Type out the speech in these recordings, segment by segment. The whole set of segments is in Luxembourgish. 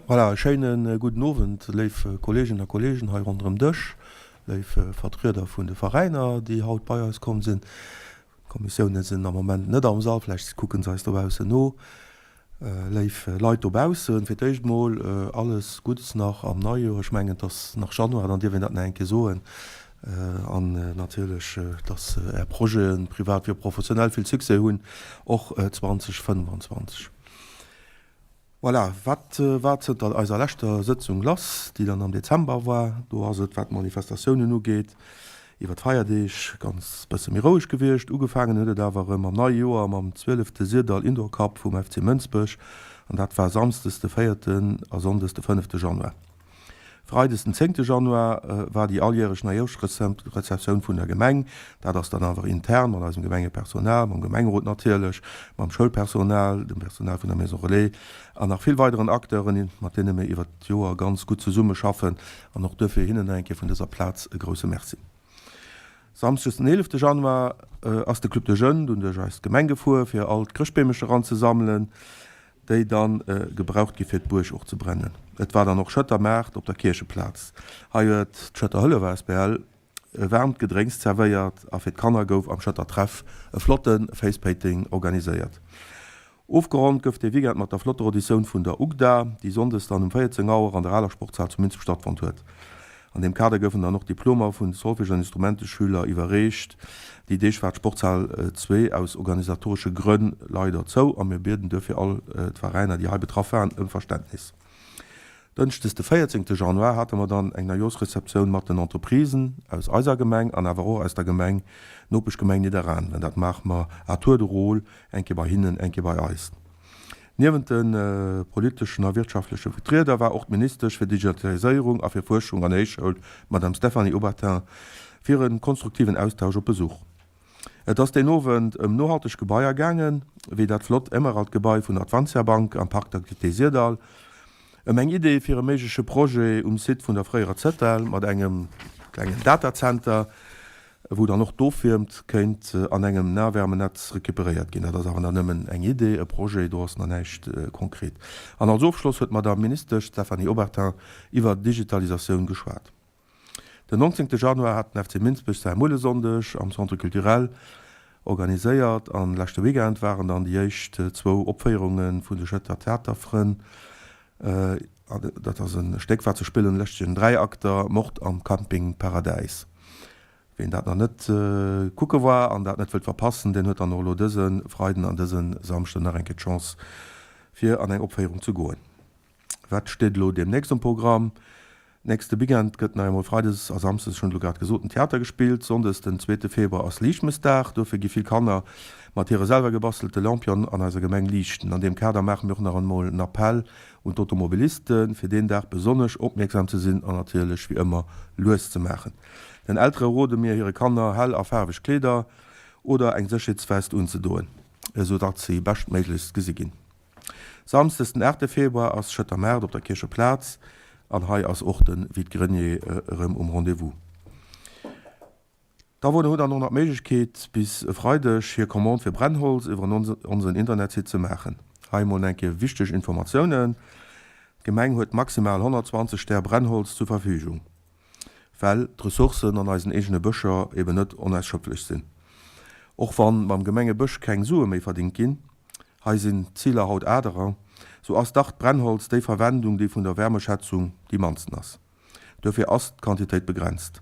Voilà, e schéine gudden Owend, léif Kolleeginnen a Kolleegen hei ronderëm Dësch, léif Vertrieder vun de Veräiner, déi haut bei eis komm sinn. D'Kommissiounen sinn am Moment net am Sall, vläicht kucke se eis dobaussen no. Léif Leit dobaussen, fir d'éischt mol alles Guddes nach am Neijoer. Ech mengen, et ass nach Januar, dann dierf een dat nach eng Kéier soen. An natierlech, dass Är Projeten, privat wéi och professionell, vill Succès hunn, och 2025. Voilà, wat war zënter eiser leschter Sëtzung lass, déi dann am Dezember war? Do ass et, wat d'Manifestatiounen ugeet, iwwer d'Feierdeeg ganz bësse méi roueg gewiescht. Ugefaangen huet et awer erëm am neie Joer mam zwielefte Syrdall Indoor Cup vum FC Mënsbech, an dat war samsdes de véierten a sonndes de fënnefte Januar. Freides den zéngte Januar war déi alljäreg Neijoerschrezeptioun vun der Gemeng. Dat ass dann awer intern mat eisem Gemengepersonal, mam Gemengerot natierlech, mam Schoulpersonal, dem Personal vun der Maison Relais an nach vill weideren Acteuren, mat deene mir iwwert d'Joer ganz gutt zesummeschaffen. An och duerfir hinnen nach eng Kéier vun dëser Plaz e grousse Merci. Samschdes den 11 Januar ass de Club des Jeunes dunn duerch eis Gemeng gefuer fir all d'Chrëschtbeemecher anzesammelen. déi dann gebraucht gi fir d'Buerg och ze brennen. Et war dann och Schëtter Maart op der Kiercheplaz. Hei huet d'Schëtter Hëllef asbl e waarmt Gedrénks zerwéiert a fir d'Kanner gouf am Schëtter Treff e flotte Facepainting organiséiert. Ofgeronnt gouf dee Weekend mat der flotter Auditioun vun der UGDA, déi Sonndes dann um 14 Auer an der aler Sportshal zu Münzeb stattfonnt huet. An deem Kader goufen dann och Diplomer vun de Solfège an Instrumenteschüler iwwerreecht. Déi Deeg war d'Sportshal 2 aus organisatoresche Grënn leider zou a mir bieden duerfir all d'Veräiner, déi hei betraff waren, ëm Verständnis. Dënschdes de 14 Januar hate mer dann eng Neijooschrezeptioun mat den Entreprisen aus eiser Gemeng an awer och aus der Gemeng, Nopeschgemeng Nidderaanwen. Dat maache mer à tour de rôle, eng Kéier bei hinnen, eng Kéier bei eis. Niewent de politeschen a wirtschaftleche Vertrieder war och d'Ministesch fir Digitaliséierung a fir Fuerschung an Héichschoul, d'Madame Stéphanie Obertin, fir e konstruktiven Austausch op Besuch. Et ass deen Owend ëm nohalteg Gebaier gaangen, wéi dat flott Emerald-Gebai vun der Advanzia Bank am Parc d'activités Syrdall, ëm eng Idee fir e méigleche Projet um Site vun der fréierer Zetel mat engem klengen Datacenter, wou dann och d'Ofwiermt kéint an engem Nahwärmenetz recuperéiert ginn. Dat ass awer nach nëmmen eng Idee, e Projet, do ass nach näischt konkret. An als Ofschloss huet d'Madame Ministesch Stéphanie Obertin iwwer Digitalisatioun geschwat. Den 19 Januar hat den FC Minsbech säi Mullesonndeg am Centre Culturel organiséiert an leschte Weekend waren dann déi éischt zwou Opféierunge vun de Schëtter Theaterfrënn. Dat ass e Stéck wat se spillen, e lëschtegen Dräiakter, Mord am Camping Paradäis. Ween dat nach net kucke war an dat net wëllt verpassen, deen huet dann och elo dëse Freiden an dëse Samschden nach eng Kéier d'Chance fir an eng Opféierung ze goen. Wat steet elo deemnächst um Programm? Nächste Weekend gëtt nach eemol Freides a Samsdes, ech hunn et elo grad gesot, den Theater gespillt. Sonndes den zweete Februar ass Liichtmëssdag. Dofir gi vill Kanner mat hire selwer gebastelte Lampion an eiser Gemeng liichten. An deem Kader maache mir och nach emol en Appell un d'Automobilisten, fir deen Dag besonnesch opmierksam ze sinn an natierlech wéi ëmmer lues ze maachen. Den Eltere rode mir, hire Kanner hell a faarweg Kleeder oder eng Sécherheetsvest unzedoen, esou datt si beschtméiglechst gesi ginn. Samsdes den 8 Februar ass Schëtter Maart op der Kiercheplaz an hei ass och de Vide Grenier erëm um Rendez-vous. D'Awunner hunn dann och nach d'Méiglechkeet bis e Freideg hir Commande fir Brennholz iwwer onsen Internetsite ze maachen. Hei emol eng Kéier wichteg Informatiounen, D'Gemeng huet maximal 120 Stär Brennholz zur Verfügung, well d'Ressourcen an eisen eegene Bëscher eben net onausschöpflech sinn. Och wann mam Gemengebësch keng Sue méi verdingt ginn, Hei sinn d'Ziler haut aderer, sou ass dach d'Brennholz déi Verwendung, déi vun der Wärmeschätzung déi mannsten ass. Duerfir ass d'Quantitéit begrenzt.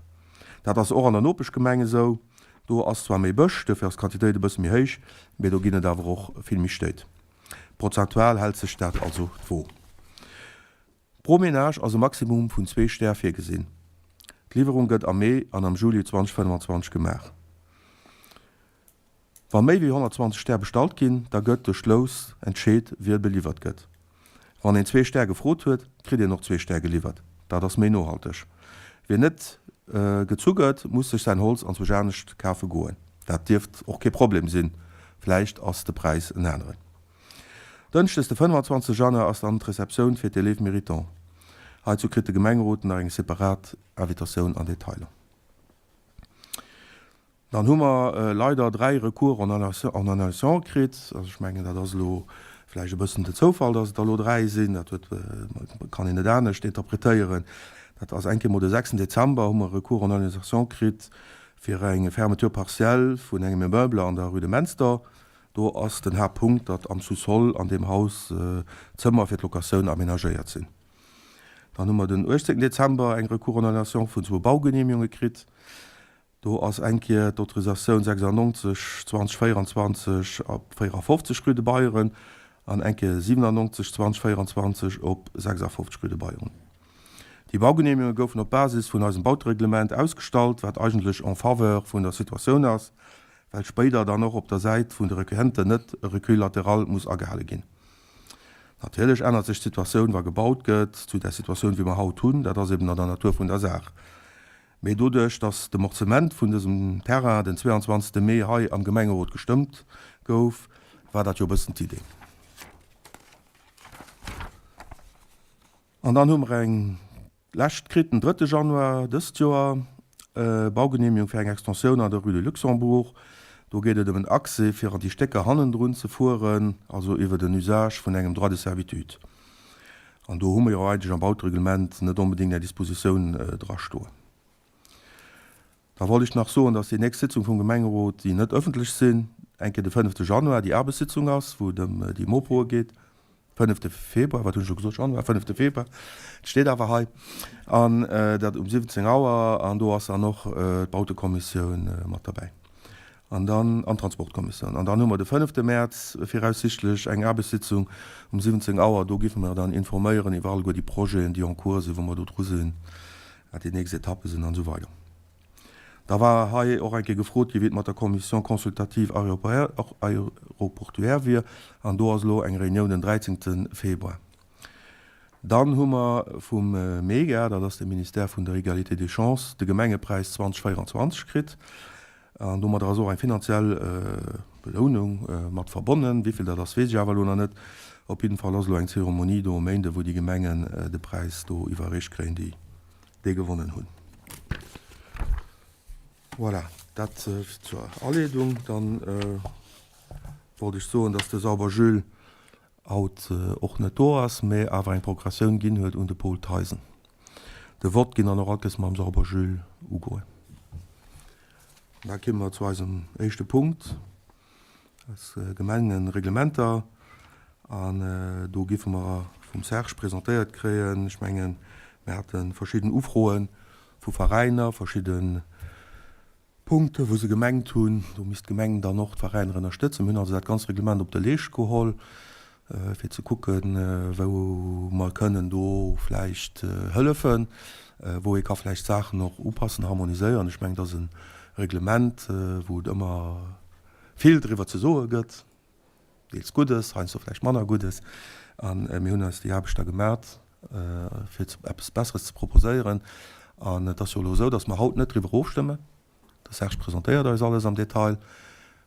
Dat ass och an der Nopeschgemeng esou. Do ass zwar méi Bësch, duerfir ass d'Quantitéit e bësse méi héich, mee do ginn et awer och vill méi Stéit. Prozentual hält sech dat also d'Wo. Pro Menage ass e Maximum vun zwee Stär virgesinn. D'Liwwerung gëtt am Mee an am Juli 2025 gemaach. Wa méi wéi 120 Stär bestallt ginn, da gëtt duerch d'Lous entscheet, wiel beliwwert gëtt. Wann een zwee Stär gefrot huet, kritt een och zwee Stär geliwwert. Dat ass méi nohalteg. Wien net gezu gëtt, muss sech säin Holz anzwousch anescht kafe goen. Dat dierft och kee Problem sinn, vläicht ass de Präis en aneren. Dënschdes de 25 Januar ass dann d'Receptioun fir d'Élèves méritants. Heizou kritt de Gemengerot nach eng separat Invitatioun an Detailer. Dann hu mer leider 3 Recours en annulation kritt. Also ech mengen, dat ass elo vläicht. Vläicht e bëssen de Zoufall, dass et der elo 3 sinn, dat huet, kann een net anescht interpretéieren. Dat ass eng Kéier mol de 6 Dezember hu mer e Recours en annulation kritt fir eng Fermeture partielle vun engem Immeuble an der Rue de Menster. Do ass den Haaptpunkt, datt am Sous-sol an deem Haus Zëmmer fir d'Locatioun aménagéiert sinn. Dann hu mer den 18 Dezember eng Recours en annulation vun zwou Baugenehmigunge kritt. Do ass eng Kéier d'Autorisatioun 96 2024 op 54 rue de Beyeren an eng Kéier 97 2024 op 56 rue de Beyeren. Déi Baugenehmigunge goufen op Basis vun eisem Bautereglement ausgestallt, wat eigentlech en faveur vun der Situatioun ass, well spéider dann och op der Säit vun de Requérenten net e Recul latéral muss agehale ginn. Natierlech ännert sech d'Situatioun, wa gebaut gëtt, zu där Situatioun, wéi mer haut hunn. Dat ass eben an der Natur vun der Saach. Mee doduerch, datt de Morcement vun dësem Terrain den 22. Mee hei am Gemengerot gestëmmt gouf, war dat jo e bëssen d'Idee. An dann hu mer eng lescht kritt den drëtte Januar dëst Joer, Baugenehmigung fir eng Extensioun an der Rue de Luxembourg. Do geet et ëm en Accès fir an déi Stécker hannendrun ze fueren, also iwwert en Usage vun engem Droit de servitude. An do hu mer jo eigentlech am Bautereglement net onbedéngt eng Dispositioun drastoen. Da wollt ech nach soen, dass déi nächst Sitzung vum Gemengerot, déi net öffentlech sinn, eng Kéier de fënnefte Januar déi Aarbechtssitzung ass, wou et ëm déi Mopoe geet. Fënnefte Februar, wat hunn ech elo gesot, Januar, fënnefte Februar, et steet awer hei, an dat um 17 Auer. An do ass dann och d'Bautekommissioun mat derbäi an dann an d'Transportkommissioun. An dann hu mer de fënnefte Mäerz viraussichtlech eng Aarbechtssitzung um 17 Auer. Do giffe mer dann informéieren iwwer alleguer déi Projeten, déi en cours sinn, wou mer do dru sinn, wat déi nächst Etappe sinn an esou weider. Da war hei och eng Kéier gefrot ginn, wéi et mat der Commission consultative aéroportuaire wier. An do ass elo eng Reunioun den 13. Februar. Dann hu mer vum MEGA, dat ass de Ministère vun der Égalité des chances, de Gemengepräis 2024 kritt. An domadder ass och eng finanziell Belounung mat verbonnen. Wéi vill dat ass, weess ech awer elo nach net. Op jidden Fall ass elo eng Zeremonie do um Méinde, wou déi Gemengen de Präis do iwwerreecht kréien, déi dee gewonnen hunn. Voilà, dat zur Aleedung. Dann wollt ech soen, dass de Sauber Jules haut och net do ass, mä awer eng Procuratioun ginn huet un de Paul Theisen. De Vott ginn dann och alt mam Sauber Jules ugoen. Da kimme mer zu eisem éischte Punkt, eis Gemengenreglementer. An do giffe mer vum Serge presentéiert kréien. Ech mengen, mir hate verschidden Ufroe vu Veräiner, verschidde Punkte wou se gemengt hunn, do misst d'Gemeng dann och d'Veräiner ënnerstëtzen. Mir hunn also dat ganz Reglement op de Leescht geholl, fir ze kucken, wou mer kënnen do vläicht hëllefen, wou ee ka vläicht Saachen och upassen, harmoniséieren. Ech mengen, et ass e Reglement, wou et ëmmer vill driwwer ze soe gëtt. Deels Guddes, heiansdo vläicht manner Guddes. A mir hunn eis déi Aarbecht da gemat, fir eppes Besseres ze proposéieren. An et ass jo elo esou, datt mer haut net driwwer ofstëmmen. De Serge presentéiert eis alles am Detail.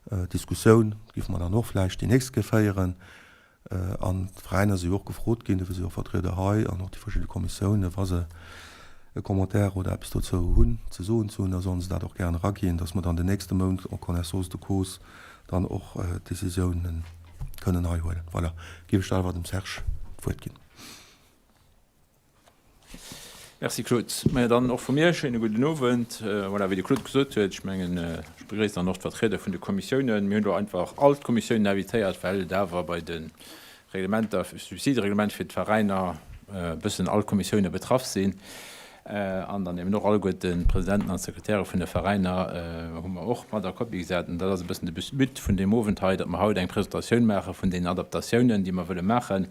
D'Diskussioun géife mer dann och vläicht déi nächst Kéier féieren. An d'Veräiner si jo och gefrot ginn, dofir si och Vertrieder hei an och déi verschidde Kommissiounen, wa se e Commentaire oder eppes dozou hunn ze soen ze hunn, da sollen se dat och gären eraginn, datt mer dann den nächste Mount en connaissance de cause dann och d'Décisiounen kënnen hei huelen. Voilà, géif ech da awer dem Serge d'Wuert ginn. Merci Claude. Majo, dann och vu mir e schéine gudden Owend. Voilà, wéi de Claude gesot huet, ech mengen, ech begréissen dann och d'Vertrieder vun de Kommissiounen. Mir hunn do einfach all d'Kommissiounen invitéiert, well et awer bei de Reglementer, Subsidereglement fir d'Veräiner e bëssen all Kommissioune betraff sinn. An dann eben och alleguerten d'Presidenten an d'Sekretäre vun de Veräiner hu mer och mat a Kopie gesat. An dat ass e bëssen de But vun deem Owend hei, datt mer haut eng Presentatioun maache vun deenen Adaptatiounen, déi mer wëlle maachen,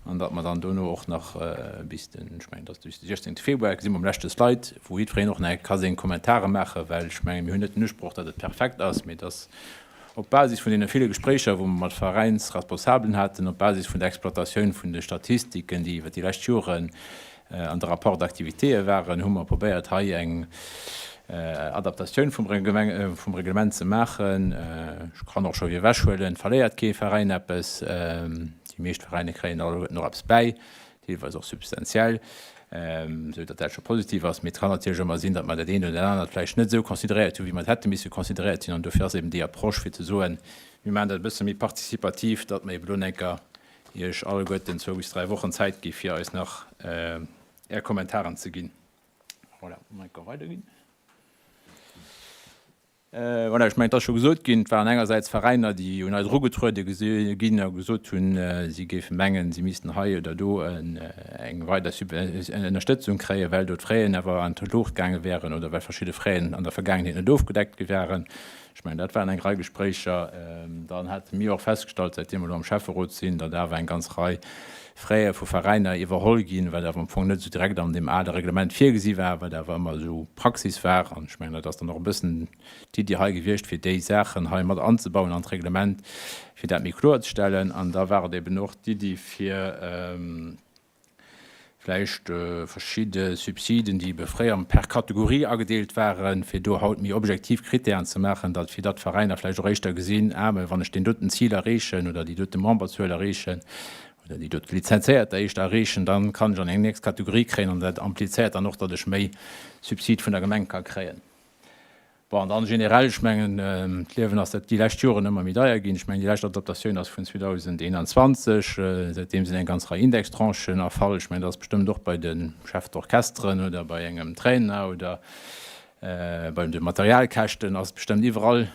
an datt mer dann dono och nach bis den, ech mengen, et ass bis de 16. Februar, gesi mer um leschte Slide, wou jiddwereen och nach ka seng Kommentare maachen, well ech menge mir hunn net den Usproch, datt et perfekt ass, mee datt Op Basis vun deene ville Gespréicher, wou mer mat Veräinsresponsabelen haten, op Basis vun der Exploitatioun vun de Statistiken, déi iwwer déi lescht Joren an de Rapports d'activitéë waren, hu mer probéiert, hei eng Adaptatioun vum Reglement ze maachen. Ech kann och scho virwechhuelen, Et verléiert kee Veräin eppes. Déi meescht Veräine kréien alleguerten och eppes bäi. deelweis och substantiell, esou datt dat scho positiv ass. Mee et kann natierlech ëmmer sinn, datt mer dat eent oder dat anert vläicht net esou consideréiert hunn, wéi mer et hätte misse consideréiert hunn. An dofir ass eben déi Approche, fir ze soen, mir maachen dat e bësse méi participativ, datt mer eben elo enker. Iech alleguerten zwou bis 3 Wochen Zäit gi fir eis nach Är Kommentaren ze ginn. Voilà, Mike ka weiderginn. Voilà, ech mengen, et ass scho gesot ginn, et waren engersäits Veräiner, déi un eis erugetruede ginn a gesot hunn, si géife mengen, si missten hei oder do eng weider Ënnerstëtzung kréien, well do d'Fraisen awer an d'Luucht gaange wären oder well verschidde Fraisen an der Vergaangenheet net ofgedeckt gi waren. Ech mengen, dat waren eng Rei Gespréicher. Dann hate mir och festgestallt, säitdeem mer elo am Schäfferot sinn, datt awer eng ganz Rei Fräe vu Veräiner iwwerholl ginn, wat awer am Fong net esou direkt an deem ale Reglement virgesi war, wat awer ëmmer esou Praxis war. An ech mengen, dat ass dann och e bëssen d'Iddi hei gewiescht, fir déi Saachen hei mat anzebauen an d'Reglement, fir dat méi kloerzestellen. An da war et eben och d'Iddi, fir vläicht verschidde Subsiden, déi ebe fréier per Kategorie agedeelt waren, fir do haut méi objektiv Kritären ze maachen, datt fir datt d'Veräiner vläicht och éischter gesinn, ah, mä wann ech deen doten Zil erreechen oder déi dote Memberzuel erreechen oder déi dote Lizenzéierter éischter erreechen, dann kann ech an eng nächst Kategorie kréien an dat implizéiert dann och, datt ech méi Subsid vun der Gemeng ka kréien. Bon, an dann generell, ech mengen, d'Liewen ass dat déi lescht Joren ëmmer méi deier ginn. Ech mengen, déi lescht Adaptatioun ass vun 2021. Säitdeem sinn eng ganz Rei Indextranchen erfall. Ech mengen, dat ass bestëmmt och bei de Chef d'orchestren oder bei engem Trainer oder bei de Materialkäschten ass bestëmmt iwwerall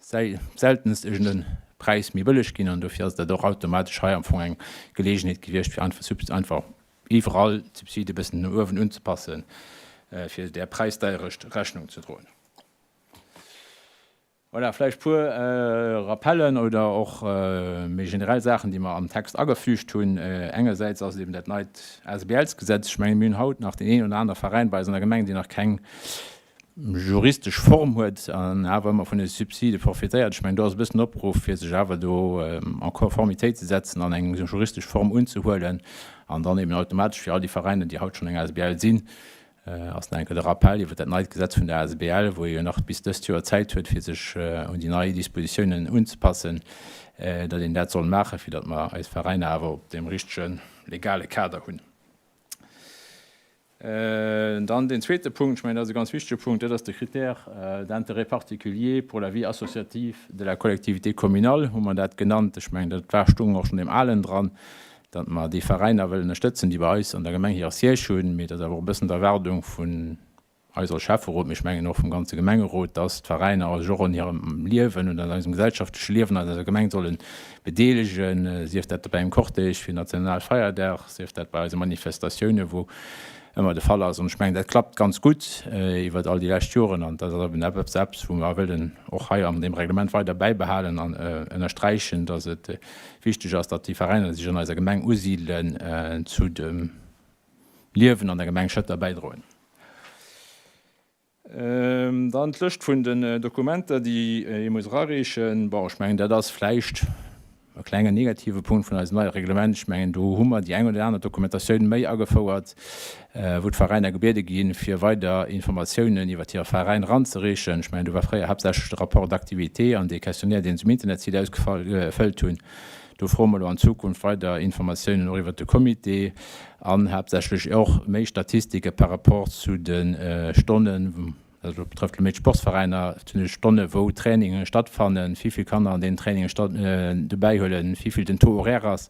seltenst iergend e Präis méi bëlleg ginn. An dofir ass dat och automatesch hei am Fong eng Geleegenheet gewiescht, fir einfach iwwerall d'Subside e bëssen no uewen unzepassen, fir där Präisdeierecht Rechnung ze droen. Voilà, vläicht puer Rappellen oder och méi generell Saachen, déi mer am Text agefügt hunn. Engersäits ass et eben dat neit ASBLs-Gesetz. Ech mengen, mir hunn haut nach deen een oder anere Veräin bei eis an der Gemeng, deen nach keng juristesch Form huet an awer ëmmer vun de Subside profitéiert. Ech mengen, do ass e bëssen Opruff, fir sech awer do en Conformitéit ze setzen an eng juristesch Form unzehuelen an dann eben automatesch fir all déi Veräiner, déi haut schonn eng asbl sinn, ass nach eng Kéier de Rappel iwwert dat neit Gesetz vun der asbl, wou ee jo nach bis dëst Joer Zäit huet, fir sech un déi nei Dispositiounen unzepassen, datt een dat soll maachen, fir datt mer eis Veräiner awer op deem richtege legale Kader hunn. Dann deen zweete Punkt, ech mengen, dat ass e ganz wichtege Punkt, dat ass de Critère d'intérêt particulier pour la vie associative de la collectivité communale, hu mer dat genannt. Ech mengen, dat war, stoung och schonn deem alen dran, datt mer déi Veräiner wëllen ënnerstëtzen, déi bei eis an der Gemeng hire Siège hunn, mee dat ass awer och e bëssen d'Erwaardung vun eis als Schäfferot, mee ech mengen och vum ganze Gemengerot, dass d'Veräiner sech och un hirem Liewen und an eisem gesellschaftleche Liewen an eiser Gemeng solle bedeelegen, sief dat bei engem Cortège fir Nationalfeierdag, sief dat bei eise Manifestatiounen, wou ëmmer de Fall ass. An ech mengen, dat klappt ganz gutt iwwert all déi lescht Joren an dat ass eben eppes, eppes, wou mer wëllen och hei an deem Reglement weider bäibehalen an ënnersträichen, dass et wichteg ass, datt déi Veräiner, déi sech an eiser Gemeng usidelen, zu dem Liewen an der Gemeng Schëtter bäidroen. Dann d'Lëscht vun den Dokumenter, déi ee muss erareechen. Bon, ech mengen, dat ass vläicht e klengen negative Punkt vun eisem neie Reglement. Ech mengen, do hu mer déi eng oder aner Dokumentatioun méi agefouert, wou d'Veräiner gebiede ginn, fir weider Informatiounen iwwert hire Veräin eranzereechen. Ech mengen, do war fréier haaptsächlech de Rapport d'activité an dee Questionnaire, deen se um Internetsite ausgefëllt hunn. Do froe mer elo an Zukunft weider Informatiounen och iwwert de Comité an haaptsächlech och méi Statistike par rapport zu de Stonnen, dat betrëfft elo méi d'Sportsveräiner, zu de Stonne wou Traininge stattfannen, wéi vill Kanner an deenen Traininge dobäi huelen, wéi vill den Taux horaire ass.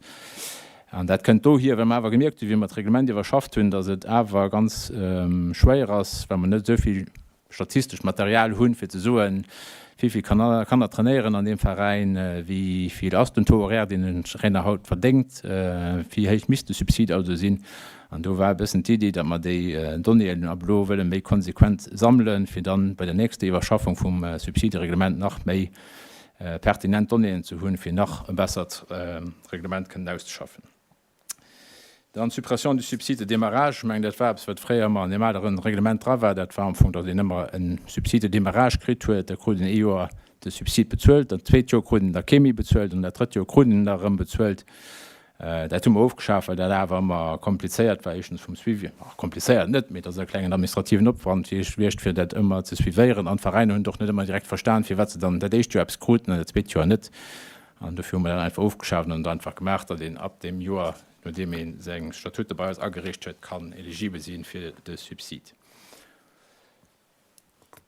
An dat kënnt dohier, well mer awer gemierkt hunn, wéi mer d'Reglement iwwerschafft hunn, datt et awer ganz schwéier ass, well mer net esou vill statistescht Material hunn, fir ze soen, wéi vill Kanner trainéieren an deem Veräin, wéi vill ass den Taux horaire, deen den Trainer haut verdéngt, wéi héich misst de Subsid also sinn. An do war e bëssen d'Iddi, datt mer déi Donnéeën ab elo wëlle méi konsequent sammelen, fir dann bei der nächster Iwwerschaffung vum Subsidereglement nach méi pertinent Donnéeën ze hunn, fir nach e bessert Reglement kënnen auszeschaffen. Dann d'Suppression du subside de démarrage, ech mengen, dat war eppes, wat fréier ëmmer an deem aleren Reglement dra war. Dat war am Fong, datt een ëmmer e Subside de démarrage kritt huet. Da krut een ee Joer de Subsid bezuelt, dat zweet Joer krut een da kee méi bezuelt an dat drëtt Joer krut een en da erëm bezuelt. Dat hu mer ofgeschaf, well dat awer ëmmer komplizéiert war, éischtens vum Suivi, komplizéiert net, mee et ass e klengen administrativen Opwand gewiescht, fir dat ëmmer ze suivéieren. An d'Veräiner hunn et och net ëmmer direkt verstan, firwat se dann dat éischt Joer eppes kruten an dat zweet Joer net. An dofir hu mer dat einfach ofgeschaaft an et einfach gemaach, datt een ab deem Joer, nodeem ee seng Statute bei eis agereecht huet, kann eligibel si fir de Subsid.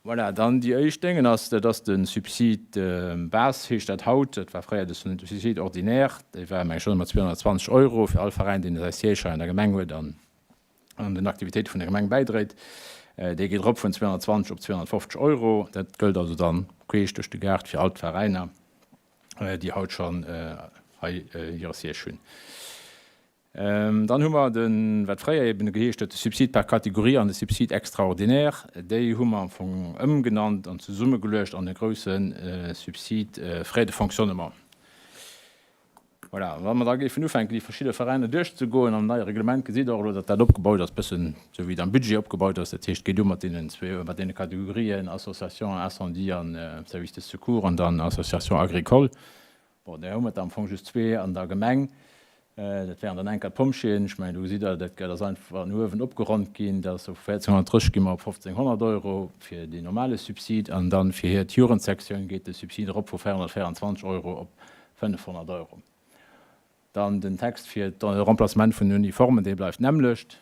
Voilà, dann déi éischt Déngen ass, dat ass de Subside base, heescht dat haut. Dat war fréier de Subside ordinaire, dee war, meng ech, schonn ëmmer 220 Euro fir all Veräin, deen säi Siège hei an der Gemeng huet an an den Aktivitéite vun der Gemeng bäidréit. Dee geet erop vun 220 op 250 Euro. Dat gëllt also dann queesch duerch de Gaart fir all d'Veräiner, déi haut schonn hei hire Siège hunn. Dann hu mer den, wat fréier eben geheescht huet, de Subside par catégorie an de Subside extraordinaire. Déi hu mer am Fong ëmgenannt an zesummegeluecht an e grouse Subside frais de fonctionnement. Voilà, wa mer da géifen ufänken, déi verschidde Veräiner duerchzegoen, am neie Reglement gesitt Der och elo, datt dat opgebaut ass, bëssen esou wéi et am Budget opgebaut ass. Dat heescht, et geet u mat deenen zwee, mat deene Kategorien Association incendie an Service de secours an dann Association agricole. Bon, där hu mer der am Fong just zwee an der Gemeng. Dat wären dann enker d'Pompjeeën. Ech mengen, do gesitt Der, dat Geld ass einfach no uewen opgeronnt ginn. Dat ass vu 1.430 gi mer op 1.500 Euro fir deen normale Subsid. An dann fir hir d'Jugendsektioun geet de Subsid erop vu 424 Euro op 500 Euro. Dann den Text fir de Remplacement vun den Uniformen, dee bleift d'nämmlecht.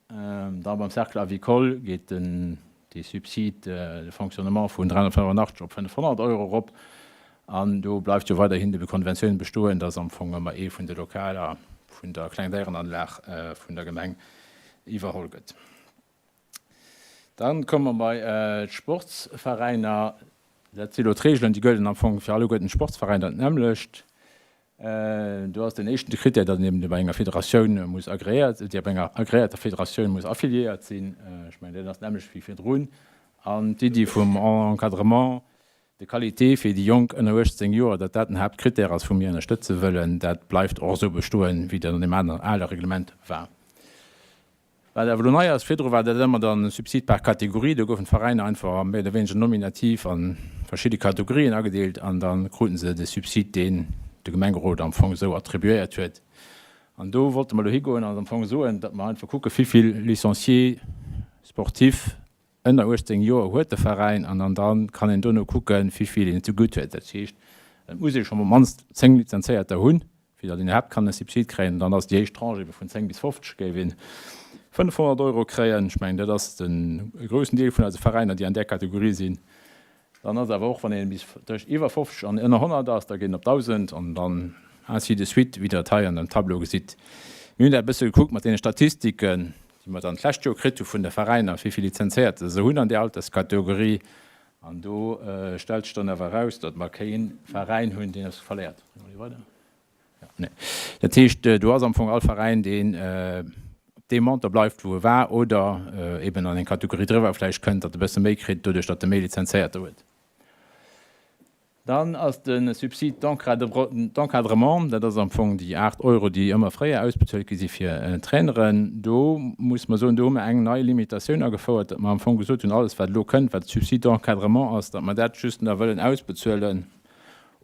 Da beim Cercle avicole geet den dee Subside de fonctionnement vun 385 op 500 Euro erop. An do bleift jo weiderhin déi Konventioun bestoen, dass am Fong ëmmer ee vun de Lokaler vun der Klengdéierenanlag vun der Gemeng iwwerholl gëtt. Dann komme mer bei d'Sportsveräiner. Dat si elo d'Reegelen, déi gëllen am Fong fir alleguerten d'Sportsveräiner d'nämmlecht. Do ass den éischten Krittär, datt een eben bei enger Federatioun muss agreéiert, déi op enger agreéierter Federatioun muss affiliéiert sinn. Ech mengen, dat ass d'nämmlecht wéi virdrun. An d'Iddi vum Encadrement de qualité fir déi Jonk ënner 18 Joer, datt dat den Haaptkrittär ass, wou mir ënnerstëtze wëllen, dat bleift och esou bestoen, wéi dat an deem aneren ale Reglement war. Wat awer elo nei ass, virdru war dat ëmmer dann Subside par catégorie, do goufen d'Veräiner einfach méi oder wéineger nominativ a verschidde Kategorien agedeelt an da kruten se de Subsid, deen de Gemengerot am Fong esou attribuéiert huet. An do wollte mer elo higoen an am Fong soen, datt mer einfach kucke wéivill Licenciés sportifs ënner 18 Joer huet de Veräin an an da kann een dono kucken, wéivill een zegutt huet. Dat heescht, et muss ee schonn op d'mannst 10 Lizenzéierter hunn, fir datt een iwwerhaapt kann e Subsid kréien. An dann ass déi éischt Tranche ebe vun 10 bis 50, géif ee 500 Euro kréien. Ech mengen, dat ass de groussen Deel vun eise Veräiner, déi an där Kategorie sinn. Dann ass awer och, wann een bis tëscht iwwer 50 an ënner 100 ass, da geet en op 1.000 an dann ainsi de suite, wéi Der et hei an dem Tableau gesitt. Mir hunn dat e bësse gekuckt mat deene Statistiken, déi mer dann d'lescht Joer kritt hu vun de Veräiner, wéi vill Lizenzéierter se hunn an där Alterskategorie. An do stellt sech dann awer eraus, datt mer kee Veräin hunn, deen eppes verléiert. Dat heescht, do ass am Fong all Veräin, deen op deem Montant bleift, wou e war, oder eben an eng Kategorie driwwer vläicht kënnt, datt e bësse méi kritt, doduerch datt e méi Lizenzéierter huet. Dann ass de Subside d'encadrement, dat ass am Fong déi 8 Euro, déi ëmmer fréier ausbezuelt gi si fir Traineren. Do muss mer soen, do hu mer eng nei Limitatioun agefouert, datt mer am Fong gesot hunn, alles wat elo kënnt, wat Subside d'encadrement ass, datt mer dat just nach wëllen ausbezuelen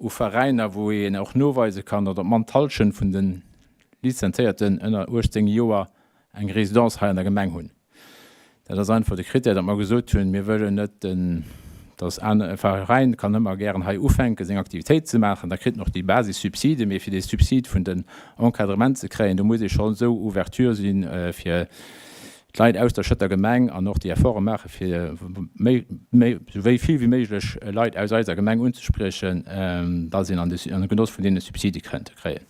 u Veräiner, wou een och noweise kann, datt op d'mannst d'Hallschent vun de Lizenzéierten ënner 18 Joer eng Résidence hei an der Gemeng hunn. Dat ass einfach de Critère, datt mer gesot hunn, mir wëllen net, datt aner, e Veräin kann ëmmer gären hei ufänken, seng Aktivitéit ze maachen, da kritt en och déi Basissubside, mee fir dee Subsid vun den Encadrement ze kréien, do muss ee schonn esou Ouverture sinn, fir d'Leit aus der Schëtter Gemeng an och déi Efforte maachen, fir méi, méi, esou wéi vill wéi méiglech Leit aus eiser Gemeng unzespriechen, datt een an de Genoss vun deene Subside kënnt kréien.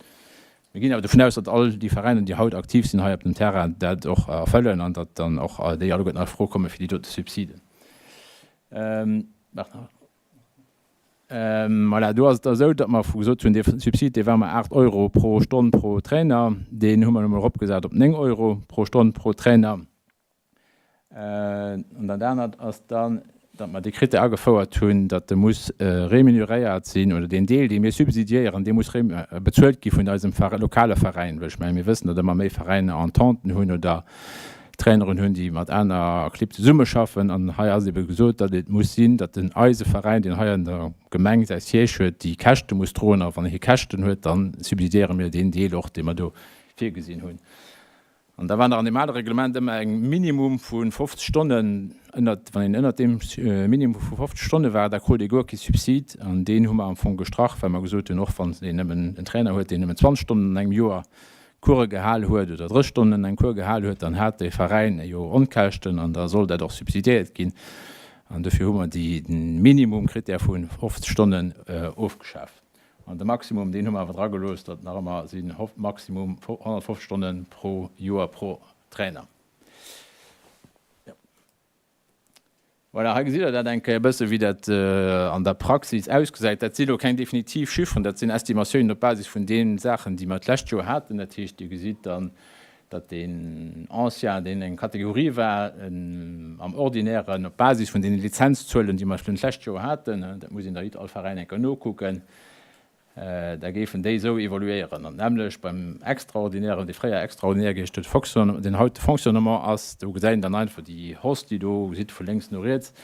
Mir ginn awer dovun aus, datt all déi Veräiner, déi haut aktiv sinn hei op dem Terrain, dat och erfëllen an datt dann och déi alleguerten a Fro komme fir déi dote Subsiden. Voilà, do ass et da esou, datt mer gesot hunn, dee Subsid, dee war ëmmer 8 Euro pro Stonn pro Trainer, deen hu mer elo mol eropgesat op 9 Euro pro Stonn pro Trainer. An dat anert ass dann, datt mer dee Critère agefouert hunn, datt e muss remuneréiert sinn, oder deen Deel, dee mir subsidiéieren, dee muss bezuelt gi vun eisem lokale Veräin. Well ech mengen, mir wëssen, datt ëmmer méi Veräiner Ententen hunn oder Traineren hunn, déi mat aner Clibb zesummeschaffen. An hei ass ebe gesot, datt et muss sinn, datt den eise Veräin, deen hei an der Gemeng säi Siège huet, déi Käschte muss droen. A wann hie Käschten huet, da subsidiéiere mir deen Deel och, dee mer do virgesinn hunn. An da war nach an deem ale Reglement ëmmer eng Minimum vu 50 Stonnen ënnert, wann een ënnert deem Minimum vu 50 Stonne war, da krut ee guer kee Subsid. An deen hu mer am Fong gestrach, well mer gesot hunn, och wann een nëmmen en Trainer huet, deen nëmmen 20 Stonnen an engem Joer Course gehal huet oder 30 Stonnen an engem Cours gehal huet, dann hat dee Veräin jo Onkäschten an da soll dat och subsidiéiert ginn. An dofir hu mer déi, de Minimumkrittär vu 50 Stonnen ofgeschaf. An de Maximum, deen hu mer awer dragelooss, datt nach ëmmer si Maximum 150 Stonne pro Joer pro Trainer. Jo. Voilà, hei gesitt Der dat eng Kéier e bësse wéi dat an der Praxis ausgesäit. Dat si lo keng definitiv Chiffren, dat sinn Estimatiounen op Basis vun deene Saachen, déi mer d'lescht Joer haten. Dat heescht, Dir gesitt dann, datt deen Ancien, deen eng Kategorie war, am Ordinären op Basis vun deene Lizenzzuelen, déi mer d'lescht Joer haten, dat muss een da all Veräin eng Kéier nokucken, da géifen déi esou evoluéieren. An d'nämmlecht beim Extraordinären, dee fréier extraordinär geheescht huet, deen haut de Fonctionnement ass, do gesäit een dann einfach déi Hausse, déi do gesitt vu lénks no riets,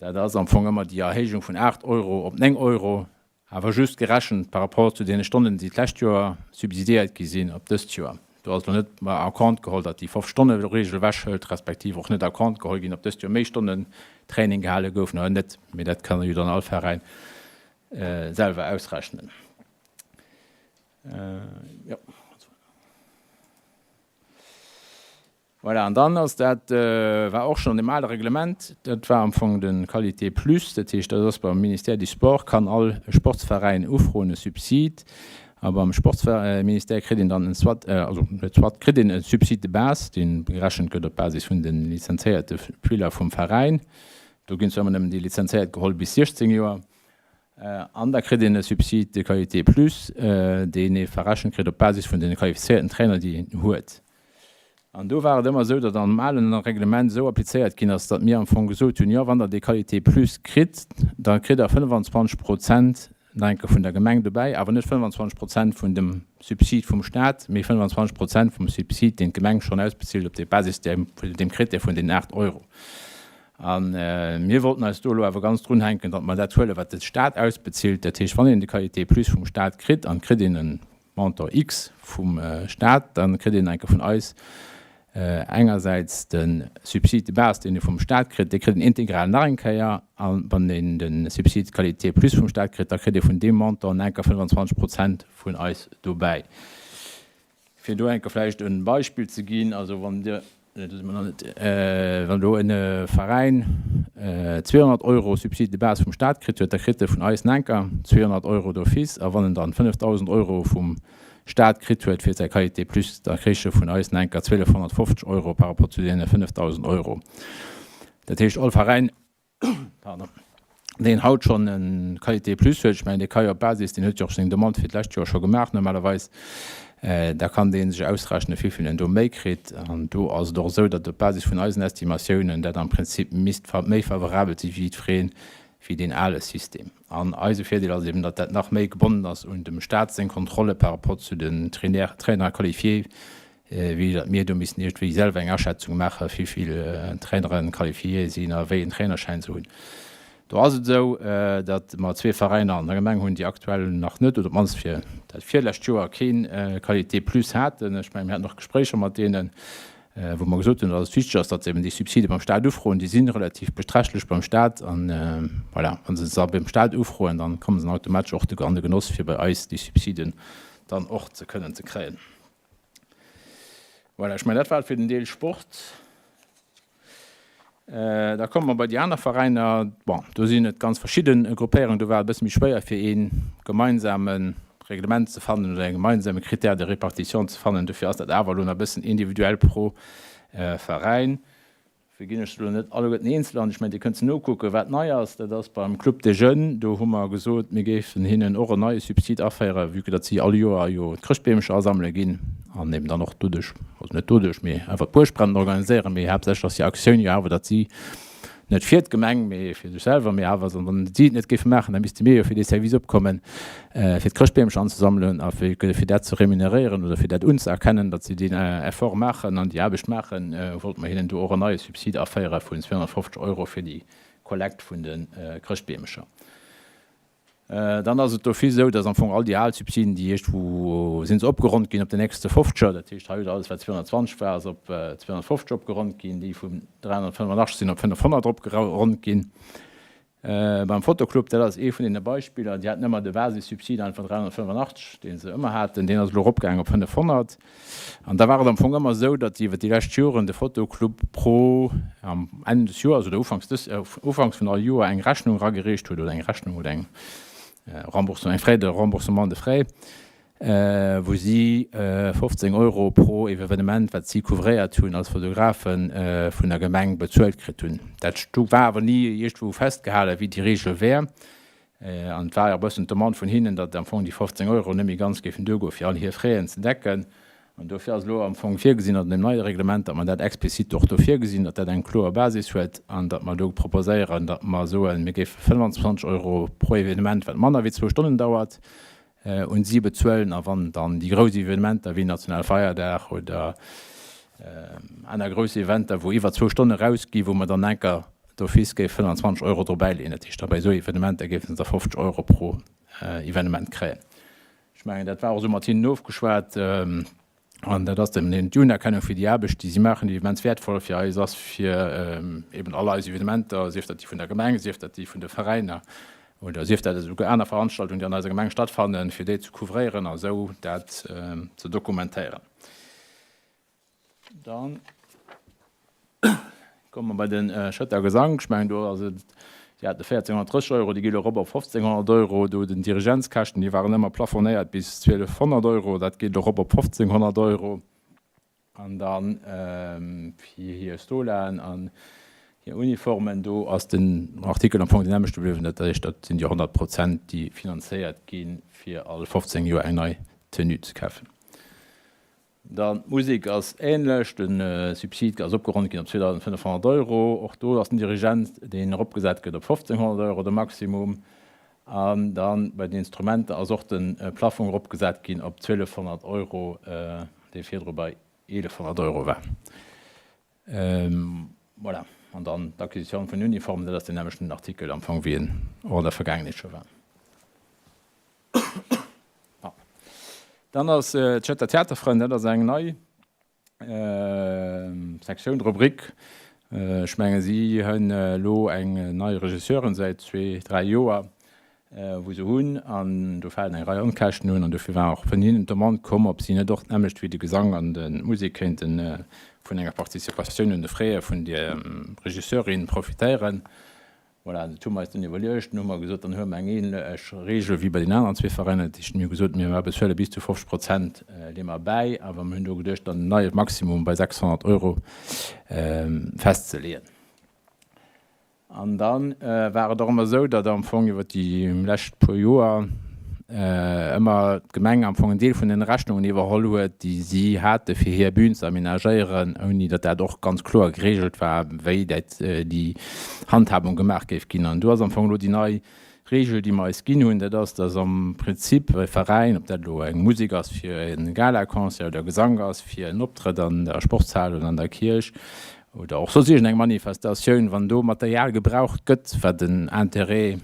dat ass am Fong ëmmer déi Erhéijung vun 8 Euro op 9 Euro, Awer just gerechent par rapport zu deene Stonnen, déi d'lescht Joer subsidiéiert gi sinn, op dëst Joer. Do ass elo net à compte geholl, datt déi Fofstonne-Regel ewechhëlt, respektiv och net à compte geholl ginn, ob dëst Joer méi Stonnen Training gehale goufen oder net. Mee dat kann jo dann all Veräin selwer ausrechnen. Jo. Voilà, an dann ass dat, war och schonn an deem ale Reglement, dat war am Fong de Qualité plus, dat heescht, dat ass beim Ministère du Sport, kann all Sportsveräin ufroen e Subsid, a beim Sportsministère kritt een dann en soit, also net soit, kritt een e Subside de base, dee gerechent gëtt op Basis vun de lizenzéierte Spiller vum Veräin. Do ginn zwar ëmmer nëmmen déi Lizenzéiert geholl bis 16 Joer. An da kritt een e Subside de qualité plus, deen ee verrechent kritt op Basis vun de qualifizéierten Trainer, déi een huet. An do war et ëmmer esou, datt am alen Reglement esou applizéiert ginn ass, datt mir am Fong gesot hunn, jo, wann Der dee Qualité plus kritt, da kritt Der 25 Prozent nach eng Kéier vun der Gemeng dobäi, awer net 25 Prozent vun dem Subsid vum Stat, mee 25 Prozent vum Subsid, deen d'Gemeng schonn ausbezilt op der Basis vun deem Critère vun deenen 8 Euro. A mir wollten eis do elo awer ganz drun hänken, datt mer dat huelen, wat de Stat ausbezilt. Dat heescht, wann een de Qualité plus vum Stat kritt, an et kritt een e Montant X vum Stat, da kritt een enke vun eis engersäits de Subside de base, deen ee vum Stat kritt, dee kritt een integral nach eng Kéier, a wann een de Subside qualité plus vum Stat kritt, da kritt ee vun deem Montant enker 25 Prozent vun eis dobäi. Fir do enke vläicht e Beispill ze ginn, also wann Dir, nee do si mer nach net, wann elo e Veräin 200 Euro Subside de base vum Staat kritt huet, da kritt e vun eis enker 200 Euro d'office, a wann en dann 5.000 Euro vum Staat kritt huet fir säi Qualité plus, da kréich e vun eis enker 1.250 Euro par rapport zu deene 5.000 Euro. Dat heescht, all Veräin, pardon, deen haut schonn e Qualité plus huet, ech mengen, dee ka jo op Basis, deen huet jo och seng Demande fir d'lescht Joer scho gemaach normalerweis, da kann dee sech ausrechnen, wéivill en do méi kritt. An do ass et och esou, datt op Basis vun eisen Estimatiounen dat am Prinzip misst méi favorabel si fir jiddwereen wéi deen ale System. An eise Virdeel ass eben, datt dat nach méi gebonnen ass un dem Stat seng Kontrolle par rapport zu den Trainer, Trainers qualifiés, wéi datt mir do missten iergendwéi selwer eng Aschätzung maachen, wéi vill Trainere qualifié sinn a wéi een Trainerschäin se hunn. Do ass et esou, datt mer zwee Veräiner an der Gemeng hunn, déi aktuell nach net, oder op d'mannst fir dat virlescht Joer, kee Qualité plus haten. Ech mengen, mir haten och Gespréicher mat deenen, wou mer gesot hunn, datt et wichteg ass, datt se eben déi Subside beim Stat ufroen. Déi si relativ beträchtlech beim Stat an, voilà, wa se se beim Stat ufroen, da komme se automatesch och an de Genoss, fir bei eis déi Subsiden dann och ze kënnen ze kréien. Voilà, ech mengen, dat war et fir den Deel Sport. Da komme mer bei déi aner Veräiner. Bon, do sinn et ganz verschidde Gruppéierungen. Do war et e bësse méi schwéier, fir ee gemeinsame Reglement ze fannen oder e gemeinsame Critère de répartition ze fannen. Dofir ass dat awer elo nach e bëssen individuell pro Veräin. Dofir ginn ech se elo net alleguerten eenzel an. Ech mengen, Dir kënnt se nokucken. Wat nei ass, dat ass beim Club des Jeunes. Do hu mer gesot, mir géifen hinnen och en neie Subsid aféieren, vue que datt si all Joer jo d'Chrëschtbeemcher asammele ginn an eben dann och doduerch, also net doduerch, mee einfach d'Buergbrennen organiséieren. Mee haaptsächlech ass hir Aktioun jo awer, datt si net fir d'Gemeng, mee fir sech selwer, mee awer, wann si et net géife maachen, da misste mir jo fir dee Service opkommen, fir d'Chrëschtbeemcher anzesammelen a fir fir dat ze remuneréieren oder fir dat unzëerkennen, datt si deen Effort maachen an déi Aarbecht maachen, wollte mer hinnen do och en neie Subsid aféiere vun 250 Euro fir déi Kollekt vun de Chrëschtbeemecher. Dann ass et d'office esou, datt am Fong all déi al Subsiden, déi iergendwou sinn, se opgeronnt ginn op den nächste Fofzeger. Dat heescht, hei hutt Der alles, wat 220 war, ass op 250 opgeronnt ginn, déi vun 385 sinn op 500 opgeronnt ginn. Beim Fotoclub, dat ass ee vun deene Beispiller, déi haten ëmmer de Basissubsid einfach 385, dee se ëmmer haten, deen ass elo eropgaangen op 500. An da war et am Fong ëmmer esou, datt iwwer déi lescht Joren de Fotoclub pro am Enn des Joers oder ufanks des, ufanks vun all Joer eng Rechnung eragereecht huet oder eng Rechnung oder eng Remboursement, eng Frais de remboursement de frais, wou si 15 Euro pro Evenement, wat si couvréiert hunn als Fotografen, vun der Gemeng bezuelt kritt hunn. Dat war awer ni iergendwou festgehalen, wéi déi Reegel wär. An et war och e bëssen d'Demande vun hinnen, datt am Fong déi 15 Euro net méi ganz géifen duergoen, fir all hir Fraisen ze decken. An dofir ass elo am Fong virgesinn an deem neie Reglement, datt mer dat explizit och do virgesinn, datt dat eng kloer Basis huet an datt mer do proposéieren, datt mer soen, mir géife 25 Euro pro Evenement, wat manner wéi zwou Stonnen dauert, un si bezuelen a wann dann déi grouss Evenementer wéi Nationalfeierdag oder aner grouss Eventer, wou iwwer zwou Stonne rausgi, wou mer dann enker d'office géif 25 Euro dru bäileeën. Dat heescht da bei esou Evenementer géife se da 50 Euro pro Evenement kréien. Ech mengen, dat war och esou mat hinnen ofgeschwat. An dat ass dann eben d'Unerkennung fir déi Aarbecht, déi si maachen, déi immens wäertvoll fir eis ass, fir eben all eis Evenementer, sief dat déi vun der Gemeng, sief dat déi vun de Veräiner oder sief dat esouguer aner Veranstaltungen, déi an eiser Gemeng stattfannen, fir déi ze couvréieren a sou dat ze dokumentéieren. Dann komme mer bei de Schëtter Gesank. Ech mengen, do ass et, si hate 1.430 Euro, déi gi elo erop op 1.500 Euro. Do den Dirigentskäschten, déi waren ëmmer plafonéiert bis 1.200 Euro, dat geet elo erop op 1.500 Euro. An da fir hir Stolaen an hir Uniformen, do ass den Artikel am Fong deen nämmlechte bliwwen. Dat heescht, dat sinn déi 100 Prozent, déi finanzéiert gi fir all 15 Joer eng nei Tenue ze kafen. Dann d'Musek ass ähnlech, de Subsid ass opgeronnt ginn op 2.500 Euro. Och do ass den Dirigent, deen eropgesat gëtt op 1.500 Euro de Maximum. An dann bei den Instrumenter ass och de Plaffong eropgesat ginn op 1.200 Euro, dee virdru bei 1.100 Euro war. Voilà. An dann d'Acquisition vun Uniformen, dat ass deen nämmlechten Artikel am Fong, wéi en och an der Vergaangenheet scho war. Dann ass d'Schëtter Theaterfrënn, dat ass eng nei Sektioun, Rubrik. Ech menge si hunn elo eng nei Regisseurin säit zwee, dräi Joer, wou se hunn, an do falen eng Rei Onkäschten un. An dofir war och vun hinnen d'Demande komm, ob si net och d'nämmlecht wéi de Gesang an d'Musek kéinte vun enger Participatioun un de Frais vun der Regisseurin profitéieren. Voilà, dat hu mer eis dunn iwwerluecht. Dunn hu mer gesot, dann huele mer eng ähnlech Regel wéi bei den aneren zwee Veräiner. Dat heescht, mir hu gesot, mir bezuele bis zu 50 Prozent leeë mer bäi, awer mir hunn do geduecht, dann en neie Maximum bei 600 Euro festzeleeën. An da war et och ëmmer esou, datt am Fong iwwer déi lescht puer Joer ëmmer d'Gemeng am Fong en Deel vun den Rechnungen iwwerholl huet, déi si hate fir hir Bühn ze aménagéieren, ouni datt dat och ganz kloer geregelt war, wéi dat déi Handhabung gemaach géif ginn. An do ass am Fong elo déi nei Regel, déi mer eis ginn hunn, dat ass, datt am Prinzip e Veräin, ob dat elo eng Musek ass fir e Galaconcert oder Gesank ass fir en Optrëtt an der Sportshal oder an der Kierch oder och soss iergendeng Manifestatioun, wann do Material gebraucht gëtt, wat en Intérêt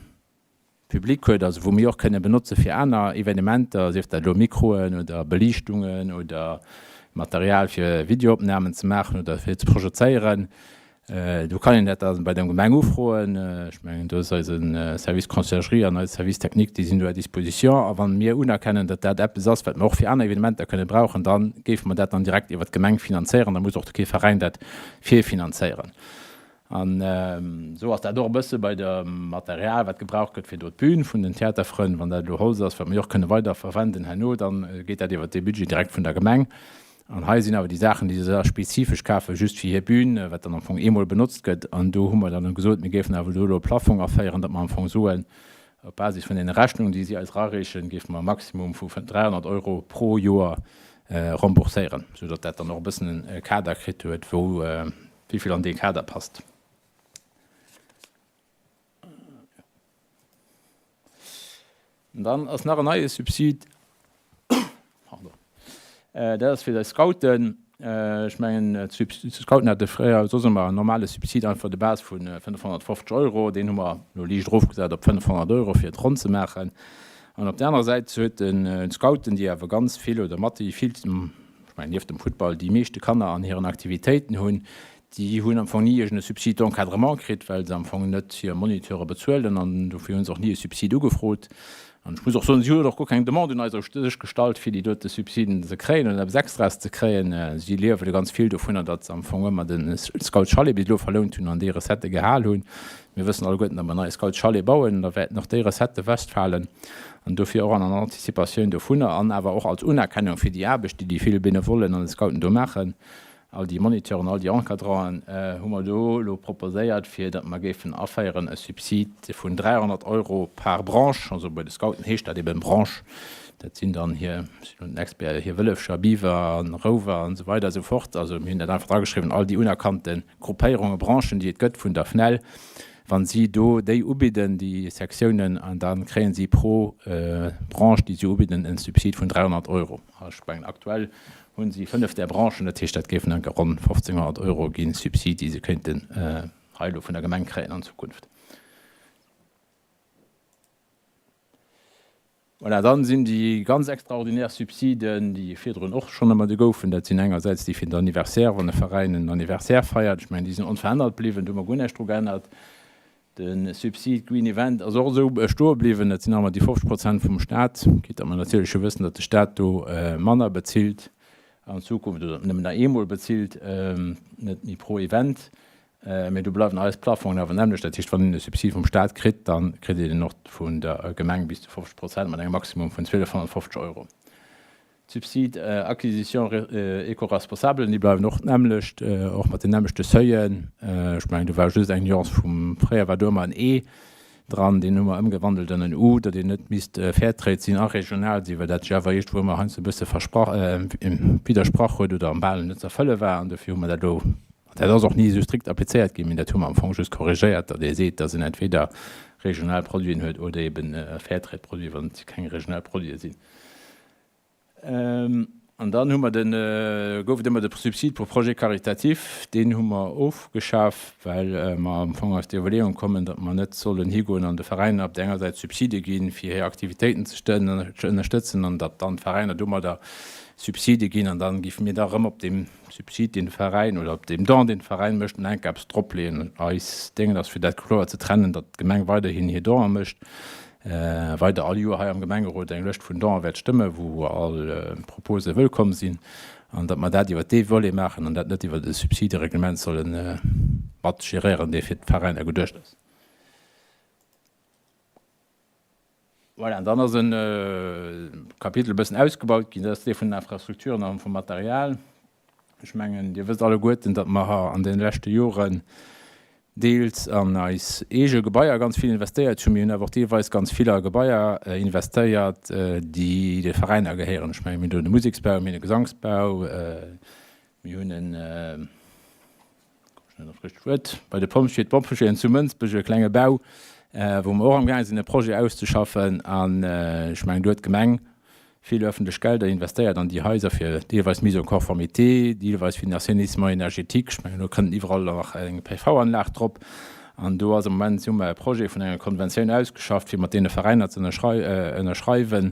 public huet, also wou mir och kënne benotze fir aner Evenementer, sief dat elo Mikroen oder Beliichtungen oder Material fir Videoopnamen ze maachen oder fir ze projezéieren, do kann een dat da bei der Gemeng ufroen. Ech mengen, do ass eise Service Conciergerie an eise Service technique, déi sinn do à disposition. A wa mir unerkennen, datt dat eppes ass, wat mir och fir aner Evenementer kënne brauchen, da géife mer dat dann direkt iwwert d'Gemeng finanzéieren. Da muss och kee Veräin dat virfinanzéieren. An esou ass dat och e bësse bei dem Material, wat gebraucht gëtt fir do d'Bün vun den Theaterfrënn. Wann dat elo Holz ass, wat mir och kënne weider verwenden herno, da geet dat iwwert dee Budget direkt vun der Gemeng. An hei sinn awer déi Saachen, déi se da spezifesch kafen, just fir hir Bün, wat dann am Fong eemol benotzt gëtt. An do hu mer dann gesot, mir géifen awer do elo e Plaffong aféieren, datt mer am Fong soen, op Basis vun deene Rechnungen, déi si eis erareechen, géife mer e Maximum vu 300 Euro pro Joer rembourséieren, soudatt dat dann och e bëssen e Kader kritt huet, wou wéi vill an dee Kader passt. An dann ass nach en neie Subsid, pardon, dat ass fir eis Scouten. Ech mengen, d'Scouten hate fréier soss ëmmer en normale Subsid einfach de base vu 550 Euro. Deen hu mer elo liicht erofgesat op 500 Euro, fir et ronn ze maachen. An op där anerer Säit huet den d'Scouten, déi awer ganz vill oder mat déi vill, ech mengen nieft dem Futtball, déi meeschte Kanner an hiren Aktivitéiten hunn. Déi hunn am Fong ni iergend e Subside d'encadrement kritt, well se am Fong net hir Moniteure bezuelen an dofir hu se och ni e Subsid ugefrot. An ech muss och soen, si hunn och guer keng Demande un eis u sech gestallt, fir déi dote Subsiden ze kréien oder eppes Extraes ze kréien. Si liewe ganz vill dovunner, datt se am Fong ëmmer de Scoutschalet bis elo verlount hunn an déi Recettë gehal hunn. Mir wëssen alleguerten, datt mer en neie Scoutschalet bauen, da wäerten och déi Recettë westfalen. An dofir och an Anticipatioun dovunner an awer och als Unerkennung fir déi Aarbecht, déi déi vill Benevollen an de Scouten do maachen, all déi Moniteuren, all déi Encadranten, hu mer do elo proposéiert, fir datt mer géifen aféieren e Subsid vun 300 Euro par Branche, also bei de Scouten heescht dat eben Branche, dat sinn dann hir, ech sinn elo net den Expert, hir Wëllefcher, Beaver an Rover an esou weider esou fort. Also mir hunn dat einfach drageschriwwen, all déi unerkannte Gruppéierungen, Branchen, déi et gëtt vun der FNEL, wa si do déi ubidden, déi Sektiounen, an da kréie si pro Branche, déi si ubidden, e Subsid vun 300 Euro. Ech mengen aktuell Hunn si 5 där Branchen, dat heescht dat géifen enke ronn 1.500 Euro ginn, Subsid déi se kéinten hei elo vun der Gemeng kréien an Zukunft. Voilà, dann sinn déi ganz extraordinär Subsiden, déi virdrun och schonn ëmmer do goufen, dat sinn engersäits déi fir den Anniversaire, wann e Veräin en Anniversaire feiert, ech mengen déi sinn onverännert bliwwen, do hu mer guer näischt dru geännert. De Subsid Green Event ass och esou stoe bliwwen. Dat sinn nach ëmmer déi 50 Prozent vum Staat, quitte datt mer natierlech jo wëssen, datt de Staat do manner bezilt an Zukunft oder nëmmen nach eemol bezilt, net méi pro Event. Mee do bleiwen eis Plafongen awer nämmlecht. Dat heescht, wann een e Subsid vum Staat kritt, da kritt een en och vun der Gemeng bis zu 50 Prozent mat engem Maximum vun 1.250 Euro. D'Subside acquisition éco-responsable, déi bleiwen och d'nämmlecht, och mat den nämmlechte Seuillen. Ech mengen, do war just eng Nuance vum, fréier war do ëmmer en E dran, deen hu mer ëmgewandelt an en U, datt een net misst Fairtrade sinn a regional sinn, well dat sech awer iergendwou ëmmer heiansdo e bësse versprach, widdersprach huet oder am bal net ze erfëlle war. An dofir hu mer dat elo, dat ass och ni esou strikt applizéiert ginn, mee dat hu mer am Fong just korrigéiert, datt ee seet, datt een entweder regional Produiten huet oder eeben Fairtrade-Produiten, wann et keng regional Produite sinn. An dann hu mer den, gouf et ëmmer de Subside pour projets caritatifs, deen hu mer ofgeschaf, well mer am Fong aus der Iwwerleeung kommen, datt mer net sollen higoen an de Veräiner op där enger Säit Subside ginn, fir hir Aktivitéiten ze ënnerstëtzen, an datt dann d'Veräiner domadder Subside ginn, an dann géife mir da erëm op deem Subsid, deen de Veräin, oder op deem Don, deen de Veräin mécht, nach enk eppes dropleeën. Eis Déngen ass, fir dat kloer ze trennen, datt d'Gemeng weiderhin hir Donë mécht, weider all Joer hei am Gemengerot eng Lëscht vun Donen wäert stëmmen, wou all Propose wëllkomm sinn, an datt mer dat iwwert dee Volet maachen an dat net iwwert e Subsidereglement solle mat geréieren, dee fir d'Veräiner geduecht ass. Voilà, an dann ass e Kapitel e bëssen ausgebaut ginn, dat ass dee vun den Infrastrukturen a vum Material. Ech mengen, Dir wësst alleguerten, datt mer an deene leschte Joren deels an eis eege Gebaier ganz vill investéiert hunn. Mir hunn awer och deelweis ganz vill a Gebaier investéiert, déi de Veräiner gehéieren. Ech mengen, mir hunn do de Museksbau, mir hunn e Gesangsbau, mir hunn en, komm ech net op d'richtegt Wuert, bei de Pompjeeë, d'Pompjeeën zu Mënsbech, e klenge Bau, wou mer och amgaang sinn, e Projet auszeschaffen. An ech mengen, do huet d'Gemeng vill öffentlech Gelder investéiert an déi Haiser fir deelweis Mise en conformité, deelweis fir den Assainissement énergétique. Ech mengen, do kënnt iwwerall nach eng PV-Anlag drop. An do ass am Moment, hu mer e Projet vun enger Konventioun ausgeschafft, fir mat deene Veräiner ze ënnerschreiwen,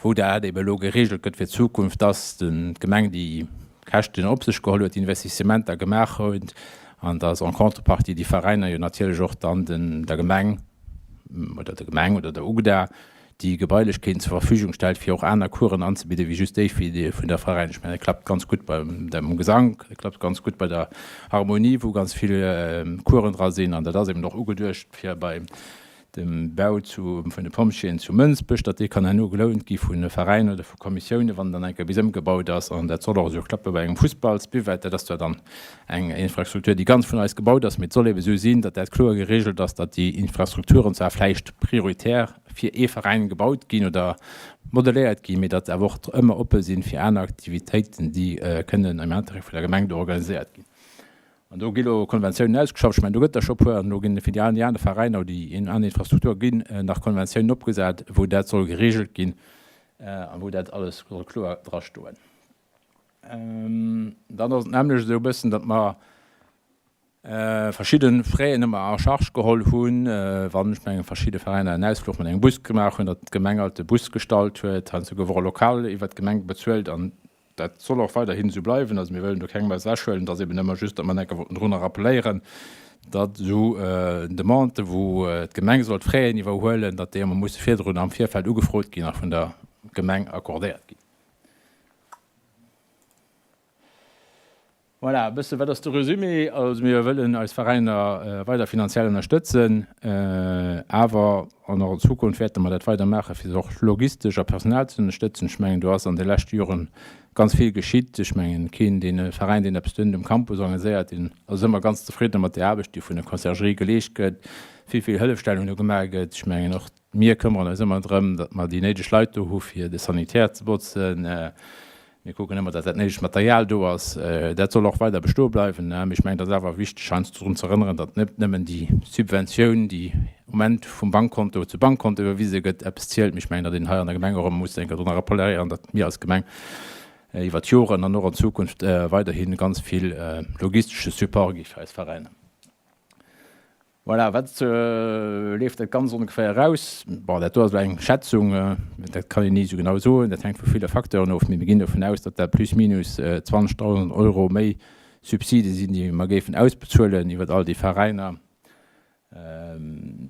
wou dat ebe elo geregelt gëtt fir d'Zukunft, dass d'Gemeng déi Käschten op sech geholl huet, déi Investissementer gemaach huet an dass en contrepartie déi Veräiner jo natierlech och dann der Gemeng oder der Gemeng oder der UGDA déi Gebailechkeeten zur Verfügung stellt, fir och aner Coursen anzebidden, wéi just déi fir déi vun der Veräin. Ech mengen, dat klappt ganz gutt beim dem Gesank, dat klappt ganz gutt bei der Harmonie, wou ganz vill Coursen dra sinn. An dat ass eben och ugeduecht fir bei dem Bau zu vun de Pompjeeën zu Mënsbech, datt dee kann herno gelount gi vu Veräiner oder vu Kommissiounen, wann dann eng Kéier bis ëmgebaut ass. An dat soll och esou klappe bei engem Fussballsbuvette. Dat ass zwar dann eng Infrastruktur, déi ganz vun eis gebaut ass, mee et soll eben esou sinn, datt dat kloer geregelt ass, datt déi Infrastrukturen zwar vläicht prioritär fir ee Veräin gebaut ginn oder modelléiert ginn, mee datt se awer och ëmmer oppe sinn fir aner Aktivitéiten, déi kënnen am Intérêt vun der Gemeng do organiséiert ginn. An do gi lo Konventiounen ausgeschafft. Ech mengen, do gëtt der scho puer. An elo ginn fir déi aner Veräiner oder déi aner Infrastruktur ginn nach Konventiounen opgesat, wou dat soll geregelt ginn a wou dat alles soll kloer drastoen. Dann ass et nämlech esou e bëssen, datt mer verschidde Fräen ëmmer a Charge geholl hunn, wann, ech mengen, verschidde Veräiner en Ausfluch mat engem Bus gemaach hunn, datt d'Gemeng alt de Bus gestallt huet. Heiansdo gouf och e Lokal iwwert d'Gemeng bezuelt an. Dat soll och weiderhin esou bleiwen. Also mir wëllen do kengem eppes ewechhuelen. Et ass eben ëmmer just, datt mer enker wollten drunner rappelléieren, datt esou Demandë wou d'Gemeng soll d'Fraisen iwwerhuelen, datt déi ëmmer musse virdrun am Virfeld ugefrot ginn a vun der Gemeng accordéiert ginn. Voilà, e bësse wat ass de Resumé? Also mir wëllen eis Veräiner weider finanziell ënnerstëtzen, awer an och an Zukunft wäerte mer dat weider maachen, fir se och logistesch a personell ze ënnerstëtzen. Ech mengen, do ass an de leschte Jore ganz vill geschitt. Ech mengen, keen deen e Veräin, deen eppes dohinner um Campus organiséiert, deen ass ëmmer ganz zefridde mat där Aarbecht, déi vun der Conciergerie geleescht gëtt, wéi vill Hëllefstellung do gemaach gëtt. Ech mengen och mir këmmeren eis ëmmer drëm, datt mer déi néideg Leit do hu fir de Sanitär ze botzen. Mir kucken ëmmer, datt dat néidegt Material do ass. Dat soll och weider bestoe bleiwen. Mee ech mengen, et ass awer wichteg, heiansdo drun ze erënneren, datt net nëmmen déi Subventioun, déi um Enn vum Bankkonto zu Bankkonto iwwerwise gëtt, eppes zielt. Mee ech mengen, datt een hei an der Gemeng och ëmmer muss eng Kéier drun rappelléieren, datt mir als Gemeng iwwert d'Joren an och an Zukunft weiderhi ganz vill logistesche Support gi fir eis Veräiner. Voilà, wat leeft dat Ganzt ongeféier eraus? Bon, dat do ass elo eng Schätzung, dat kann een ni esou genau soen, dat hänkt vu ville Facteuren of, mee mir ginn dovun aus, datt dat plus minus 20.000 Euro méi Subside sinn, déi mer géifen ausbezuelen iwwer all déi Veräiner.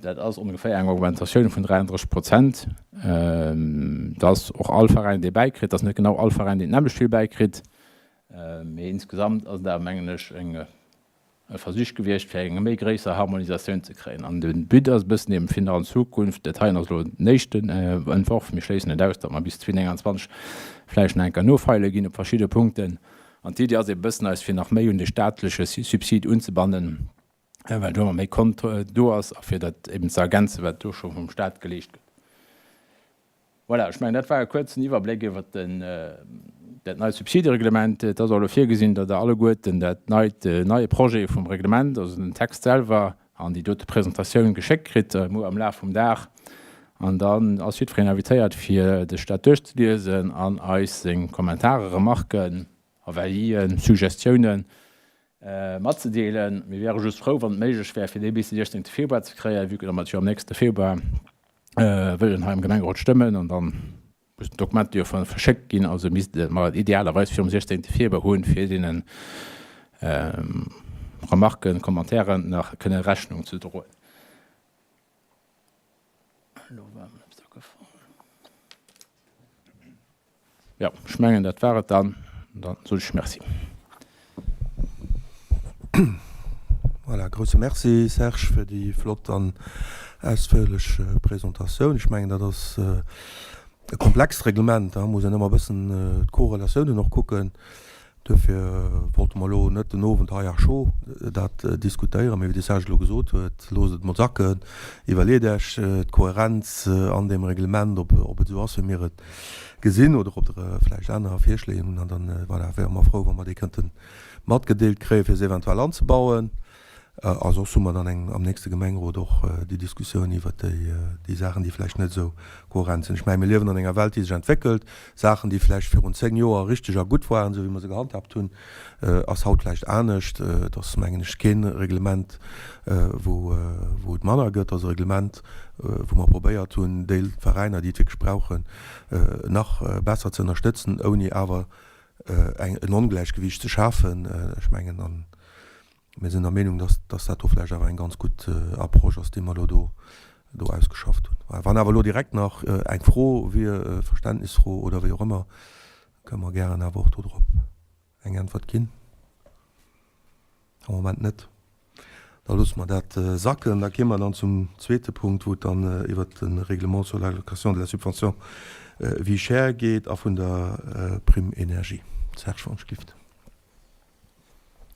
Dat ass ongeféier eng Augmentatioun vun 33 Prozent. Dat ass och all Veräin, dee bäikritt, dat ass net genau all Veräin, deen d'nämmlecht vill bäikritt, mee insgesamt ass et awer, mengen ech, eng e Versich gewiescht, fir eng méi gréisser Harmonisatioun ze kréien. An de But ass e bëssen eben, fir nach an Zukunft, dat heien ass elo den éischten Entworf, mir schléissen net aus, datt mer bis 2029 vläicht nach eng Kéier nofeile ginn op verschidde Punkten. An d'Iddi ass eben e bëssen, eis fir nach méi un de staatleche Subsid unzebannen, well do ëmmer méi Kont do ass, a fir dat eben ze ergänzen, wat do scho vum Stat geleescht gëtt. Voilà, ech mengen, dat war e kuerzen Iwwerbléck iwwert dat neit Subsidereglement. Et ass och elo virgesinn, datt Der alleguerten dat neit, neie Projet vum Reglement, also den Text selwer an déi dote Presentatioun geschéckt kritt, muer am Laf vum Dag. An dann ass jiddwereen invitéiert, fir sech dat duerchzeliesen an eis seng Kommentare, Remarken, Avis'en, Suggestiounen matzedeelen. Mir wäre just frou, wann et méiglech wär, fir déi bis de 16 Februar ze kréien, vue que mer et jo am nächste Februar wëllen hei am Gemengerot stëmmen an dann mussen d'Dokumenter jo verschéckt ginn. Also misste mer et idealerweis virum 16 Februar hunn, fir deene Remarken, Commentairen nach kënne Rechnung ze droen. Elo war mir eppes agefall. Jo, ech mengen, dat war et dann. Dann soen ech Merci. Voilà, grousse Merci, Serge, fir déi flott an ausféierlech Presentatioun. Ech mengen, dat ass e komplext Reglement, da muss een ëmmer e bëssen d'Korrelatiounen och kucken. Duerfir wollte mer elo net den Owend hei à chaud dat diskutéieren, mee wéi de Serge elo gesot huet, loosst et emol sacken, iwwerleet Iech d'Kohärenz an deem Reglement, ob et esou ass, wéi mir et gesinn, oder ob Der vläicht aner Virschléi hunn. An dann, voilà, wäre mer frou, wa mer déi kënnte matgedeelt kréien, fir se eventuell anzebauen. A soss hu mer dann eng am nächste Gemengerot och déi Diskussioun iwwert déi, déi Saachen, déi vläicht net esou kohärent sinn. Ech mengen, mir liewen an enger Welt, déi sech entwéckelt. Saachen, déi vläicht virun 10 Joer richteg a gutt waren, esou wéi mer se gehandhaabt hunn, ass haut vläicht anescht. Et ass, mengen ech, kee Reglement, wou, wou et manner gëtt. Et ass e Reglement, wou mer probéiert hunn, déi Veräiner, déi et wierklech brauchen, nach besser ze ënnerstëtzen, ouni awer eng, en Ongläichgewiicht ze schafen. Ech mengen, an Mir sinn der Meenung, dass, dass dat do vläicht awer eng ganz gutt Approche ass, déi mer elo do, do ausgeschafft hunn. Wann awer elo direkt nach eng Fro wier, Verständnisfro oder wéi och ëmmer, kënne mer gären awer och do drop eng Äntwert ginn. Am Moment net. Da loosse mer dat sacken. Da kéime mer dann zum zweete Punkt, wou et dann iwwert de Règlement sur l'allocation de la subvention vie chère geet a vun der Prime énergie. Serge, wann ech gift.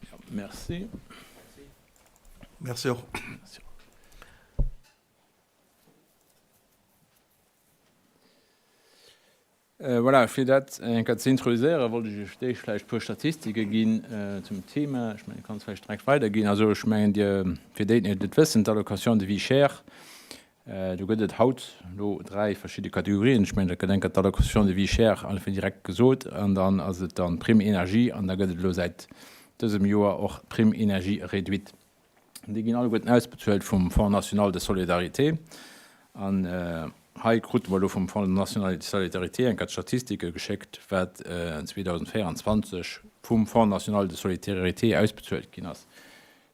Ja, merci. Merci och. Äh, voilà, fir dat eng Kéier ze introduzéieren, wollt ech Iech d'éischt vläicht e puer Statistike ginn zum Thema. Ech mengen, ech kann es vläicht direkt weiderginn. Also ech mengen, Dir, fir déi, déi et net wëssen, d'Allocation de vie chère, Do gëtt et haut elo 3 verschidde Kategorien. Ech mengen, dat gëtt eng Kéier d'Allocation de vie chère einfach direkt gesot an dann ass et dann d'Prime énergie an da gëtt et elo säit dësem Joer och d'Prime énergie réduite. Déi ginn alleguerten ausbezuelt vum Fonds national de solidarité. An Hei krute mer elo vum Fonds national de solidarité eng Kéier d'Statistike geschéckt, wat 2024 vum Fonds national de solidarité ausbezuelt ginn ass.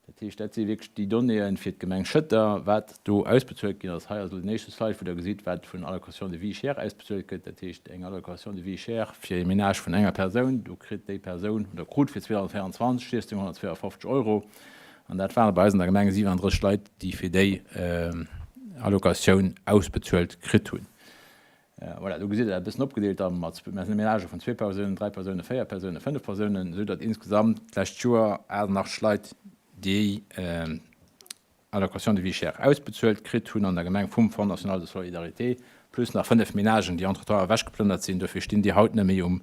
Dat heescht, dat si wierklech déi Donnéeën fir d'Gemeng Schëtter, wat do ausbezuelt ginn ass. Hei ass elo den éischte Slide, wou Der gesitt, wat vun Allocation de vie chère ausbezuelt gëtt. Dat heescht, eng Allocation de vie chère fir ee Ménage vun enger Persoun, do kritt déi Persoun oder krut fir 2024 1.652 Euro. An dat ware bei eis an der Gemeng 37 Leit, déi fir déi Allocatioun ausbezuelt kritt hunn. Voilà, do gesitt Der dat e bëssen opgedeelt da mat Ménagë vun zwee Persounen, dräi Persounen, véier Persounen, fënnef Persounen, esou datt insgesamt d'lescht Joer 88 Leit déi Allocation de vie chère ausbezuelt kritt hunn an der Gemeng vum Fonds national de solidarité, plus nach fënnef Ménagen, déi entretemps ewechgeplënnert sinn. Dofir stinn déi haut net méi um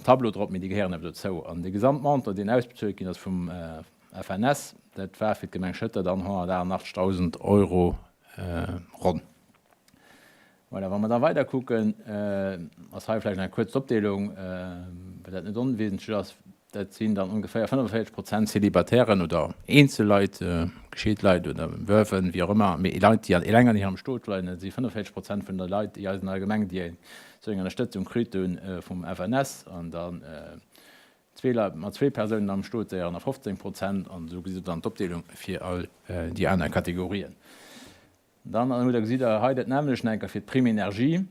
Tableau drop, mee déi gehéieren awer dozou. An de Gesamtmontant, deen ausbezuelt ginn ass vum FNS, dat war fir d'Gemeng Schëtter dann 188.000 Euro ronn. Voilà, wa mer da weider kucken, ass hei vläicht nach eng kuerz Opdeelung, well dat net onwesentlech ass. Dat sinn dann ongeféier 45 Prozent Célibataires oder eenzel Leit, gescheet Leit oder Veuven, wéi och ëmmer, mee Leit, déi eleng an hirem Stot leien. Dat si 45 Prozent vun de Leit, déi eis an der Gemeng, déi esou eng Ënnerstëtzung kritt hu vum FNS. An dann zwee Leit mat zwee Persounen am Stot, 15 Prozent. An esou gesitt Der dann d'Opdeelung fir all déi aner Kategorien. Dann hutt der, gesitt Der hei dat nämmlecht nach eng Kéier fir d'Prime énergie.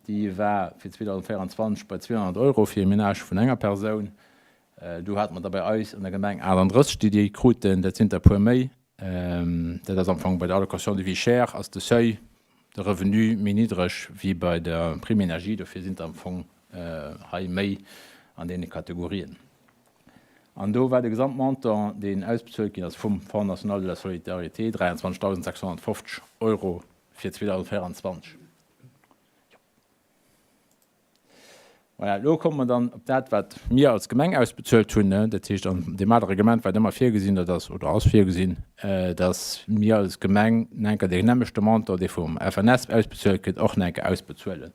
Déi war fir 2024 bei 200 Euro fir e Menage vun enger Persoun. Do hate mer der bei eis an der Gemeng 38, déi déi kruten. Dat sinn der e puer méi. Dat ass am Fong bei der Allocation de vie chère ass de Seuil de revenu méi niddreg wéi bei der Prime énergie. Dofir sinn der am Fong hei méi an deene Kategorien. An do war de Gesamtmontant, deen ausbezuelt ginn ass vum Fonds national de la solidarité, 23.650 Euro fir 2024. Jo. Voilà, elo komme mer dann op dat, wat mir als Gemeng ausbezuelt hunn. Dat heescht, an deem ale Reglement war et ëmmer virgesinn, dat ass, oder ass virgesinn, datt mir als Gemeng enker deen nämmlechte Montant, dee vum FNS ausbezuelt gëtt, och enker ausbezuelen.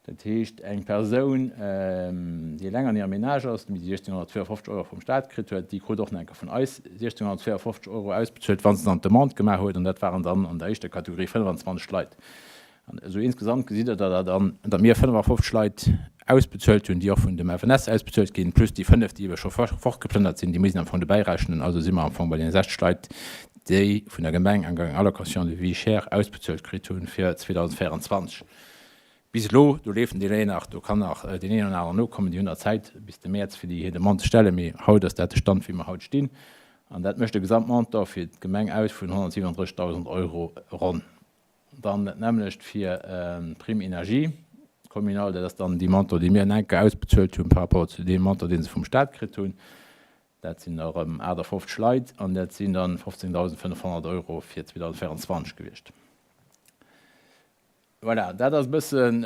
Dat heescht, eng Persoun, déi eleng an hirem Menage ass, déi 1.652 Euro vum Staat kritt huet, déi krut och nach eng Kéier vun eis 1.652 Euro ausbezuelt, wa se dann d'Demande gemaach huet. An dat waren dann an der éischter Kategorie 25 Leit. An esou insgesamt gesitt Der da dann, datt mir 55 Leit ausbezuelt hunn, déi och vun dem FNS ausbezuelt ginn, plus déi 5, déi ebe scho fortgeplënnert sinn, déi muss een am Fong dobäi rechnen. Also si mer am Fong bei deene 60 Leit, déi vun der Gemeng eng Allocation de vie chère ausbezuelt kritt hu fir 2024. Bis elo, do leeft den Delai nach, do kann nach deen een oder aneren nokommen, déi hunn nach Zäit bis de Mäerz fir déi hir Demande ze stellen, mee haut ass dat de Stand wéi mer haut stinn an dat mécht e Gesamtmontant fir d'Gemeng aus vun 137.000 Euro ronn. Dann dat nämmlecht fir d'Prime énergie communale, dat ass dann déi Montant déi mir en enke ausbezuelt hunn par rapport zu deem Montant dee se vum Staat kritt hunn, dat sinn der erëm 58 Leit an dat sinn dann 15.500 Euro fir 2024 gewiescht. Voilà, dat ass e bëssen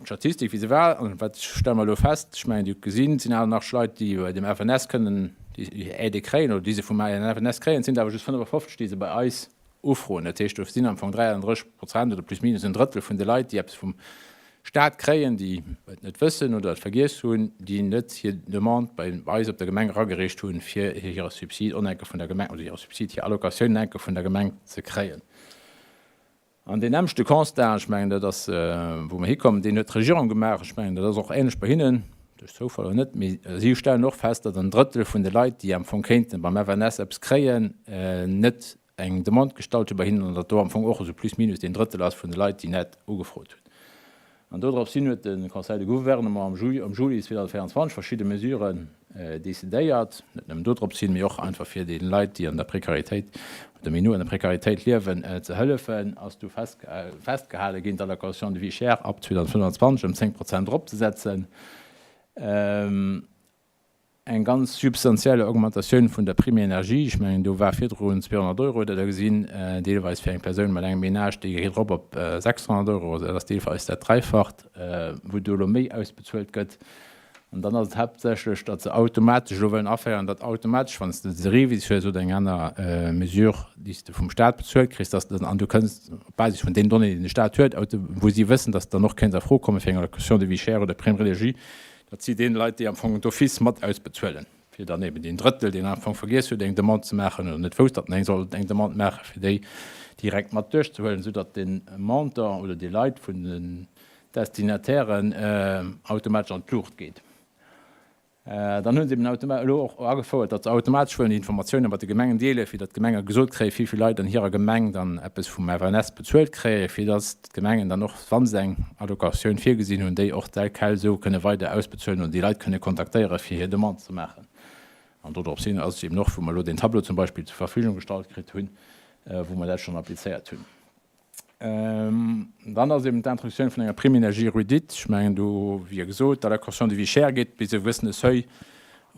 d'Statistik, wéi se war. An wat stelle mer elo fest? Ech mengen, Dir hutt gesinn, et sinn awer nach Leit, déi bei dem FNS kënnen déi Aidë kréien oder déi se vum FNS kréien. Et sinn der awer just 55, déi se bei eis ufroen. Dat heescht, do sinn am Fong 33 Prozent oder plus minus en Drëttel vun de Leit, déi eppes vum Staat kréien, déi et net wëssen oder et vergiess hunn, déi net hir Demande bei eis op der Gemeng eragereecht hunn, fir hire Subsid onenke vun der Gemeng oder hire Subsid, hir Allocatioun enke vun der Gemeng ze kréien. An deen nämmlechte Constat, ech mengen, dat ass, wou mer hikommen, deen huet d'Regierung gemaach, ech mengen, dat ass och ähnlech bei hinnen, duerch Zoufall oder net, mee si stellen och fest, datt en Drëttel vun de Leit, déi am Fong kéinte beim FNS eppes kréien, net eng Demande gestallt hu bei hinnen an datt do am Fong och esou plus minus deen Drëttel ass vun de Leit, déi net ugefrot hunn. An dodrops hin huet de Conseil de Gouvernement am Juli 2024 verschidde Mesuren decidéiert, net nëmmen dodrops hin, mee och einfach fir deene Leit, déi an der Prekaritéit oder méi no an der Prekaritéit liewen, ze hëllefen, ass du festgehale ginn, d'Allocation de vie chère ab 2025 ëm 10 Prozent eropzesetzen. Eng ganz substantielle Augmentatioun vun der Prime énergie, ech mengen do war virdrun 200 Euro, hutt Der gesinn, deelweis fir eng Persoun mat engem Ménage, déi geet erop op 600 Euro, also dat ass deelweis dat Dräifacht, wou do elo méi ausbezuelt gëtt. An dann ass et haaptsächlech, datt se automatesch elo wëllen aféieren, datt automatesch, wann s de de REVIS hues oder eng aner Mesure, déi s de vum Stat bezuelt kriss, datt s de dann, an du kënns op Basis vun deenen Donnéeën, déi de Stat huet, wou si wëssen, datt s de dann och kéints a Fro komme fir eng Allocation de vie chère oder Prime d'énergie, Datt si deene Leit déi am Fong d'office mat ausbezuelen. Fir dann eben deen Drëttel, deen am Fong vergiess huet, eng Demande ze maachen oder net wousst, datt en eng sollt eng Demande maachen, fir déi direkt mat duerchzehuelen, soudatt de Montant oder déi Leit vun den Destinatairen automatesch an d'Luucht geet. Dann hu se eben elo och agefouert, datt se automatesch wëllen déi Informatioune mat de Gemengen deelen, fir datt d'Gemenge gesot kréien, wéi vill Leit an hirer Gemeng dann eppes vum FNS bezuelt kréien, fir datt d'Gemengen dann och, wa se eng Allocatioun virgesinn hunn, déi och tel quel esou kënne weider ausbezuelen oder déi Leit kënne kontaktéieren, fir hir Demande ze maachen. An dodrops hin ass et eben och, wou mer elo deen Tableau zum Beispill zur Verfügung gestallt kritt hunn, wou mer dat schonn applizéiert hunn. Dann ass eben d'Introduktioun vun enger Prime énergie réduite. Ech mengen, do, wéi gesot, d'Allocation de vie chère geet bis e gewëssene Seuil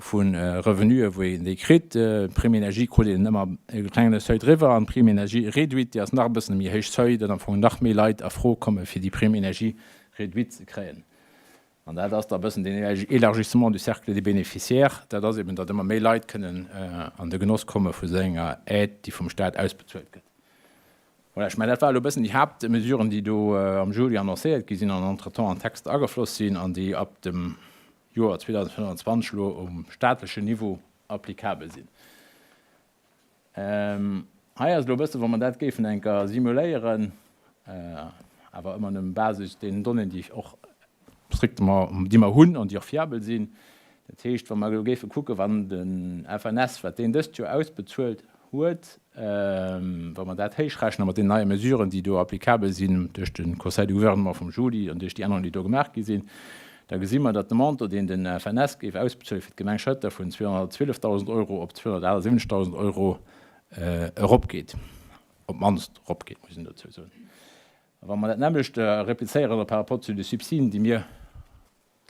vu Revenuen, wou een déi kritt. D'Prime énergie krut een ëmmer e klenge Seuil driwwer an d'Prime énergie réduite, déi ass nach e bëssen e méi héich Seuil, datt am Fong nach méi Leit a Fro komme fir déi Prime énergie réduite ze kréien. An dat ass da e bëssen den Élargissement du cercle des bénéficiaires. Dat ass eben, datt ëmmer méi Leit kënnen an de Genoss komme vu esou enger Aide, déi vum Stat ausbezuelt gëtt. Voilà, ech mengen, dat ware elo e bëssen déi Haaptmesuren, déi do am Juli annoncéiert gi sinn an entretemps an d'Texter agefloss sinn an déi ab dem Joer 2025 elo um staatlechen Niveau applicabel sinn. Hei ass elo e bëssen, wa mer dat géifen eng Kéier simuléieren, awer ëmmer nëmme Basis deenen Donnéeën, déi och strictement, déi mer hunn an déi och fiabel sinn. Dat heescht, wa mer elo géife kucken, wann den FNS, wat deen dëst Joer ausbezuelt huet, wa mer dat héichrechnen mat deenen neie Mesuren, déi do applicabel sinn duerch de Conseil de gouvernement vum Juli an duerch déi Ännerungen, déi do gemaach gi sinn, da gesi mer, datt de Montant, deen den FNS géif ausbezuelen fir d'Gemeng Schëtter, vun 212.000 Euro op 278.000 Euro eropgeet, op d'mannst eropgeet, muss een dozou soen. A wa mer dat nämmlecht replizéieren par rapport zu de Subsiden, déi mir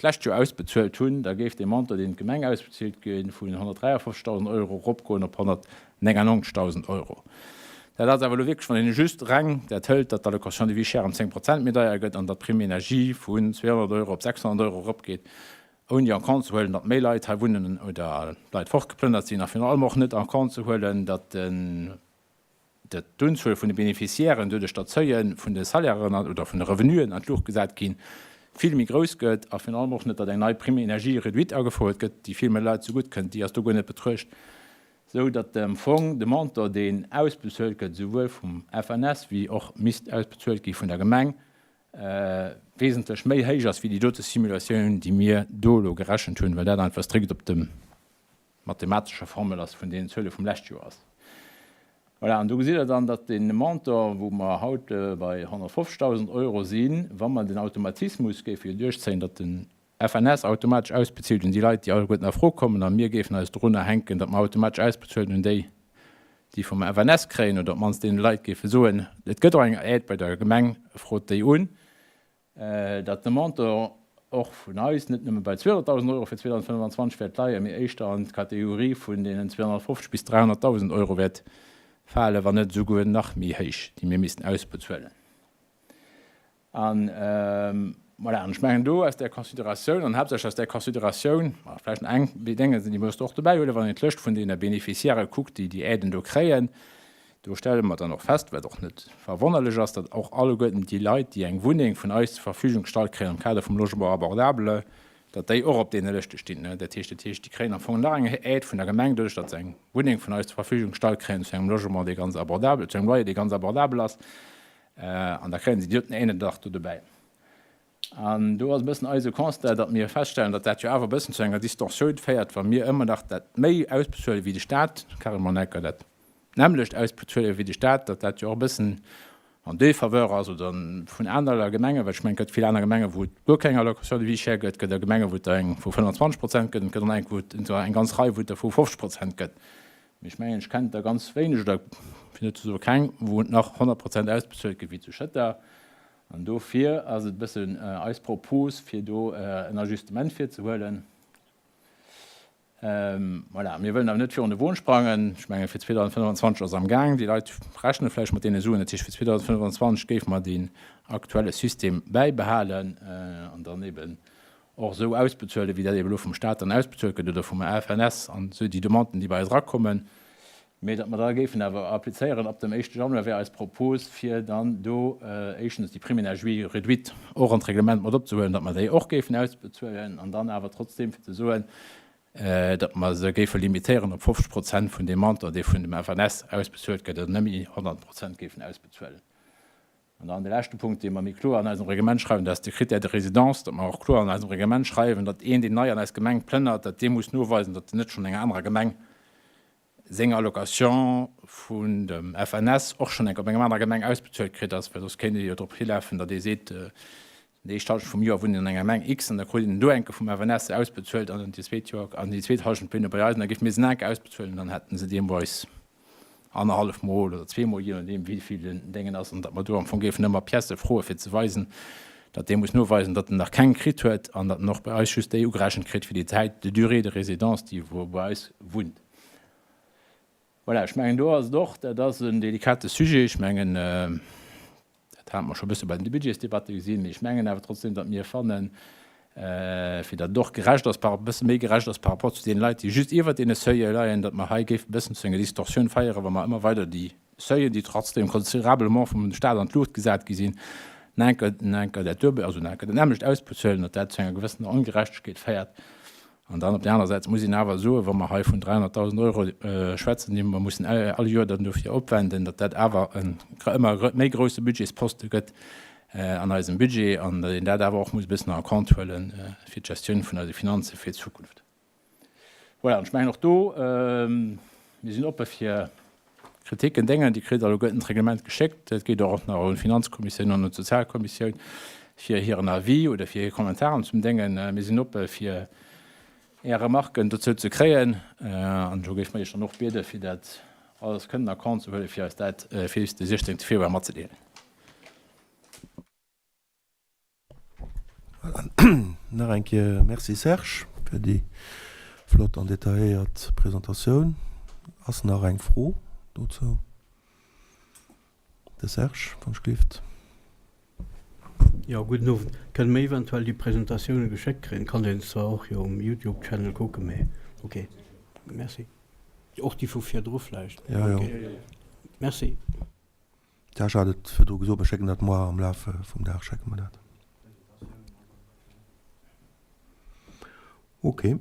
d'lescht Joer ausbezuelt hunn, da géif dee Montant, deen d'Gemeng ausbezilt ginn, vun 153.000 Euro eropgoen op 199.000 Euro. Dat ass awer elo wierklech, wann een just reng dat hëlt, datt d'Allocation de vie chère ëm 10 Prozent méi deier gëtt an datt d'Prime énergie vun 200 Euro op 600 Euro eropgeet, ouni en compte ze huelen, datt méi Leit hei wunnen oder Leit fortgeplënnert sinn, a virun allem och net en compte ze huelen, datt den datt d'Unzuel vun de Beneficiairen, doduerch datt d'Seuile vun de Salairen oder vun de Revenuen an d'Luucht gesat ginn, vill méi grouss gëtt a virun allem och net, datt eng nei Prime énergie réduite agefouert gëtt, déi vill méi Leit zegutt kënnt, déi ass do guer net betruecht, sou datt am Fong de Montant, deen ausbezuelt gëtt, esouwuel vum FNS wéi och misst ausbezuelt gi vun der Gemeng, wesentlech méi héich ass wéi déi dote Simulatioun, déi mir do elo gerechent hunn, well dat einfach strikt op dem mathematescher Formel ass vun deenen Zuele vum lescht Joer ass. Voilà, an do gesitt Der dann, datt dee Montant, wou mer haut bei 150.000 Euro sinn, wa mer den Automatismus géife jo duerchzéien, datt den FNS automatesch ausbezilt un déi Leit, déi alleguerten a Fro kommen, a mir géifen eis dorunner hänken, datt mer automatesch ausbezuelen un déi, déi vum FNS kréien, oder op d'mannst deene Leit géife soen, et gëtt och eng Aide bei der Gemeng, frot déi un. datt de Montant och vun eis net nëmme bei 200.000 Euro fir 2025 wäert leien, mee éischter an d'Kategorie vun deenen 250 bis 300.000 Euro wäert falen, wann net esouguer nach méi héich, déi mir missten ausbezuelen. An voilà, an ech mengen do aus där Consideratioun, an haaptsächlech aus där Consideratioun, ma vläicht nach eng Bedéngung, déi muss de och dobäi huelen, wann een d'Lëscht vun deene Bénéficiairë kuckt, déi déi Aiden do kréien, Do stelle mer dann och fest, wat och net verwonnerlech ass, datt och alleguerten déi Leit, déi eng Wunneng vun eis zur Verfügung gestallt kréien am Kader vum Logement abordable, datt déi och op deene Lëschte stinn. Dat heescht, dat heescht, déi kréien am Fong nach eng Aide vun der Gemeng doduerch, datt se eng Wunneng vun eis zur Verfügung gestallt kréien zu engem Logement, dee ganz abordable, zu engem Loyer, dee ganz abordabel ass. An da kréien se déi doten Aiden nach do dobäi. An do ass e bëssen eise Constat, datt mir feststellen, datt dat jo awer e bëssen zu enger Distorsioun féiert, wa mir ëmmer nach dat méi ausbezuele wéi de Stat, carrément enker dat nämmlecht ausbezuele wéi de Stat, datt dat jo och e bëssen en défaveur ass oder vun anerer Gemengen, well ech mengen, et gëtt vill aner Gemengen, wou et guer keng Allocation de vie chère gëtt, et gëtt der Gemengen, wou et der eng vu 25 Prozent gëtt an et gëtt der eng, wou et eng ganz Rei, wou et der vu 50 Prozent gëtt. Mee ech mengen, ech kennen der ganz wéineg oder fir net ze soe keng, wou et nach 100 Prozent ausbezuelt gëtt wéi zu Schëtter. An dofir ass et e bëssen eis Propos, fir do en Ajustement virzehuelen. Voilà, mir wëllen awer net virun de Won sprangen. Ech menge fir 2025 ass amgaang, déi Leit rechne vläicht mat deene Suen. Dat heescht, fir 2025 géife mer deen aktuelle System bäibehalen an dann eeben och esou ausbezuelen, wéi dat eeben elo vum Stat dann ausbezuelt gëtt oder vum FNS an esou déi Demanden, déi bei eis erakommen. Mee datt mer da géifen awer applizéieren ab dem éischte Januar, wär eis Propos, fir dann do éischtens déi Prime énergie réduite och an d'Reglement mat opzehuelen, datt mer déi och géifen ausbezuelen an dann awer trotzdem fir ze soen. Datt mer se géife limitéieren op 50 Prozent vun deem Montant, dee vun dem FNS ausbezuelt gëtt, also net méi 100 Prozent géifen ausbezuelen. An dann de leschte Punkt, dee mer méi kloer an eisem Reglement schreiwen, dat ass de Critère de résidence, datt mer och kloer an eisem Reglement schreiwen, datt een, deen nei an eis Gemeng plënnert, datt dee muss noweisen, datt en net schonn enger anerer Gemeng seng Allocation vun dem FNS och schonn eng op enger anerer Gemeng ausbezuelt kritt ass, well soss kéint ee jo drop hilafen, datt ee seet, déi éischt Hallschent vum Joer wunnt een an enger Gemeng X an da krut een do enke vum FNS se ausbezuelt an déi zweet Joer an déi zweet Hallschent bliwen bei eis an da géife mir se enke ausbezuelen an dann hätten se deemweis annerhallef Mol oder zweemol, jee nodeem wéi vill den Déngen ass, an datt mer do am Fong géifen ëmmer Piècë froe fir ze weisen, datt dee muss noweisen, datt en nach keng kritt huet an datt en och bei eis just déi ugerechent kritt fir déi Zäit de Durée de résidence, déi wou e bei eis wunnt. Voilà, ech mengen do ass et och, dat ass en delikate Sujet, ech mengen, dat hate mer scho e bësse bei den Budgetsdebatte gesinn, mee ech mengen awer trotzdem, datt mir fannen, fir datt et och gerecht ass, e bësse méi gerecht ass par rapport zu deene Leit, déi just iwwert deene Seuile leien, datt mer hei géife e bëssen zu enger Distorsioun féieren, wa mer ëmmer weider déi Seuilen, déi trotzdem considérablement vum Stat an d'Luucht gesat gi sinn, nach eng Kéier dat duebel, also nach eng Kéier dat nämmlecht ausbezuelen, datt dat zu enger gewëssener Ongerechtegkeet féiert. An dann op där anerer Säit muss een awer soen, wa mer hei vun 300.000 Euro schwätzen, déi mer mussen all Joer dann dofir opwenden, datt dat awer en ëmmer méi grouse Budgetsposte gëtt an eisem Budget an datt een dat awer och muss e bëssen en compte huele fir d'Gestioun vun eise Finanze fir d'Zukunft. Voilà, an ech mengen och do, mir sinn oppe fir Kritiken, Déngen, Dir kritt alleguerten d'Reglement geschéckt. Et geet och nach un d'Finanzkommissioun an un d'Sozialkommissioun fir hiren Avis oder fir hir Kommentaren zum Déngen. Mir sinn oppe fir Är Remarken dozou ze kréien. An do géife mer Iech dann och biede fir dat alles kënnen a Compte ze huelen, fir eis dat fir bis de 16 Februar matzedeelen. Nach eng Kéier Merci Serge fir déi flott an detailléiert Presentatioun. Ass nach eng Fro dozou? De Serge, wann ech gleeft. Jo, gudden Owend. Kënne mer eventuell déi Presentatioune geschéckt kréien? Kann een zwar och jo um Youtube Channel kucken, mee ok. Merci. Och déi vu virdru vläicht? Jo, jo. Ok. Merci. D'Serge hat et virdru gesot, mir schécken dat moar am Laf vum Dag schécke mer dat. Ok.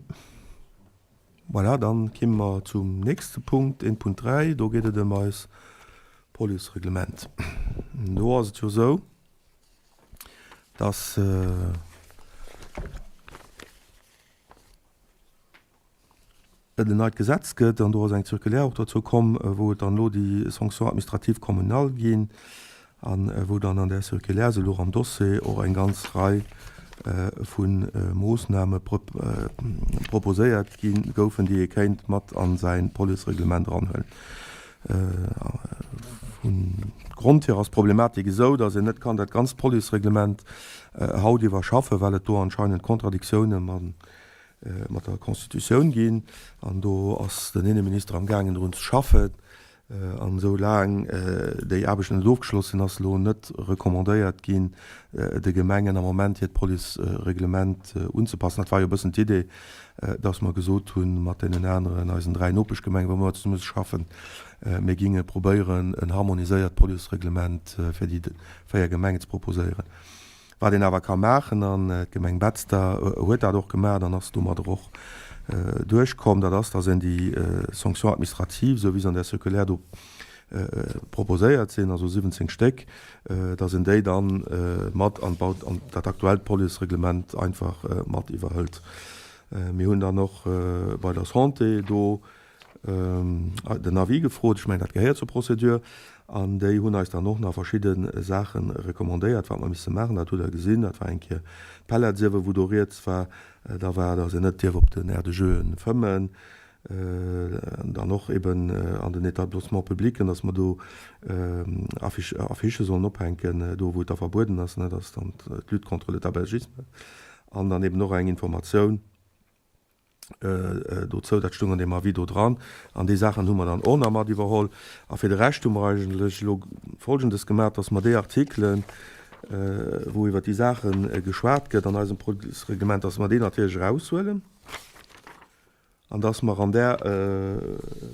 Voilà, dann kimme mer zum nächste Punkt, 1.3, do geet et ëm eis Policereglement. Do ass et jo esou, dass. et en neit Gesetz gëtt, an do ass eng Circulaire och dozou komm, wou et dann elo déi Sanctions administratives communales ginn a wou dann an där Circulaire, se elo am Dossier, och eng ganz Rei vu Moossname proposéiert gi goufen, déi ee kéint mat a säi Policereglement eranhuelen. Vum Grond hier ass d'Problematik esou, datt een net kann dat ganzt Policereglement haut iwwerschaffen, well et do anscheinend Kontradiktiounen mat der Constitutioun ginn an do ass den Inneminister am gaangen drun ze schaffen an esou laang déi Aarbechten net ofgeschloss sinn, ass elo net recommandéiert ginn de Gemengen am Moment hiert Policereglement unzepassen. Dat war jo e bëssen d'Idee, dass mer gesot hunn mat deenen aneren, eisen 3 Nopeschgemengen, wou mer zesumme schaffen, mir ginge probéieren en harmoniséiert Policereglement fir déi 4 Gemengen ze proposéieren. Wat een awer ka maachen, an d'Gemeng Betzder huet dat och gemaach an ass domadder och duerchkomm, dat ass, dass een déi Sanctions administratives, esou wéi se an där Circulaire do proposéiert sinn, also 17 Stéck, dass een déi da mat an dat aktuellt Policereglement einfach mat iwwerhëlt. Mir hunn dann och bei der Santé do den Avis gefrot, ech mengen dat gehéiert zur Procédure, an déi hunn eis dann och nach verschidde Saache recommandéiert, wat mer misse maachen. Dat hutt Der gesinn, dat war eng Kéier d'Pelletssiewe wou do rieds war, da war, datt een net dierf op den Aires de jeuxen fëmmen, dann och eben an den Établissements publics, datt mer do Affichë sollen ophänken, do wou et da verbueden ass, dat ass dann d'Lutte contre le tabagisme, an dann eben och eng Informatioun, dozou, dat stoung an deem Avis do dran, an déi Saachen hu mer dann och nach mat iwwerholl. A fir de Rescht hu mer eigentlech elo Folgendes gemaach, dass mer déi Artikelen, wou iwwert déi Saache geschwat gëtt an eisem Policereglement, dass mer déi natierlech eraushuelen an dass mer an där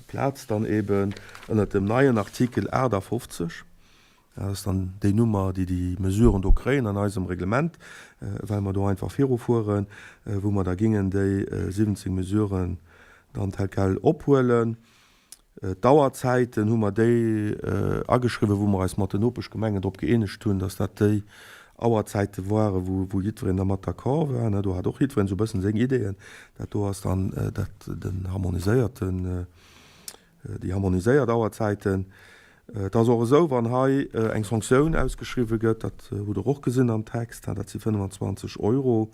Plaz dann eben ënnert dem neien Artikel 58. Dat ass dann déi Nummer, déi déi Mesuren do kréien an eisem Reglement, well mer do einfach virufueren, wou mer da gingen déi 17 Mesuren dann tel quel ophuelen. D'Auerzäiten hu mer déi ageschriwwen, wou mer eis mat den Nopeschgemengen drop gëeenegt hunn, dass dat déi Auerzäite waren, wou jiddwereen dermat d'accord war. Do hat och jiddwereen esou e bëssen seng Ideeën. Dat do ass dann dat den harmoniséierten, déi harmoniséiert Auerzäiten. Et ass och esou, wann hei eng Sanktioun ausgeschriwwen gëtt, dat hutt Der och gesinn am Text, dat si 25 Euro,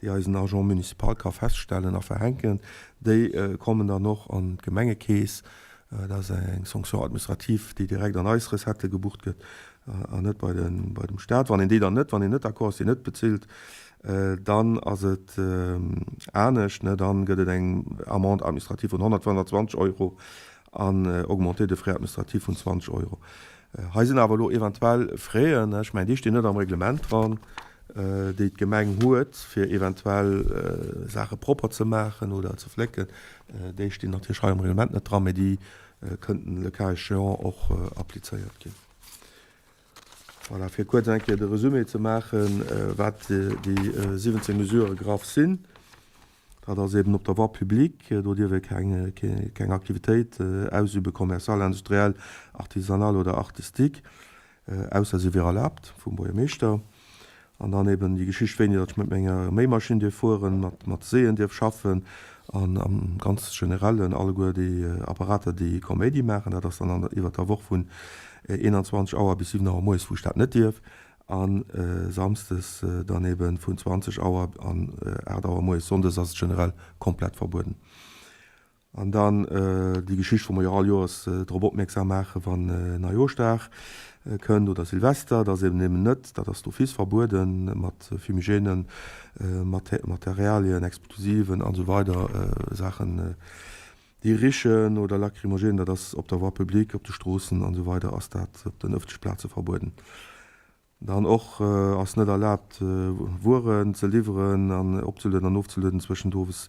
déi eisen Agent municipal ka feststellen a verhänken, déi kommen dann och an d'Gemengekeess. Dat ass eng Sanction administrative, déi direkt an eis Recettë gebucht gëtt an net bei dem Stat. Wann een déi dann net, wann een net d'accord ass, déi net bezilt, dann ass et anescht, dann gëtt et eng Amende administrative vun 125 Euro an augmentée de frais administratifs vun 20 Euro. Hei sinn awer elo eventuell Fraisen, ech mengen, déi stinn net am Reglement dran, déi d'Gemeng huet, fir eventuell Saache propper ze maachen oder ze flécken. Déi stinn natierlech hei am Reglement net dran, mee déi kënnten le cas échéant och applizéiert ginn. Voilà, fir kuerz eng Kéier de Resumé ze maachen, wat déi 17 Mesurë graff sinn. Dat ass eben op der Voie publique, do dierf ee keng, keng Aktivitéit ausüben, commerciale, industrielle, artisanale oder artistique, ausser se wier erlaabt vum Buergermeeschter. An dann eben déi Geschicht, wéini datt ech mat menger Méimaschinn dierf fueren, mat, mat Seeën dierf schaffen an am ganz Generellen alleguer déi Apparater, déi Kaméidi maachen. Dat ass dann an der, iwwert der Woch vun 21 Auer bis 7 Auer moies, wou ech dat net dierf. A samsdes dann eben vun 20 Auer an 8 Auer moies. Sonndes ass et generell komplett verbueden. An dann déi Geschicht, wou mer jo all Joers drop opmierksam maachen, wann Neijooschdag kënnt oder Silvester, dass eben eben net, dat ass d'office verbueden, mat fumigènen Materialien, Explosiven an esou weider Saachen, déi richen oder lacrymogène, dat ass op der Voie publique, op de Stroossen an esou weider ass dat op den ëffentleche Plaze verbueden. Dann och ass net erlaabt Wueren ze liwweren an opzelueden an ofzelueden zwëschent owes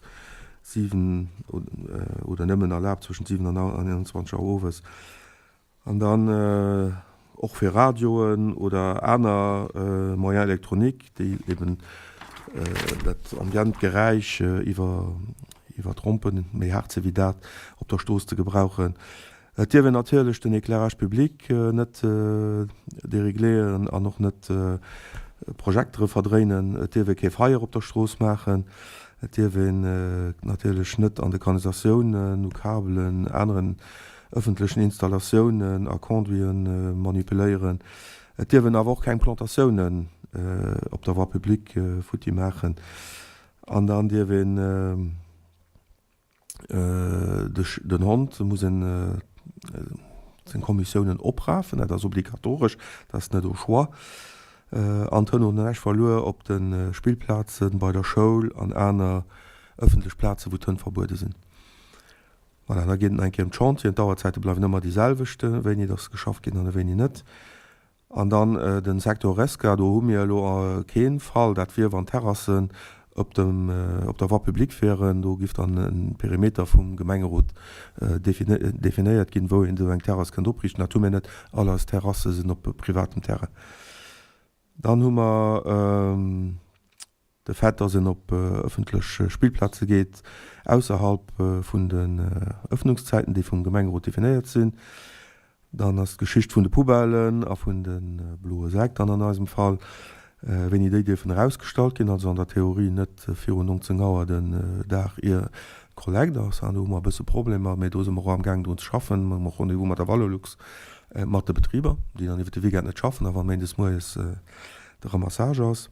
7 oder nëmmen erlaabt zwëschent 7 an 21 Auer owes. An dann och fir Radioen oder aner Moyens électroniques, déi eben dat ambient Geräisch iwwer d'Rompen, méi haart si wéi dat op der Strooss, ze gebrauchen. Et dierf een natierlech den Éclairage public net deregléieren an och net Projektere verdréinen. Et dierf ee kee Feier op der Strooss maachen. Et dierf een natierlech net an de Kanalisatiounen, u Kabelen, aneren ëffentlechen Installatiounen a Conduiten manipuléieren. Et dierf een awer och keng Plantatiounen op der Voie publique futti maachen. An dann dierf een. Den Hond muss en seng Kommissiounen oprafen, dat ass obligatoresch, dat ass net au choix. An d'Hënn hunn näischt verluer op de Spillplazen, bei der Schoul an aner ëffentlech Plazen, wou d'Hënn verbuede sinn. Voilà, da geet et nach eng Kéier ëm d'Chantieren. D'Auerzäite bleiwen ëmmer déi selwecht, wéini dass geschafft ginn an wéini net. An dann den Secteur Horesca, do hu mir elo keen Fall, dat wier wann Terrassen op dem, op der Voie publique wieren, do giff dann e Perimeter vum Gemengerot definéiert ginn, wou een esou eng Terrass kënnt opriichten. Dat hu mir net, all eis Terrasse sinn op privatem Terrain. Dann hu mer De Fait, dass een op ëffentlech Spillplaze geet, ausserhalb vun den Ëffnungszäiten, déi vum Gemengerot definéiert sinn. Dann ass d'Geschicht vun de Poubellen a vun de bloe Säck dann an eisem Fall, wéini déi dierfen erausgestallt ginn, also an der Theorie net virun 19 Auer den Dag ier d'Kollekt ass. An do hu mer e bësse Problemer, mee do si mer och amgaangen drun ze schaffen. Mir hu och Rendez-vous mat der Valorlux, mat de Betriber, déi dann iwwer de Weekend net schaffen a wann méindes moies de Ramassage ass.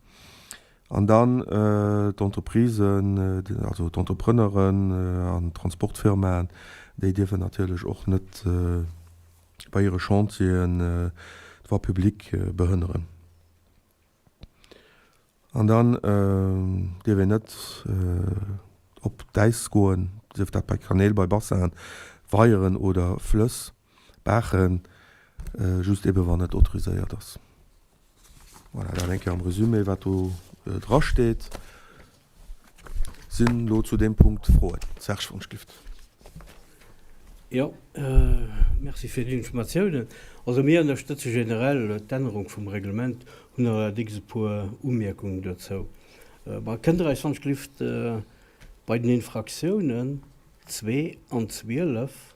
An dann d'Entreprisen, also d'Entrepreneuren an d'Transportfirmaen, déi dierfen natierlech och net bei hire Chantieren d'Voie publique behënneren. An dann dierf een net op d'Äis goen, sief dat bei Kanäl, bei Bassinen, Weieren oder Flëss, Baachen, just ebe wann et autoriséiert ass. Voilà, dat eng Kéier am Resumé, wat do drasteet. Sinn elo zu deem Punkt Froen? Serge Wunschgift. Jo, merci fir déi Informatiounen. Also mir ënnerstëtze generell d'Ännerung vum Reglement, hunn allerdéngs e puer Umierkungen dozou. Bon, kënnt Der eis wann ech gelift bei den Infraktiounen 2 an 12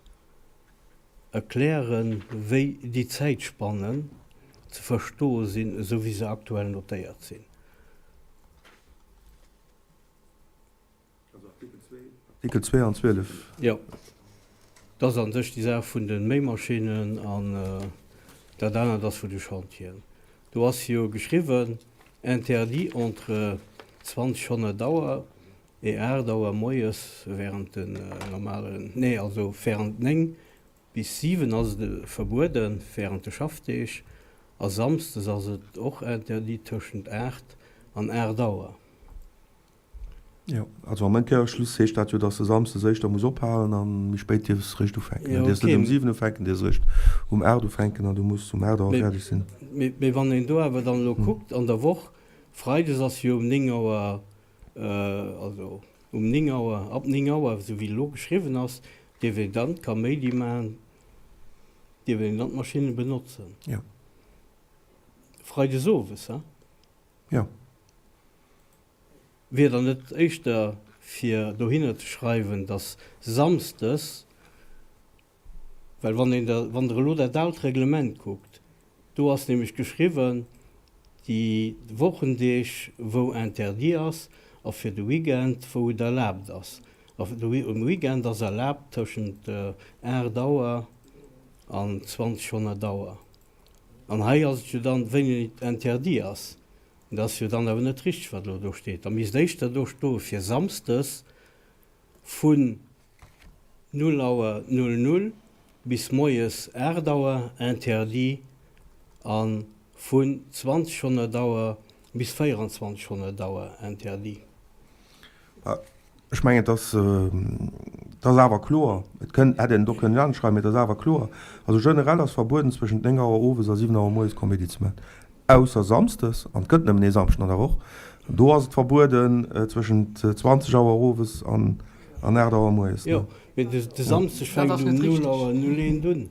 erklären, wéi déi Zäitspannen ze verstoe sinn, esou wéi se aktuell notéiert sinn? Artikel 2 an 12. Jo, dat ass a sech déi Saach vun de Méimaschinnen an dat anert ass vu de Chantieren. Do ass jo geschriwwen, interdit entre 20 Auer et 8 Auer moies während den normalen, nee, also während 9 bis 7 ass et verbueden während de Schaffdeeg a samsdes ass et och interdit tëschent 8 an 8 Auer. Jo, also am Ëmkehrschluss heescht dat jo, dass de Samsdes éischter muss ophalen a méi spéit dierfs eréischt ufänken. Du dierfs net um 7 ufänken, du dierfs eréischt um 8 ufänken an du muss um 8 Auer fäerdeg sinn. Mee wann een do awer dann elo kuckt an der Woch, Freides ass jo um 9 Auer, also um 9 Auer, ab 9 Auer, esou wéi elo geschriwwen ass, dierf een dann Kaméidi maachen, dierf een dann d'Maschinne benotzen. Jo. Freides owes, he? Jo. Wier dann net éischter fir dohinner ze schreiwen, datt samsdes, well wann een der, wann Der elo dat aalt Reglement kuckt, do ass nämlech geschriwwen, déi Wochendeeg wou interdit ass a fir de Weekend wou et erlaabt ass. A um Weekend ass erlaabt tëschent 8 Auer an 20 Auer. An hei ass et jo dann, wéini et interdit ass. Dat ass jo dann awer net richteg, wat elo do steet. Da misst éischter do stoe fir samsdes vun 0 Auer 00 bis moies 8 Auer interdit a vun 20 Auer bis 24 Auer interdit. Ech mengen, et ass, et ass awer kloer, et kënnt, hätt een do kënnen anescht schreiwen, mee et ass awer kloer, also generell ass verbueden zwëschent 9 Auer owes a 7 Auer moies Comédie ze maachen, ausser samsdes, an et gëtt nëmmen ee Samschden an der Woch, do ass et verbueden zwëschent 20 Auer owes an 8 Auer moies. Jo, mee de Samsdeg fänkt um 0 Auer 01 un.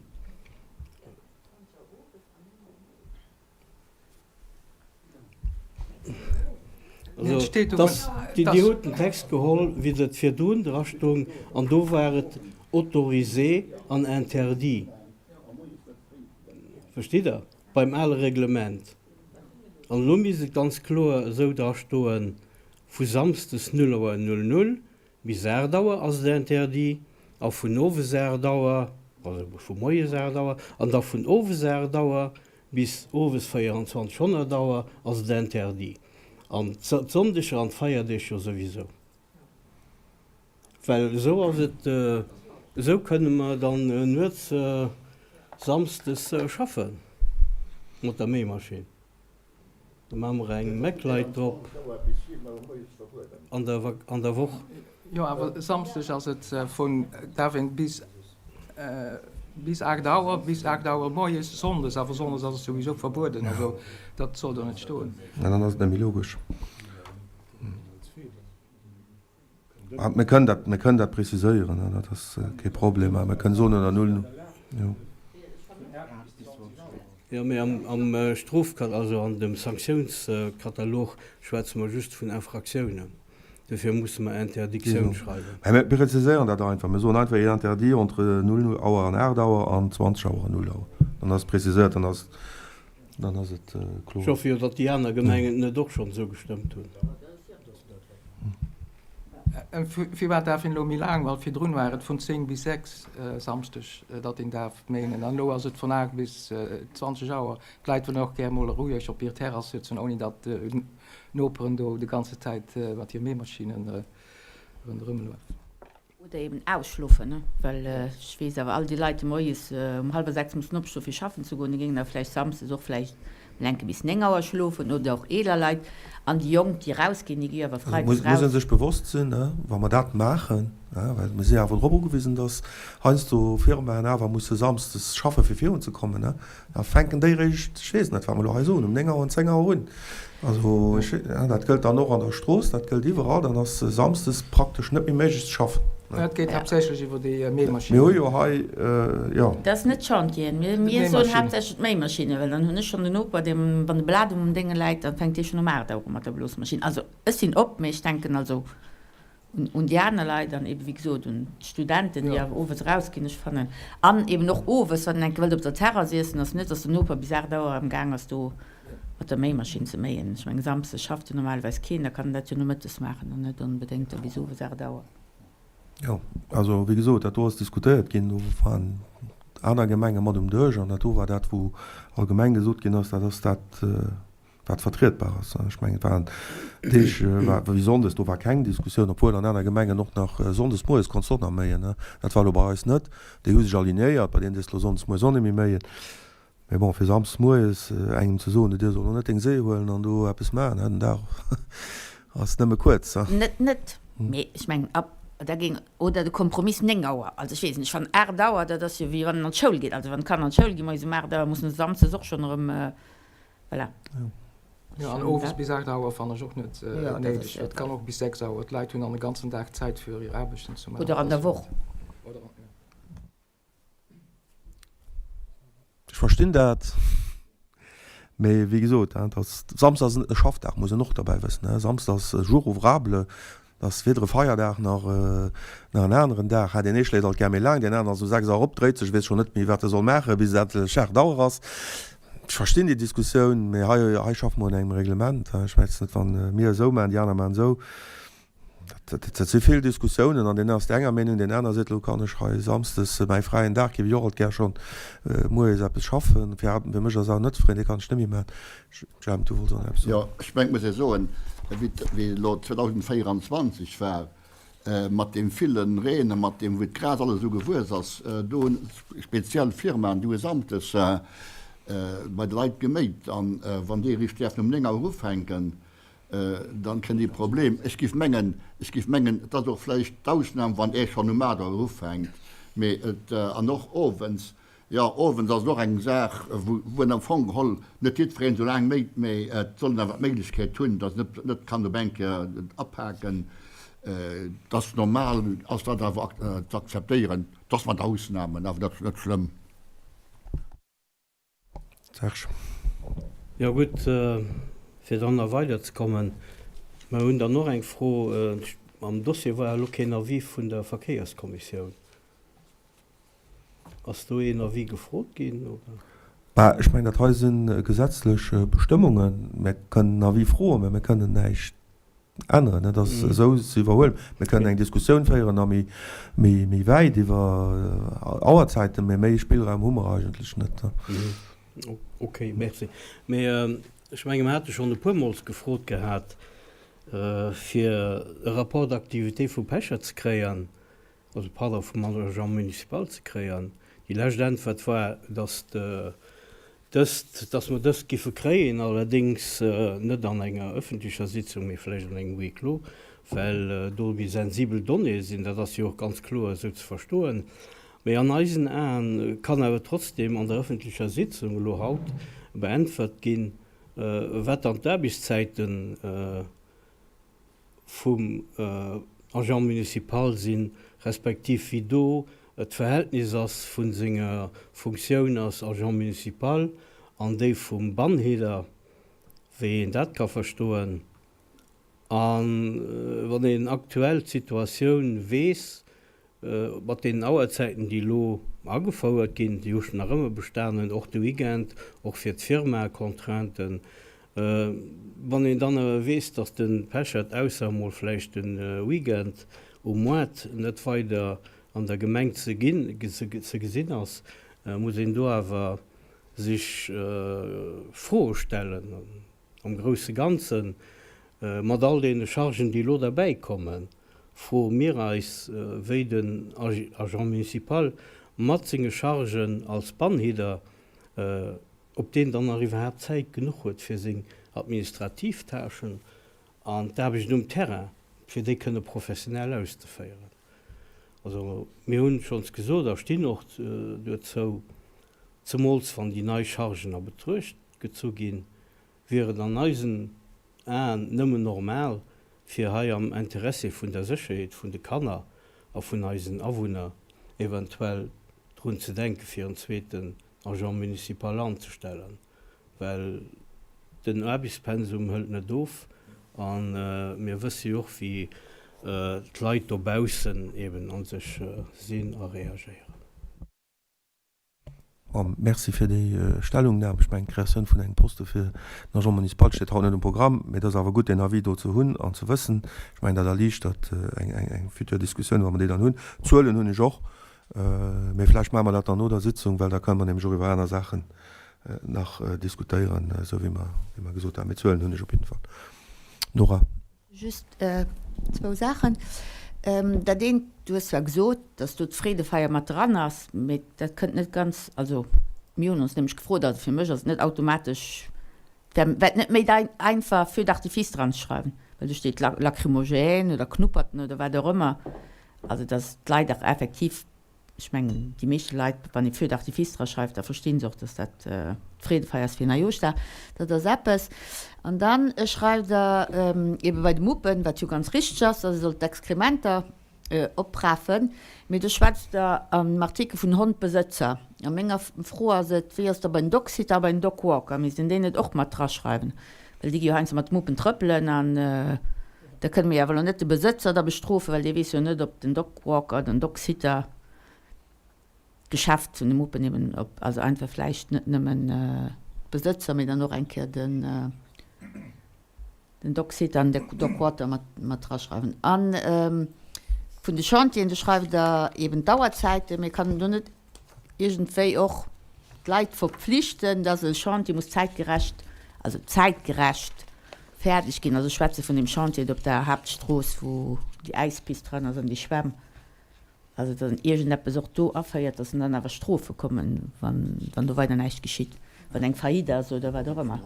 Dir hutt den Text geholl, wéi et virdrun drastoung, an do war et autorisé an interdit. Verstitt Der? Beim ale Reglement. An elo misst et ganz kloer esou drastoen, vu samsdes 0 Auer 00 Bis 8 Auer ass et interdit a vun owes 8 Auer, also vu moies 8 Auer, an da vun owes 8 Auer bis owes 2400 Auer ass et interdit. An d'Sonndeger an d'Feierdeeg jo souwisou. Well esou ass et, esou kënne mer dann nuets samsdes schaffe mat der Méimaschinn. Da maache mer eng Maglite drop an der Woch. Jo, awer Samschdeg ass et vun darf een bis bis 8 Auer, bis 8 Auer moies, Sonndes, awer Sonndes ass et souwisou verbueden, also dat soll do net stoen. Dann ass et net méi logesch. Mir kënnen dat, mir kënnen dat preziséieren, dat ass kee Problem. Mä mir kënnen soen, oder null, jo. Jo, mee am Strofkat, also an dem Sanktiounskatalog schwätze mer just vun Infraktiounen. Dofir musse mer Interdictioun schreiwen. Mä mir preziséieren dat einfach. Mir soen einfach, il est interdit entre null Auer an 8 Auer an 20 Auer an null Auer. Dann ass et preziséiert, dann ass, dann ass et kloer. Ech hoffe jo, datt déi aner Gemengen et net och schonn esou gestëmmt hunn. Firwat darf een elo méi laang? Well virdrun war et vun 10 bis 6 Samschdeg, datt een darf méinen. An elo ass et vun 8 bis 20 Auer. D'Leit wëllen och gär mol roueg op hir Terrass sëtzen, ouni datt d'Noperen do déi ganze Zäit mat hir Méimaschinnen ronderëm lafen. Oder eben ausschlofen, ne? Well ech weess awer, all déi Leit, déi moies um hallwer 6 mussen opstoen, fir schaffen ze goen, déi géingen da vläicht samsdes och vläicht mol enke bis 9 Auer schlofen. Oder och eeler Leit. An déi Jonk, déi erausginn, déi gi awer freides raus. Muss ee sech bewosst sinn, ne, wa mer dat maachen, ne, well mir si jo awer drop ugewisen, dass heiansdo Firmaen awer musse samsdes schaffen, fir virunzekommen, ne, Da fänken déi eréischt, ech weess net, wat mer elo hei soen, um 9 Auer, 10 Auer un. Also ech, dat gëllt dann och an der Strooss, dat gëllt iwwerall, dann ass samsdes praktesch net méi méiglech ze schaffen. Et geet haaptsächlech iwwer déi Méimaschinen. Mir hu jo hei, jo. Dat ass net d'Chantieren. Mir soen haaptsächlech d'Méimaschinen, well dann hunn ech schonn den Noper, deem, wann de Blat um Dénge läit, dann fänkt dee schonn um 8 Auer u mat der Blosmaschinn. Also ech sinn op, mee ech denken also un déi aner Leit an eebe wéi gesot un d'Studenten, déi awer owes erausginn. Ech fannen, an eeben och owes, wann een enke wëllt op der Terrass iessen, ass net, datt den Noper bis 8 Auer am Gaang ass do mat der Méimaschinn ze méien. Ech mengen, samsdes schafft jo normalerweis keen, da kann en dat jo nomëttes maachen an net onbedéngt da bis owes 8 Auer. Jo, also wéi gesot, dat do ass diskutéiert ginn, do waren aner Gemenge mat um Dësch an dat do war dat, wou allgemeng gesot ginn ass, dat ass dat, wat vertrietbar ass. Ech mengen, et waren Deeg, wéi sonndes, do war keng Diskussioun, obwuel an aner Gemengen och nach sonndes moies konns de och nach méien. Dat war elo bei eis net. Déi hu sech alignéiert, bei deenen dierfs de elo sonndes moies och net méi méien. Mee bon, fir samsdes moies engem ze soen, du dierfs och elo net deng Séi huelen an do eppes maachen, den Dag ass nëmme kuerz. Net, net, mee ech mengen ab da géing, oder de Kompromiss 9 Auer, also ech weess net, ech fannen 8 Auer, dat ass jo wéi wann en an d'Schoul geet, also wann d'Kanner an d'Schoul gi moies um 8 Auer, mussen se samsdes och schonn erëm, voilà. Jo, an owes bis 8 Auer fannen ech och net néideg, et kann och bis 6 Auer, d'Leit hunn dann e ganzen Dag Zäit fir hir Aarbechten ze maachen. Oder an der Woch. Ech verstinn dat, mee wéi gesot, dass Samsdes ass e Schaffdag, muss een och derbäi wëssen. Samsdes ass e Jour ouvrable, dat ass weder e Feierdag nach nach en aneren Dag. Deen ee schléit alt gär méi laang, deen aneren ass um 6 Auer op, dréit sech, weess schonn net méi, wat e soll maachen, bis et endlech 8 Auer ass. Ech verstinn déi Diskussioun, mee hei hei schaffe mer un engem Reglement. Ech weess net, wa mir esou maachen, déi aner maachen esou. Dat si vill Diskussiounen an deen ass der enger Meenung, deen aner seet, elo kann ech hei samsdes mäi fräien Dag, géif ech och alt gär schonn mueres eppes schaffen. Fir fir mech ass awer net fräi, dee kann ech net méi maachen. Jemp, du wollts och nach eppes soen. Jo, ech mengen, et muss ee soen, wéi wéi elo 2024 war, mat deem ville Reen a mat deem, wou d'Gras alles esou gewuess ass, do hunn speziell Firmaen, déi hu samsdes bei de Leit geméit. An wann déi eréischt däerfen um 9 Auer ufänken, Dann kënnt ee Problem. Ech géif mengen, ech géif mengen, et ass och vläicht d'Ausnam, wann ee schonn um 8 Auer ufänkt, mee et, an och owends, jo, owends ass et och eng Saach, wou, wou en am Fong geholl net jiddwereen esou laang méit, mee et soll en awer d'Méiglechkeet hunn, datt en net, net kann op eng Kéier apaken. Et ass normal, ass dat awer ze akzeptéieren. Et ass mat Ausnamen, awer dat ass net schlëmm. Serge. Jo gutt, fir dann nach weider ze kommen, mer hunn dann och eng Fro, am Dossier war elo keen Avis vun der Verkéierskommissioun. Ass do een Avis gefrot ginn, oder? Bah, ech mengen, dat hei si gesetzlech Bestëmmungen. Mir kënnen en Avis froen, mä mir kënnen näischt änneren. Dat ass esou ze iwwerhuelen. Mir kënnen eng Diskussioun féieren a méi, méi, méi wäit iwwer Auerzäiten, mä méi Spillraum hu mer eigentlech net. Ok, merci. Mä ech menge mer hate schonn e puermools gefrot gehat, fir e Rapport d'activité vum Päscher ze kréien, also pardon, vum Agent municipal ze kréien. Déi lescht Äntwert war, dass dëst, dass mer dëst giffe kréien, allerdéngs net an enger öffentlecher Sitzung, mee vläicht an engem Huis clos, well do méi sensibel Donnéeë sinn. Dat ass jo och ganz kloer esou ze verstoen. Mee an eisen Aen kann awer trotzdem an der öffentlecher Sitzung elo haut beäntwert ginn, wat dann d'Aarbechtszäiten, vum Agent municipal sinn, respektiv wéi do d'Verhältnis ass vu senger Funktioun als Agent municipal an déi vum Bannhider, wéi een dat ka verstoen. A wann een aktuell d'Situatioun weess, Mat deenen Auerzäiten, déi elo agefouert ginn, déi hu schonn nach ëmmer bestanen, och de Weekend, och fir d'Firmacontrainten, wann een dann awer weess, datt de Pechert ausser emol vläicht de Weekend um Moart net weider an der Gemeng ze ginn, ze gesinn ass, muss een do awer sech Froe stellen. Am grousse Ganzen, mat all deene Chargen, déi elo derbäi kommen, froe mir eis, wéi den Agent municipal mat senge Chargen als Bannhidder, ob deen dann nach iwwerhaapt Zäit genuch huet fir seng administrativ Tâchen an d'Aarbecht um Terrain, fir déi kënne professionell auszeféieren. Also mir hunn schonns gesot a stinn och duerzou, zemools wann déi nei Chargen a Betruecht gezu ginn, wier et an eisen Aen nëmmen normal, fir hei am Interessi vun der Sécherheet vun de Kanner. a vun eisen Awunner, eventuell drun ze denke fir en zweeten Agent municipal anzestellen, well den Aarbechtspensum hëlt net of a mir wësse jo och wéi d'Leit dobaussen eben a sech sinn a reagéieren. Bon, merci fir déi Stellungnam. Ech mengen, d'Kreatioun vun engem Poste fir den Agent municipal steet haut net um Programm, mee et ass awer gutt, deen Avis do ze hunn an ze wëssen. Ech mengen, dat erliichtert eng futur Diskussioun, wa mer déi dann hunn. Zuelen hunn ech och, mee vläicht maache mer dat dann no der Sitzung, well da kënne mer nämlech och iwwer aner Saachen nach diskutéieren, esou wéi mer gesot haben. Mee Zuelen hunn ech op jidde Fall. Nora. Just zwou Saachen. Dat eent, du hues zwar gesot, datt do d'Freedefeier mat dran ass, mee dat kënnt net ganz, also mir hunn ons nämlech gefrot, also fir mech ass et net automatesch, wär et net méi einfach Feu d'artifice dran ze schreiwen, well do steet Lacrymogène oder Knupperten oder wat och ëmmer, also datt d'Leit och effektiv Ech mengen, déi meeschte Leit, wann ee Feu d'artifice dra schreift, da verstinn se och, dass dat d'Freedefeier ass fir Neijooschdag. Dat ass eppes. An da schreift Der eebe bei de Muppen, wat jo ganz richteg ass, dass ee soll d'Exkrementer oprafen. Mee do schwätzt Der am Artikel vun Hondbesëtzer. A menger Fro ass et, Wéi ass da bei den Dogsitter a bei den Dogwalker? Misst een déi net och mat draschreiwen? Well déi gi jo heiansdo mat de Muppen trëppelen an Da kënne mir awer elo net de Besëtzer da bestrofen, well dee weess jo net, ob den Dogwalker, den Dogsitter d'Geschäft vun de Muppen eben op, also einfach vläicht net nëmmen d'Besëtzer, mee dann och eng Kéier den, den Dogsitter an de Dogwater mat, mat draschreiwen. A vun de Chantieren, do schreift Der eben d'Auerzäiten, mee kann een do net iergendwéi och d'Leit verpflichten, dass e Chantier muss zäitgerecht, also zäitgerecht fäerdeg ginn. Also ech schwätze vun deem Chantier do op der Haaptstrooss, wou déi Äispist dran ass an déi Schwämm. Also dass een iergendeppes och do aféiert, dass dann awer Strofe kommen, wann, wann do weider näischt geschitt, wann eng Faillite ass oder wat och ëmmer.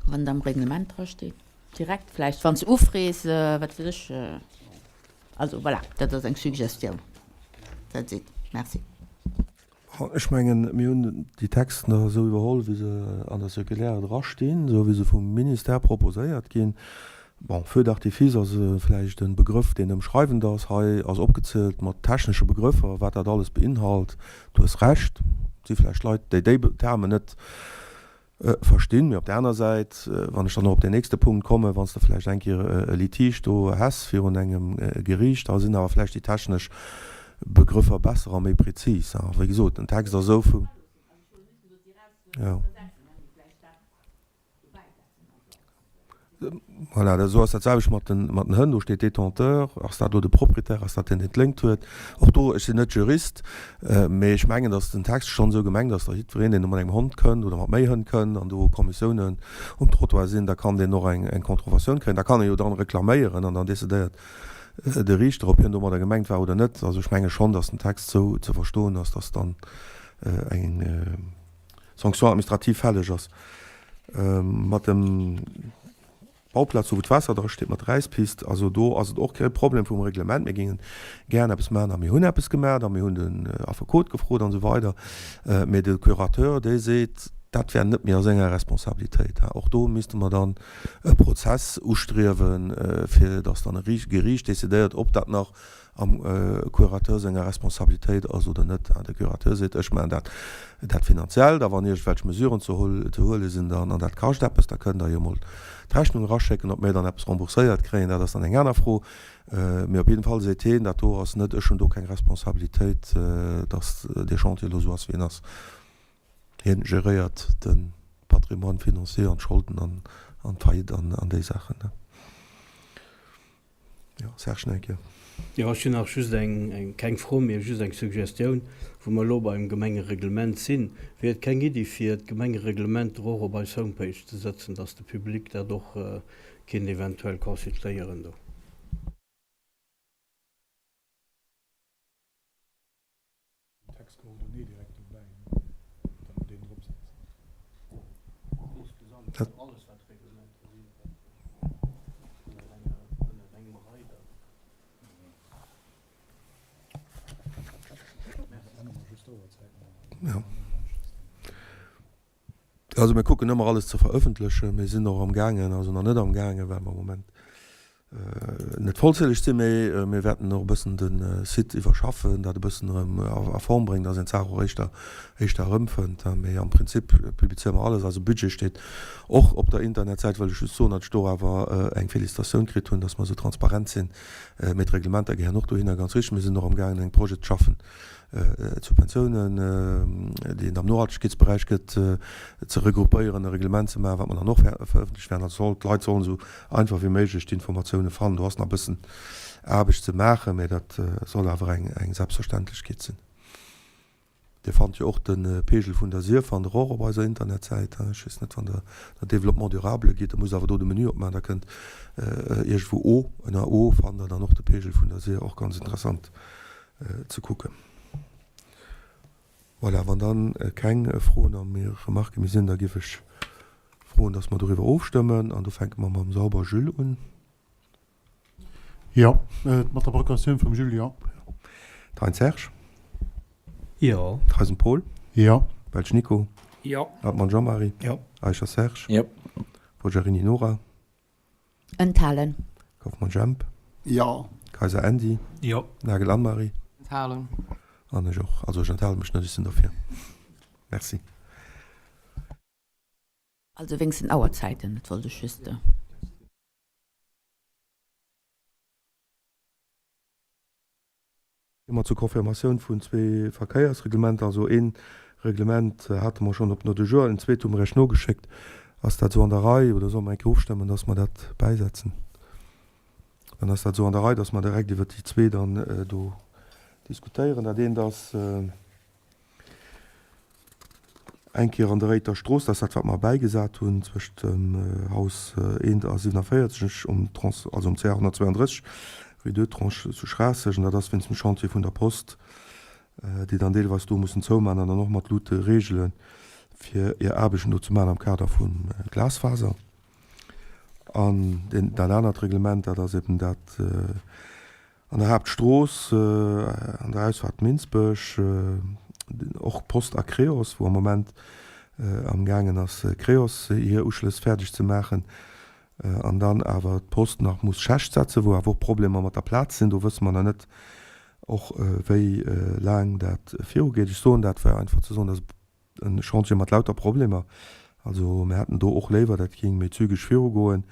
Wann et am Reglement drasteet, direkt vläicht, wann s de ufrees, wat weess ech. Also voilà, dat ass eng Suggestioun. That's it. Merci. Ech mengen, mir hunn déi Texten da esou iwwerholl, wéi se an der Circulaire drastinn, esou wéi se vum Ministère proposéiert ginn. Bon, Feu d'artifice ass vläicht e Begrëff, deen ëmschreiwend ass. Hei ass opgezielt mat technesche Begrëffer, wat dat alles beinhalt. Du hues Recht, et si vläicht Leit, déi déi Termen net Verstinn. Mee op där aner Säit, wann ech dann och op deen nächste Punkt kommen, wann s de vläicht eng Kéier e Litige do häss virun engem Geriicht, da sinn awer vläicht déi technesch Begrëffer besser a méi prezis. A wéi gesot, den Text ass esou vum. Jo. Voilà, esou ass dat selwecht mat den, mat den Hënn. Do steet Détenteur. Ass dat elo de Proprietär? Ass dat deen, deen d'Léngt huet? Och do, ech sinn net Jurist, mee ech mengen, datt den Text schonn esou gemengt ass, datt jiddwereen, deen do mat engem Hond kënnt oder mat méi Hënn kënnt an do Kommissiounen um Trottoir sinn, da kann deen och eng, eng Contraventioun kréien. Da kann e jo dann reklaméieren an dann decidéiert de Riichter, ob hien domadder gemengt war oder net. Also ech menge schonn, datt den Text esou ze verstoen ass, datt dann eng, Sanction administrative fälleg ass. Mat dem Bauplaz, do wou d'Waasser dra steet, mat der Äispist, also do ass et och kee Problem vum Reglement. Mir géinge gären eppes maachen a mir hunn eppes gemaach a mir hunn den Affekot gefrot an esou weider. Mee de Curateur, dee seet, dat wär net méi a senger Responsabilitéit. Och do misste mer dann e Prozess ustriewen, fir datt dann e Geriicht decidéiert, ob dat nach am Curateur senger Responsabilitéit ass oder net. De Curateur seet, ech maachen dat, dat finanziellt, a wann iergendwelch Mesuren ze huele sinn, dann, an dat kascht eppes, da kënnt Der jo emol d'Rechnung eraschécken. Ob mir dann eppes rembourséiert kréien, dat ass dann eng aner Fro. Mee op jidde Fall seet hien, dat do ass net, ech hunn do keng Responsabilitéit, datt dee Chantier elo esou ass, wéi en ass. Hien geréiert de Patrimoine financier an d'Scholden an d'Faillite an déi Saachen. Jo, Serge Schneider. Jo, ech hunn nach just eng, keng Fro, mee just eng Suggestioun. Wou mer elo beim Gemengereglement sinn, wier et keng Iddi fir d'Gemengereglementer och op eis Homepage ze sëtzen, dass de Public dat och kinnt eventuell consultéieren do? Also mir kucken ëmmer alles ze verëffentlechen. Mir sinn och amgaangen, also nach net amgaangen, well mer am Moment. Net vollzähleg sinn, mee mir wäerten och e bëssen de Site iwwerschaffen, dat e bëssen erëm a Form bréngen, dass een d'Saach och éischter, éischter erëmfënnt. Mee am Prinzip publizéiere mer alles. Eise Budget steet och op der Internetsäit. Wëll ech just soen, datt ech do awer eng Felicitatioun kritt hunn, dass mer esou transparent sinn. Mee d'Reglementer gehéieren och dohinner, ganz richteg. Mir sinn och amgaangen, un engem Projet ze schaffen, d'Subventiounen, déi et am Nohaltegkeetsberäich gëtt, ze regroupéieren, e Reglement ze maachen, wat mer dann och verëffentleche wäerten. Also soll, d'Leit sollen esou einfach wéi méiglech d'Informatioune fannen. Do ass nach e bëssen Aarbecht ze maachen, mä dat soll awer eng Selbstverständlechkeet sinn. Dir fannt jo och de Peegel vun der Sir fannt der och op eiser Internetsäit. Ech weess net, wann Der no Développement durable gitt, da musst Der awer do de Menü opmaachen, da kënnt iergendwou O, ënner O fannt Der dann och de Peegel vun der Sir, och ganz interessant ze kucken. Voilà, wann dann keng Froen a Remarquë méi sinn, da géif ech froen, dass mer doriwwer ofstëmmen. An do fänke mer mam Sauber Jules un. Jo, mat der Progressioun vum Jules, jo. Thein Serge. Jo. Theisen Paul. Jo. Welsch Nico. Jo. Hartmann Jean-Marie. Jo. Eicher Serge. Jo. Forgiarini Nora. Enthalen. Kauffmann Jemp. Jo. Kayser Andy. Jo. Nagel Anne-Marie. Enthalen. An ech och. Also ech enthale mech net, ech sinn derfir. Merci. Also wéinst den Auerzäiten, dat wollt ech just. Gi mer zur Confirmatioun vun zwee Verkéiersreglementer. Also ee Reglement hate mer schonn op den Ordre du jour, en zweet hu mer Iech nogeschéckt. Ass dat esou an der Rei oder solle mer eng Kéier ofstëmmen, dass mer dat bäisetzen? Dann ass dat esou an der Rei, dass mer direkt iwwert déi zwee dann do diskutéieren. Dat eent ass. Eng Kéier an der Réider Strooss, dat ass dat wat mer bäigesat hunn, zwëscht dem Haus 1 a 47 um Tronçon, also um CR 132, rue d'Oetrange zu Schraasseg. An dat ass wéinst dem Chantier vun der Post, déi dann deelweis do mussen zoumaachen an dann och mat Luute reegele fir hir Aarbechten do ze maachen am Kader vum Glasfaser. An deen, dat anert Reglement, dat ass eben dat, An der Haaptstrooss, an der Ausfahrt Minsbech, och Post a Creos, wou am Moment am gaangen ass Creos hir Uschlëss fäerdeg ze maachen an dann awer d'Post nach muss Schächt setzen, wou awer och Problemer mat der Plaz sinn. Do wësse mer nach net och wéi laang dat virugeet. Ech soen dat, fir einfach ze soen, dass E Chantier mat lauter Problemer. Also mir hätten do och léiwer, dat géing méi zügeg virugoen.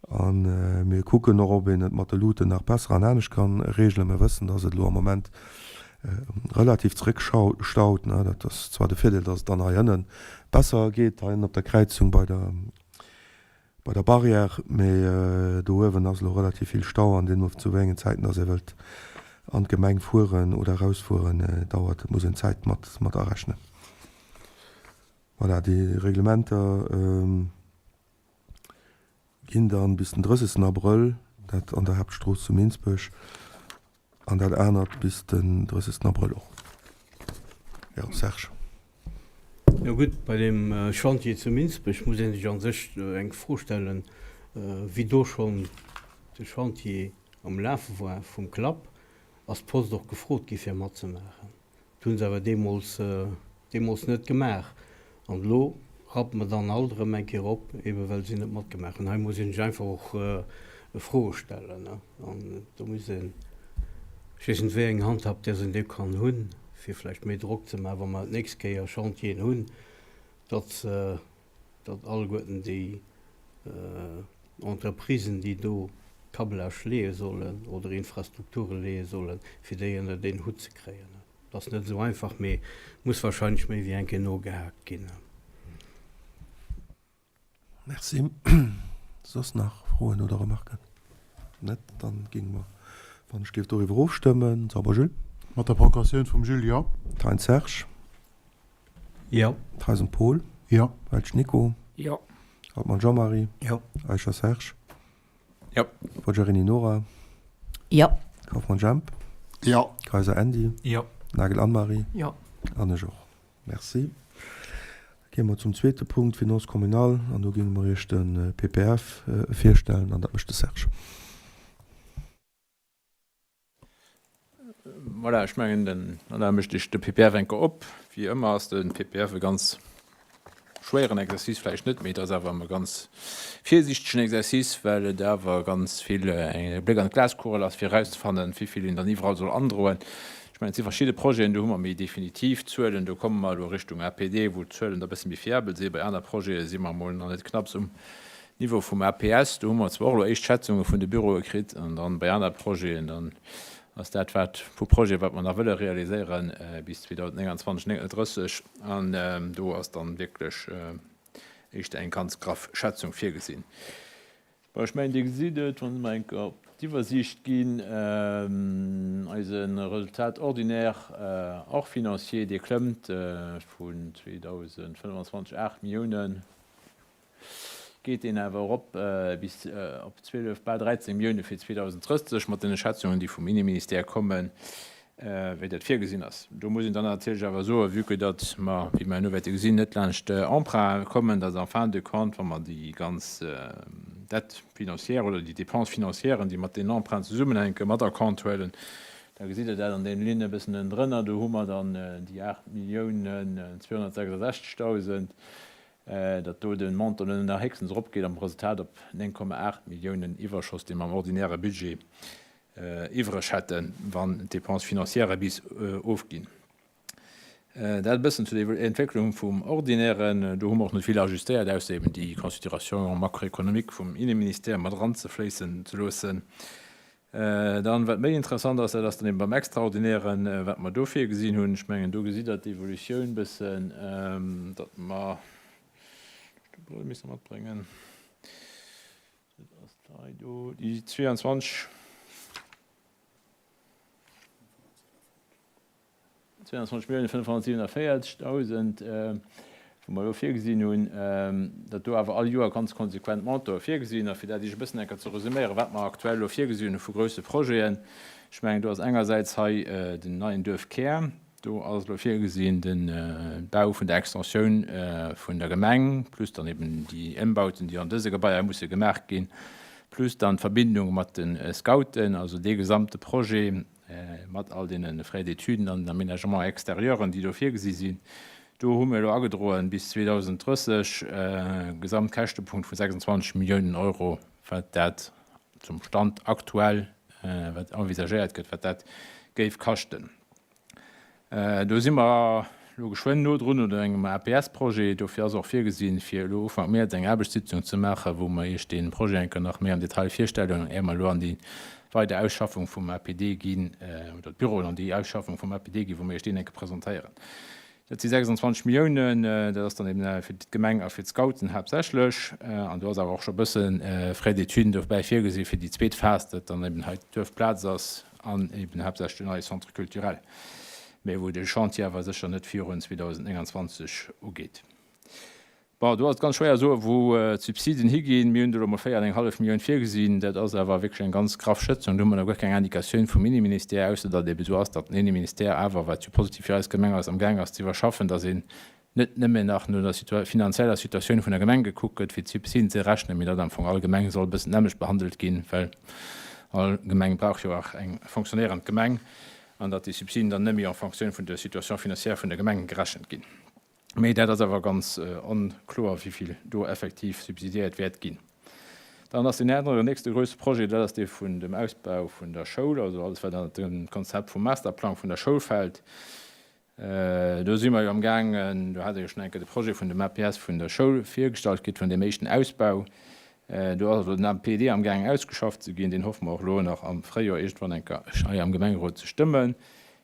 A mir kucken och, ob een et mat de Luuten nach besser an anescht ka regelen. Mir wëssen, dass et elo am Moment relativ zréckstaut. Dat ass zwar de Virdeel, dass et dann hei ënne besser geet, hei ënnen op der Kräizung bei der, bei der Barrière, mee do uewen ass elo relativ vill Stau an deemno zu wéi engen Zäiten dass ee wëllt an d'Gemeng fueren oder erausfueren, dauert, et muss een d'Zäit mat mat arechnen. Voilà, déi Reglementer ginn dann bis den 30 Abrëll, dat an der Haaptstrooss zu Minsbech. An dat anert bis den 30 Abrëll och. Jo, Serge. Jo gutt, bei deem Chantier zu Minsbech muss ee sech a sech eng Fro stellen, wéi do schonn de Chantier am Lafe war vum Klapp, ass d'Post och gefrot gi fir matzemaachen. Dat hu se awer deemools deemools net gemaach. An elo rappe mer dann alt erëm eng Kéier op, eebe well si net matgemaach hunn. Hei muss ee sech einfach och Froe stellen. An do muss een, ech weess net, wéi eng Handhab dass een do kann hunn, fir vläicht méi Drock ze maachen, wa mer d'nächst Kéier Chantieren hunn, datt datt alleguerten déi Entreprisen, déi do Câblage leeë sollen oder Infrastrukture leeë sollen, fir déi ënnert een Hutt ze kréien. Et ass net esou einfach, mee muss wahrscheinlech méi wéi eng Kéier nogehaakt ginn. Merci. Soss nach Froen oder Remarken? Net? Dann géinge mer, wann ech dierf, doriwwer ofstëmmen. Sauber Jules? Mat der Progressioun vum Jules, jo. Thein Serge? Jo. Theisen Paul? Jo. Welsch Nico? Jo. Hartmann Jean-Marie? Jo. Eicher Serge? Jo. Poggiarini Nora? Jo. Kauffmann Jemp? Jo. Kayser Andy? Jo. Nagel Anne-Marie? Jo. An ech och. Merci. Da gi mer zum zweete Punkt, Finances communales, an do géinge mer Iech de PPF virstellen, an dat mécht de Serge. Voilà, ech mengen, den Alain mécht Iech de PPF eng Kéier op. Wéi ëmmer ass de PPF e ganz. schwéieren Exercice vläicht net, mee et ass awer ëmmer e ganz virsiichtegen Exercice, well et awer ganz vill e Bléck an d'Glaskugel ass, fir erauszefannen, wéi vill een dann iwwerall soll androen. Ech mengen, et si verschidde Projeten, do hu mer méi definitiv Zuelen, do komme mer elo Richtung APD, wou d'Zuelen da e bësse méi fiabel sinn. Bei aner Projete si mer emol nach net knapps um Niveau vum APS. Do hu mer zwar och elo éischt Schätzunge vun de Büroe kritt an dann bei aner Projeten, dann ass dat wat vu Projet, wat mer nach wëlle realiséieren bis 2029, 30 an do ass dann wierklech éischter eng ganz graff Schätzung virgesinn. Bon, ech mengen, Dir gesitt et, wa mer eng Kéier op d'Iwwersiicht ginn, eise Resultat ordinaire hors financier, dee klëmmt vun 2025 8 Milliounen, geet deen awer erop bis op 12, bal 13 Millioune fir 2030, mat deene Schätzungen, déi vum Inneministère kommen, wéi dat virgesinn ass. Do muss een dann natierlech awer soen, vue que datt mer, wéi mer herno wäerte gesinn, net laanscht Emprunte kommen, datt en fin de compte, wa mer déi ganz Dette financière oder déi Dépenses financières, déi mat deenen Emprunten zesummenhänken, mat a Compte huelen, da gesitt Der dat an deene Linne e bëssen ënnendrënner, do hu mer dann déi 8 Milliounen 266.000, datt do de Montant dann nach héchstens eropgeet am Resultat op 9,8 Milliounen Iwwerschoss, dee mer am ordinäre Budget iwwreg hätten, wann d'Dépenses financières bis ofginn. Dat e bëssen zu der Entwécklung vum Ordinären. Do hu mer och net vill ajustéiert, ausser eben déi Considérations macroéconomiques vum Inneministère mat eranzefléissen ze loossen. Dann, wat méi interessant ass, dat ass dann eben beim Extraordinären, wat mer do virgesinn hunn. Ech mengen, do gesitt Der d'Evolutioun e bëssen, datt mer, ech de Brëll misse matbréngen, dat ass hei do, déi 22. 22.547.000, wou mer elo virgesinn hunn, datt do awer all Joer ganz konsequent Montantë virgesinn. A fir dat Iech e bëssen eng Kéier ze resuméieren, wat mer aktuell elo virgesinn hu vu grousse Projeten, ech mengen, do ass engersäits hei den neien Duerfkär, do ass elo virgesinn de Bau vun der Extensioun vun der Gemeng, plus dann eben déi Ëmbauten, déi an dëse Gebaier musse gemaach ginn, plus dann d'Verbindung mat de Scouten, also dee gesamte Projet. mat all deene Frais d'études an den Aménagements extérieuren, déi do virgesi sinn, do hu mir elo agedroen bis 2030 e Gesamtkäschtepunkt vu 26 Milliounen Euro, wat dat zum Stand aktuell, wat envisagéiert gëtt, wat dat géif kaschten. Do si mer elo geschwënn no drun un engem APS-Projet. Dofir ass och virgesinn, fir elo Ufank Mäerz eng Aarbechtssitzung ze maachen, wou mer Iech dee Projet eng Kéier nach méi am Detail virstellen, éier mer elo an déi weider Ausschaffung vum APD ginn, oder d'Büroen an déi Ausschaffung vum APD ginn, wou mer Iech deen eng Kéier presentéieren. Dat si 26 Milliounen, dat ass dann eben fir d'Gemeng a fir d'Scouten haaptsächlech. An do ass awer och scho e bësse Frais d'études dobäi virgesi fir déi zweet Phas, dat dann eben hei d'Duerfplaz ass an eben haaptsächlech den neie Centre culturel, mä wou de Chantier awer sécher net virun 2029 ugeet. Bon, do ass et ganz schwéier soen, wou d'Subsiden higinn. Mir hunn do elo mol 4 an eng hallef Millioun virgesinn. Dat ass awer wierklech eng ganz graff Schätzung. Do hu mer nach guer keng Indikatioun vum Inneministère, ausser datt et ebe esou ass, datt den Inneministère awer, wat jo positiv fir eis Gemeng ass, amgaang ass ze iwwerschaffen, datt een net nëmme nach no der finanzieller Situatioun vun der Gemeng gekuckt gëtt, fir d'Subsiden ze rechnen, mee datt am Fong all Gemeng soll e bëssen d'nämmlecht behandelt ginn, well all Gemeng brauch jo och eng fonctionnéierend Gemeng, an datt déi Subsiden dann net méi en Fonctioun vun der Situation financière vun der Gemeng gerechent ginn. Mee dat ass awer ganz onkloer, wéi vill do effektiv subsidiéiert wäert ginn. Dann ass deen aneren nächste grouse Projet, dat ass dee vun dem Ausbau vun der Schoul, also alles wat ënnert de Konzept vum Masterplang vun der Schoul fält. Do si mer jo amgaangen, do hat Der jo schonn eng Kéier de Projet vun dem APS vun der Schoul virgestallt kritt, vun deem éischten Ausbau. Do ass elo den APD amgaangen ausgeschafft ze ginn. Deen hoffe mer och elo nach am Fréijoer iergendwann eng Kéier hei am Gemengerot ze stëmmen.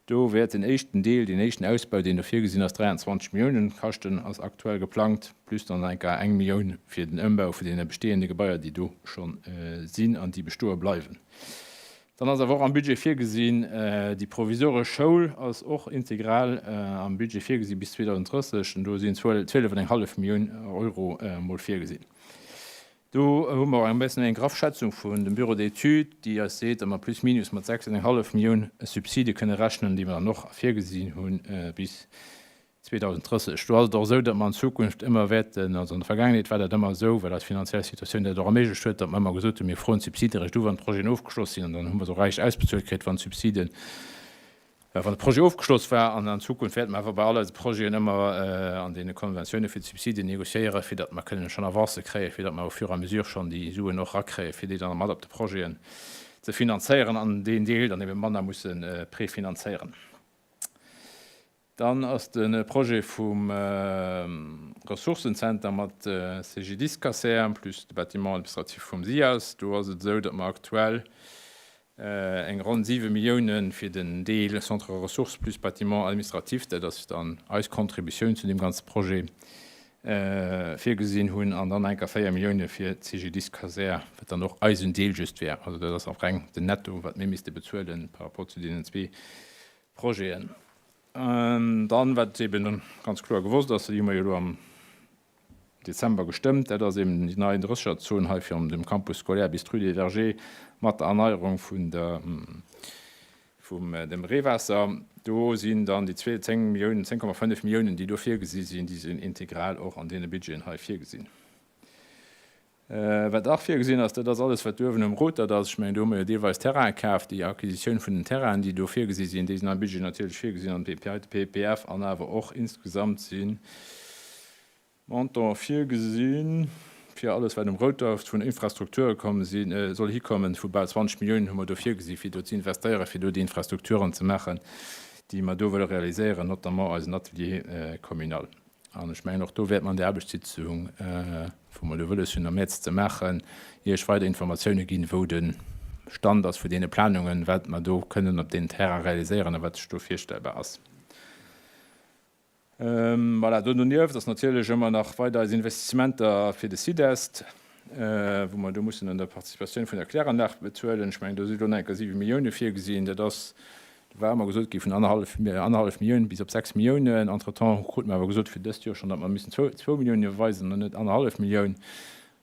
Do wäert den éischten Deel, deen éischten Ausbau, deen do virgesinn ass, 23 Milliounen kaschten, ass aktuell geplangt, plus dann nach enker eng Millioun fir den Ëmbau vun deene bestehende Gebaier, déi do scho sinn an déi bestoe bleiwen. Dann ass awer och am Budget virgesinn, déi provisoresch Schoul ass och integral am Budget virgesi bis 2030, an do sinn 12 an eng hallef Millioun Euro emol virgesinn. Do hu mer och e bëssen eng graff Schätzung vun dem Bureau d'études, déi eis seet, datt mer plus minus mat 6 an eng hallef Millioun Subside kënne rechnen, déi mer dann och virgesinn hu bis 2030. Do ass et och esou, datt mer an Zukunft ëmmer wäerten, also an der Vergaangenheet war dat ëmmer esou, well eis finanziell Situatioun dat och erméiglecht huet, datt mer ëmmer gesot hunn, mir froen d'Subside eréischt u wann d'Projeten ofgeschloss sinn an dann hu mer se och eréischt ausbezuelt kritt, wann d'Subsiden. Wann de Projet ofgeschloss war, an an Zukunft wäerte mer awer bei all eise Projeten ëmmer an deene Konventioune fir d'Subsiden négociéieren, fir datt mer kënnen schonn Avancë kréien, fir datt mer au fur et à mesure schonn déi Suen och erakréien, fir déi dann mat op de Projeten ze finanzéieren an deen Deel dann ebe manner musse prefinanzéieren. Dann ass de Projet vum Ressourcenzenter mat CGDIS-Kasär plus de Bâtiment administratif vum SIAS. Do ass et esou, datt mer aktuell eng ronn 7 Millioune fir den Deel Centre ressources plus bâtiment administratif, dat ass dann eis Contributioun zu deem ganze Projet, virgesinn hunn an dann enker 4 Millioune fir d'CGDIS-Kasär, wat dann och eisen Deel just wär. Also dat ass och reng den Netto, wat mir misste bezuelen par rapport zu deenen zwee Projeten. Dann, wat eben ganz kloer gewosst ass, déi hu mer jo elo am Dezember gestëmmt, dat ass eben déi nei Drécherzon hei virun dem Campus scolaire bis d'Rue des Vergers mat der Erneierung vun der, vum dem Reewaasser. Do sinn dann déi 10 Milliounen, 10,5 Milliounen, déi do virgesi sinn, déi sinn integral och an deene Budgeten hei virgesinn. Wat nach virgesinn ass, dat ass alles, wat uewen um Rotert ass. Ech mengen, do hu mer jo deelweis Terraine kaf. Déi Acquisitioun vun den Terrainen, déi do virgesi sinn, déi sinn am Budget natierlech virgesinn, am PPF, an awer och insgesamt si Montantë virgesinn, fir alles, wat um Routert vun Infrastrukture komm sinn, soll hikommen. Vu bal 20 Milliounen hu mer do virgesi fir do ze investéieren, fir do déi Infrastrukturen ze maachen, déi mer do wëlle realiséieren, notamment eisen Atelier communal. An ech mengen, och do wäerte mer an där Aarbechtssitzung, wou mer elo wëlles hunn am Mäerz ze maachen, Iech weider Informatioune ginn, wou de Stand ass vu deene Planungen, wat mer do kënnen op deenen Terraine realiséieren a wat sech do virstellbar ass. Voilà, do donieft ass natierlech ëmmer nach weider eis Investissementer fir de SIDEST, wou mer do mussen an der Participatioun vun der Kläranlag bezuelen. Ech mengen, do si lo nach eng Kéier 7 Millioune virgesinn. Dat ass Do war ëmmer gesot gi vun annerhallef, annerhallef Millioun bis op 6 Milliounen. Entretemps krute mer awer gesot fir dëst Joer schonn, datt mer missen zwou, zwou Milliounen iwwerweisen an net annerhallef Millioun.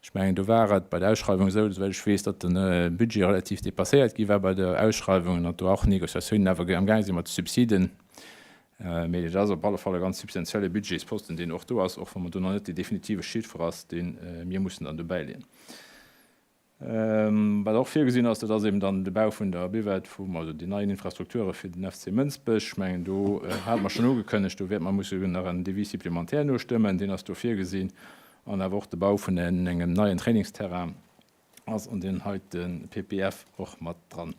Ech mengen, do war et bei der Ausschreiwung esou, esouwäit ech weess, datt de Budget relativ dépasséiert gi war bei der Ausschreiwung an datt do och Négociatiounen awer amgaang si mat de Subsiden. Mee et ass op alle Fall e ganz substantielle Budgetsposten, deen och do ass, och wa mer do nach net dee definitive Chiffre ass, dee mir mussen dann dobäileeën. Wat och virgesinn ass, dat ass eben dann de Bau vun der Buvette vum, also déi neien Infrastrukture fir den FC Mënsbech. Ech mengen, do hate mer schonn ugekënnegt, do wäerte mer musse nach en Devis supplémentaire nostëmmen, deen ass do virgesinn. An awer och de Bau vun engem neien Trainingsterrain ass an deem heite PPF och mat dran.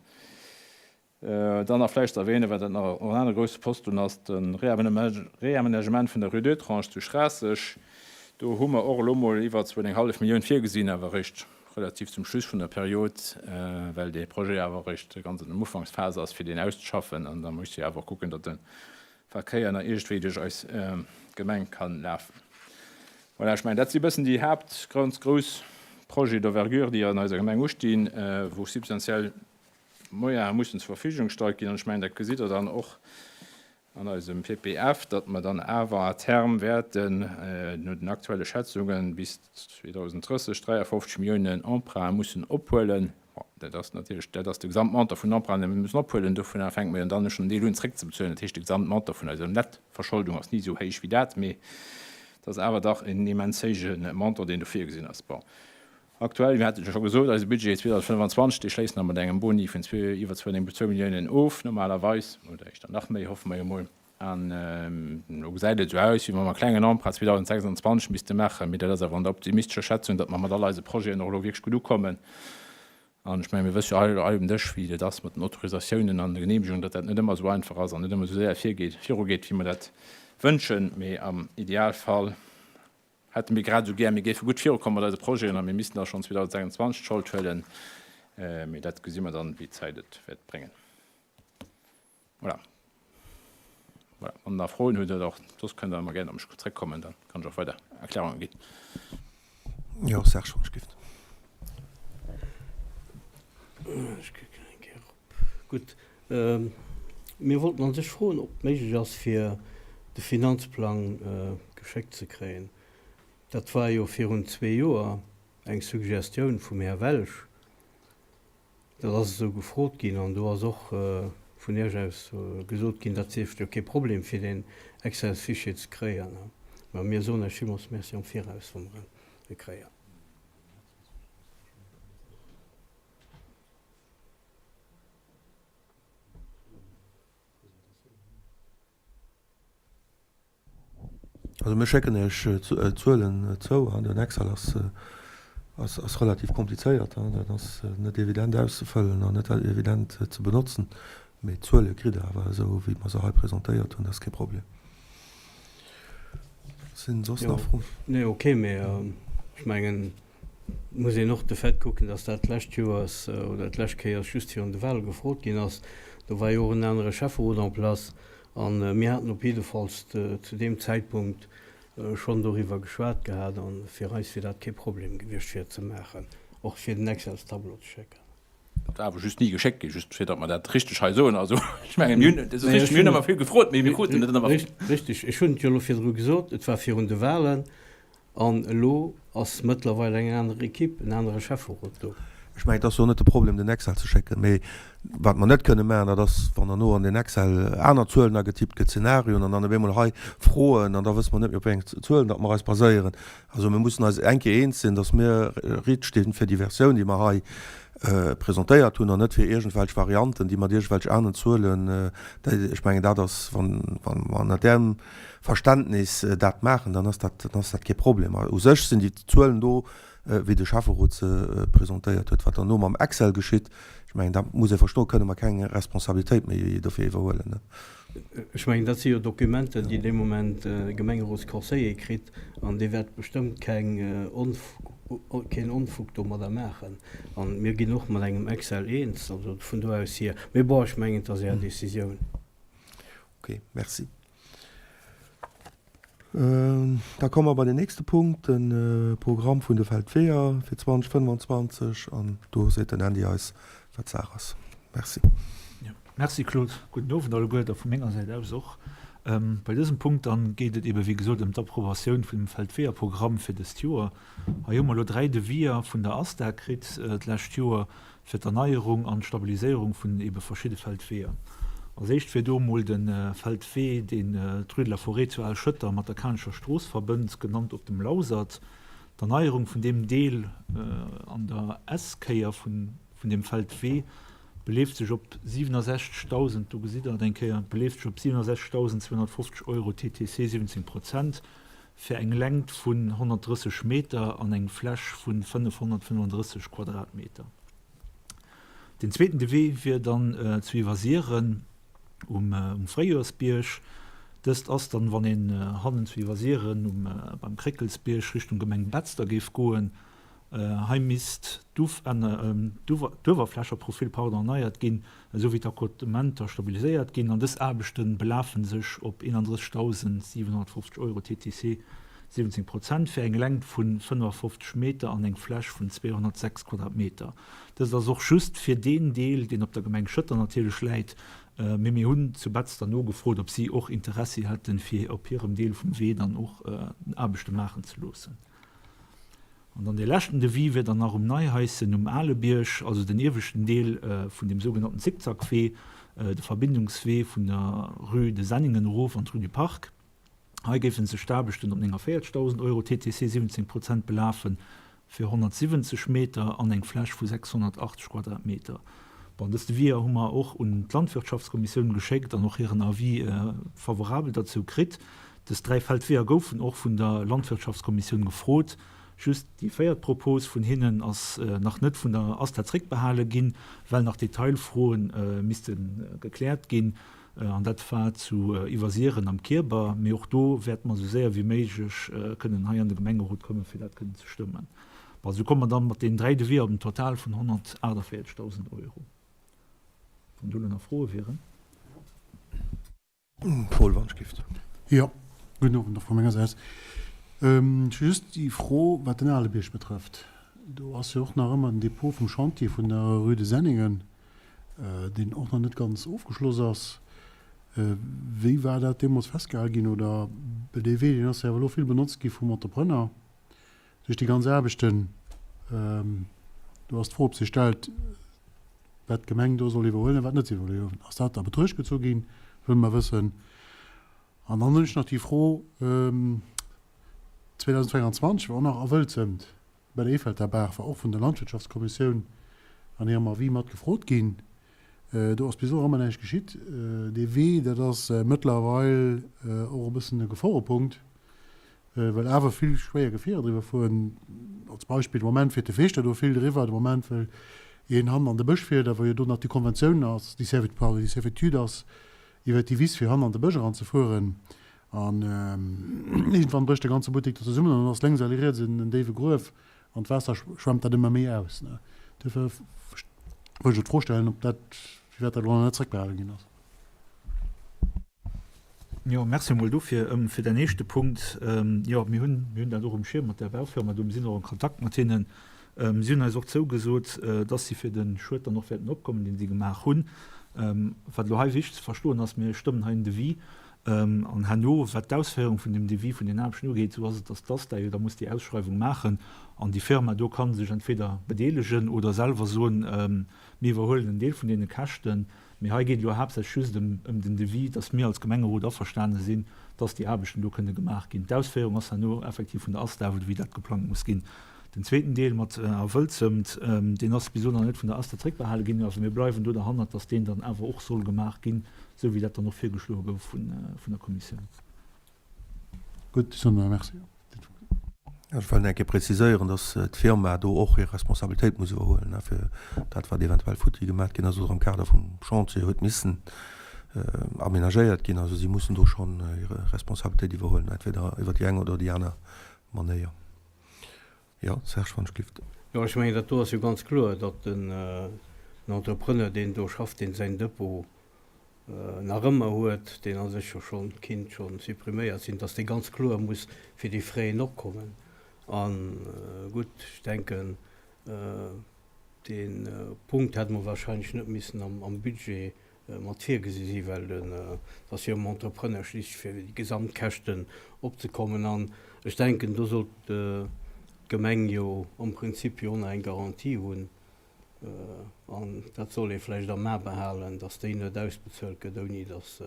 Dann nach vläicht ze erwähnen, wat dat nach en anere grousse Posten ass, de Réaménagement vun der Rue d'Oetrange zu Schraasseg. Do hu mer och elo mol iwwer zwou an eng hallef Millioun virgesinn, awer eréischt relativ zum Schluss vun der Period, well dee Projet awer eréischt ganz an der Ufanksphas ass, fir deen auszeschaffen. An da muss jo awer och kucken, datt de Verkéier nach iergendwéi duerch eis Gemeng ka lafen. Voilà, ech mengen, dat si e bëssen déi haapt ganz grouss Projets d'envergure, déi an eiser Gemeng ustinn, wou substantiell Moyene mussen zur Verfügung gestallt ginn. An ech mengen, dat gesitt Der dann och an eisem PPF, datt mer dann awer à terme wäerten, no den aktuelle Schätzungen, bis 2030 53 Milliounen Emprunte mussen ophuelen. Bon, dat ass natierlech, dat ass de Gesamtmontant vun Emprunten, dee mer mussen ophuelen. Dovunner fänke mer jo dann schonn en Deel un zréckzebezuelen. Dat heescht, de Gesamtmontant vun eiser Nettverscholdung ass ni esou héich wéi dat, mee et ass awer dach en immens héije Montant, deen do virgesinn ass. Bon, Aktuell, mir haten et jo scho gesot, eise Budget 2025, dee schléisse mer mat engem Boni vun zwee, iwwer zwou Milliounen of, normalerweis, oder éischter nach méi, hoffe mer jo mol. An elo gesäit et esou aus, wéi wa mer e klengen Emprunt 2026 misste maachen, mee dat ass awer an der optimistescher Schätzung, datt mer mat all eise Projeten och elo wierklech gutt ukommen. An ech menge mir wësse jo all hei um Dësch, wéi dat ass mat den Autorisatiounen an de Genehmegungen, datt dat net ëmmer esou einfach ass an net ëmmer esou séier virgeet, virugeet, wéi mer dat wënschen. Mee am Idealfall Hätte mir grad esou gär, mir géife gutt virukomme mat eise Projeten a mir missten da schonn 2026 d'Schold huelen. Mee dat gesi mer dann, wéi d'Zäit et wäert bréngen. Voilà. Voilà. Wann Der Froen hutt oder och soss, kënnt Der ëmmer gär op mech zréckkommen, da kann ech och weider Erklärunge ginn. Jo, Serge, wann ech giff. Ech kucken eng Kéier erop. Gutt. Mir wollten an sech froen, ob et méiglech ass, fir de Finanzplang geschéckt ze kréien. Dat war jo virun zwee Joer eng Suggestioun vum Här Welsch. Dat ass esou gefrot ginn an do ass och vun Iech aus gesot ginn, dat sief jo kee Problem, fir deen Excel-Fichier ze kréien. Mä mir soen Iech villmools Merci am Viraus, wa mer e kréien. Also mir schécken Iech d'Zuelen zou. Den Excel ass ass relativ komplizéiert, dat ass net evident auszefëllen an net evident ze benotzen. Mee d'Zuele kritt Der awer esou, wéi mer se hei presentéiert hunn. Dat ass kee Problem. Sinn soss nach Froen? Nee, okay, mee ech mengen, et muss een och de Fait kucken, dass dat d'lescht Joers oder d'lescht Kéiers just virun de Wahle gefrot ginn ass. Do war jo och en anere Schäfferot en place a mir haten op jiddefalls zu deem Zäitpunkt schonn doriwwer geschwat gehat a fir eis wier dat kee Problem gewiescht fir et ze maachen, och fir den Excels-Tableau ze schécken. Dat war awer just ni geschéckt ginn, just fir datt mer dat richteg hei soen. Also ech mengen, mir hunn, et ass richteg, mir hunn ëmmer vill gefrot, mee mir kruten et ëmmer. Richteg, ech hunn et jo elo virdru gesot, et war virun de Wahlen an elo ass mëttlerweil eng aner Equipe, en anere Schäfferot do. Ech mengen, et ass jo net de Problem, den Excel ze schécken, mee wat mer net kënne maachen, dat ass, wann herno an den Excel aner Zuelen agetippt gëtt, Zenarioen, an dann op eemol hei Froen, an da wësse mer net méi, op wéi eng Zuelen datt mer eis baséieren. Also mir mussen eis eng Kéier eens sinn, datt mir riit stinn fir déi Versioun, déi mer hei presentéiert hunn, an net fir iergendwelch Varianten, déi mat iergendwelch aneren Zuelen, ech mengen, dat ass, wann mer ënner däerem Verständnis dat maachen, dann ass dat, dann ass dat kee Problem. A u sech sinn déi Zuelen do, wéi de Schäfferot se presentéiert huet. Wat derno mam Excel geschitt, ech mengen, dat muss ee verstoen, kënne mer keng Responsabilitéit méi dofir iwwerhuelen. Ech mengen, dat si jo Dokumenter, déi dee Moment de Gemengerotsconseiller kritt, an dee wäert bestëmmt keng keen Onfug domadder maachen. A mir ginn och mat engem Excel eens, also vun do aus hier. Mee bon, ech mengen, et ass Är Decisioun. Okay, merci. Da komme mer bei den nächste Punkt, de Programm vun de Feldweeër fir 2025. An do seet den Andy eis, wat Saach ass. Merci. Merci Claude. Gudden Owend alleguer da vu menger Säit aus och. Bei dësem Punkt dann geet et ebe wéi gesot ëm d'Approbatioun vun dem Feldweeërprogramm fir dëst Joer. Hei hu mer elo 3 Deviser vun der ASTA kritt d'lescht Joer fir d'Erneierung an d'Stabiliséierung vun ebe verschidde Feldweeër. Als éischt wier do emol de Feldwee, deen d'Rue de la Forêt zu Al-Schëtter mat der Kanecher Strooss verbënnt, genannt Op dem Lausert. D'Erneierung vun deem Deel an der S-Kéier vun deem Feldwee beleeft sech op 67.000, do gesitt Der et eng Kéier, beleeft sech op 67.250 Euro TTC, 17 Prozent, fir eng Längt vun 130 Meter an eng Fläch vu 535 Quadratmeter. Den zweeten Devis wier dann zu Iwwersiren um Fréijoersbierg. Dëst ass dann, wann een hannen zu Iwwersiren um beim Kréckelsbierg Richtung Gemeng Betzder géif goen. Hei misst d'Uewerflächerprofil pardon erneiert ginn, esou wéi d'Accotementer stabiliséiert ginn. An dës Aarbechte belafe sech op 31.750 Euro, TTC 17 Prozent, fir eng Längt vu 55 Meter an eng Fläch vun 206 Quadratmeter. Dëst ass och just fir deen Deel, deen op der Gemeng Schëtter natierlech läit, mee mir hunn zu Betzder nogefrot, ob si och Interessi hätten, fir op hirem Deel vum Wee dann och Aarbechte maachen ze loossen. An dann dee leschten Devis wier dann nach um Neihaissen um Alebierg, also den ieweschten Deel vun deem sougenannten Zickzackwee, de Verbindungswee vun der Rue de Senningen erof an d'Rue du Parc. Hei géife sech d'Aarbechten op 49.000 Euro, TTC 17 Prozent, belafen, fir 170 Meter an eng Fläch vu 680 Quadratmeter. Bon, dës Deviser hu mer och un d'Landwirtschaftskommissioun geschéckt an och hiren Avis favorabel derzou kritt. Dës 3 Feldweeër goufen och vun der Landwirtschaftskommissioun gefrot. Just déi véiert Propos vun hinnen ass nach net vun der ASTA zréckbehale ginn, well nach Detailfroe misste gekläert ginn. An dat war zu Iwwersiren am Kierber. Mee och do wäerte mer esou séier wéi méiglech kënnen hei an de Gemengerot kommen, fir dat kënnen ze stëmmen. Bon, esou komme mer dann mat deenen 3 Devis op en Total vun 148.000 Euro. Wann do elo nach Froe wieren. Paul Wanschgift. Jo, gudden Owend och vu menger Säit. Ech hu just déi Fro, wat den Alebierg betrëfft. Do ass jo och nach ëmmer den Depot vum Chantier vun der Rue de Senningen, deen och nach net ganz ofgeschloss ass. Wéi war dat deemools festgehal ginn? Oder well dee Wee, deen ass jo awer elo vill benotzt gi vum Entrepreneur duerch déi ganz Aarbechten. Do ass d'Fro, ob sech stellt, wat d'Gemeng do soll iwwerhuelen a wat net soll iwwerhuelen. Ass dat a Betruecht gezu ginn, wëlle mer wëssen. An dann hunn ech nach déi Fro, 2024 war och nach a Wëlzëmt bei der Eefelterbaach, war och vun der Landwirtschaftskommissioun an hirem Avis mat gefrot ginn. Do ass bis elo ëmmer näischt geschitt. Dee Wee, dat ass mëttlerweil och e bëssen e Geforepunkt. Well awer vill schwéier Gefierer driwwer fueren. Als Beispill, de Moment fiert de Feeschter do vill driwwer, de Moment well een hannen an de Bësch fiert a wou jo do nach déi Konventioun ass, déi Servitude, pardon, déi Servitude ass iwwert déi Wiss fir hannen an de Bësch eran ze fueren. An iergendwann brécht de ganze Buttek do zesummen an dann ass lénks a riets en déiwe Gruef an d'Waasser schwemmt dat ëmmer méi aus. Duerfir wëll ech elo d'Fro stellen, ob dat, firwat dat elo nach net zréckbehalen ginn ass. Jo, merci emol dofir. Fir däin éischte Punkt, jo, mir hunn, mir hunn dat och um Schierm mat där Baufirma do. Mir sinn och an Kontakt mat hinnen. Si hunn eis och zougesot, dass si fir de Schued dann och wäerten opkommen, deen si gemaach hunn. Wat elo hei wichteg ze verstoen ass, Mir stëmmen hei en Devis an herno, wat d'Ausféierung vun deem Devis, vun den Aarbechten ugeet, esou ass et, dass d'ASTA jo da muss déi Ausschreiwung maachen an déi Firma do ka sech entweder bedeelegen oder selwer soen, mir iwwerhuelen en Deel vun deene Käschten. Mee hei geet et elo haaptsächlech just ëm den Devis, dass mir als Gemengerot averstane sinn, dass déi Aarbechten do kënne gemaach ginn. D'Ausféierung ass herno effektiv vun der ASTA, wéi dat geplangt muss ginn. Den zweeten Deel mat A Wëlzemt, deen ass bis elo nach net vun der ASTA zréckbehale ginn. Also mir bleiwen do derhannert, dass deen dann awer och soll gemaach ginn, esou wéi dat dann och virgeschloe gouf vun der Kommissioun. Gutt, ech soen da Merci. Ech wëll nach eng Kéier präziséieren, dass d'Firma do och hir Responsabilitéit muss iwwerhuelen fir dat, wat eventuell futti gemat ginn ass oder am Kader vum Chantier huet missen aménagéiert ginn. Also si mussen do schonn hir Responsabilitéit iwwerhuelen, entweder iwwer déi eng oder déi aner Manéier. Jo, Serge, wann ech gelift. Jo, ech mengen, dat do ass jo ganz kloer, datt den Entrepreneur, deen do schafft, deen säin Depot nach ëmmer huet, deen a sech jo schonn kinnt scho suppriméiert sinn, datt dee ganz kloer muss fir déi Fräen opkommen. A gutt, ech denken, dee Punkt hätte mer wahrscheinlech net missen am Budget mat virgesi si, well et ass jo um Entrepreneur schliisslech fir déi Gesamtkäschten opzekommen. An ech denken, do sollt d'Gemeng jo am Prinzip jo och nach eng Garantie hunn, An dat soll ee vläicht am A behalen, datt déi net ausbezuelt gëtt, ouni datt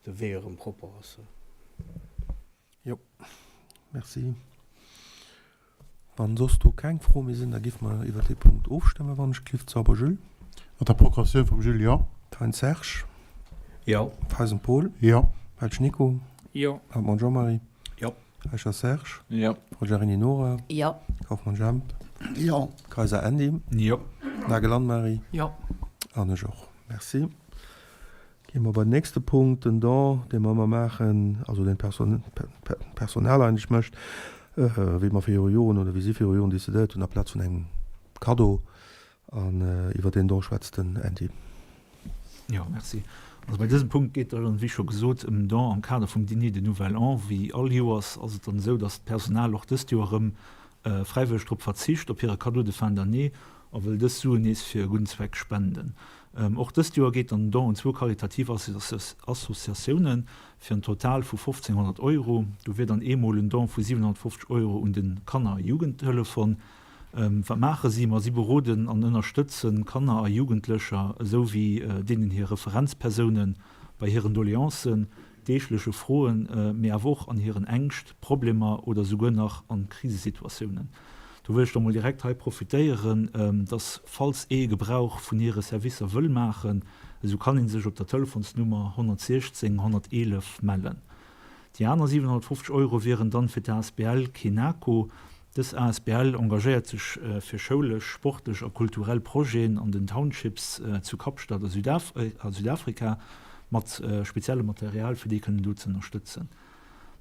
de Wee erëm propper ass. Jo, merci. Wann soss do keng Froe méi sinn, da géife mer iwwert dee Punkt ofstëmmen, wann ech gelift. Sauber Jules. Mat der Procuratioun vum Jules, jo. Thein Serge. Jo. Theisen Paul. Jo. Welsch Nico. Jo. Hartmann Jean-Marie. Jo. Eicher Serge. Jo. Forgiarini Nora. Jo. Kauffmann Jemp. Jo. Kayser Andy. Jo. Nagel Anne-Marie. Jo. An ech och. Merci. Gi mer bei den nächste Punkt, den Don, dee mer ëmmer maachen, also deen d'Personal eigentlech mécht, wéi mer viru Joren oder wéi si viru Joren decidéiert hunn, aplaz vun engem Kaddo An iwwer deen Don schwätzt den Andy. Jo, merci. Also bei dësem Punkt geet et dann, wéi scho gesot, ëm den Don am Kader vum Dîner de Nouvel An. Wéi all Joers ass et dann esou, dass d'Personal och dëst Joer erëm fräiwëlleg drop verzicht, op hire Cadeau de fin d'année, a wëll dës Suen nees fir e gudden Zweck spenden. Och dëst Joer geet dann den Don un zwou karitativ Associatiounen fir en Total vu 1.500 Euro. Do wier dann eemol en Don vu 750 Euro un de Kanner a Jugendtelefon Wat maache si? Ma si beroden an ënnerstëtzen Kanner a Jugendlecher esou wéi deenen hir Referenzpersounen bei hiren Doleancen, deegleche Froen, mee awer och an hiren Ängscht, Problemer oder souguer nach an Krisesituatiounen. Do wëll ech da mol direkt hei profitéieren, dass falls ee Gebrauch vun hire Servicer wëll maachen, esou kann ee sech op der Telefonsnummer 116 111 mellen. Déi aner 750 Euro wieren dann fir d'ASBL Kenako. Dës asbl engagéiert sech fir schoulesch, sportlech a kulturell Projeten an den Townships zu Kapstadt a Südafrika mat speziellem Material fir déi kënnen do ze ënnerstëtzen.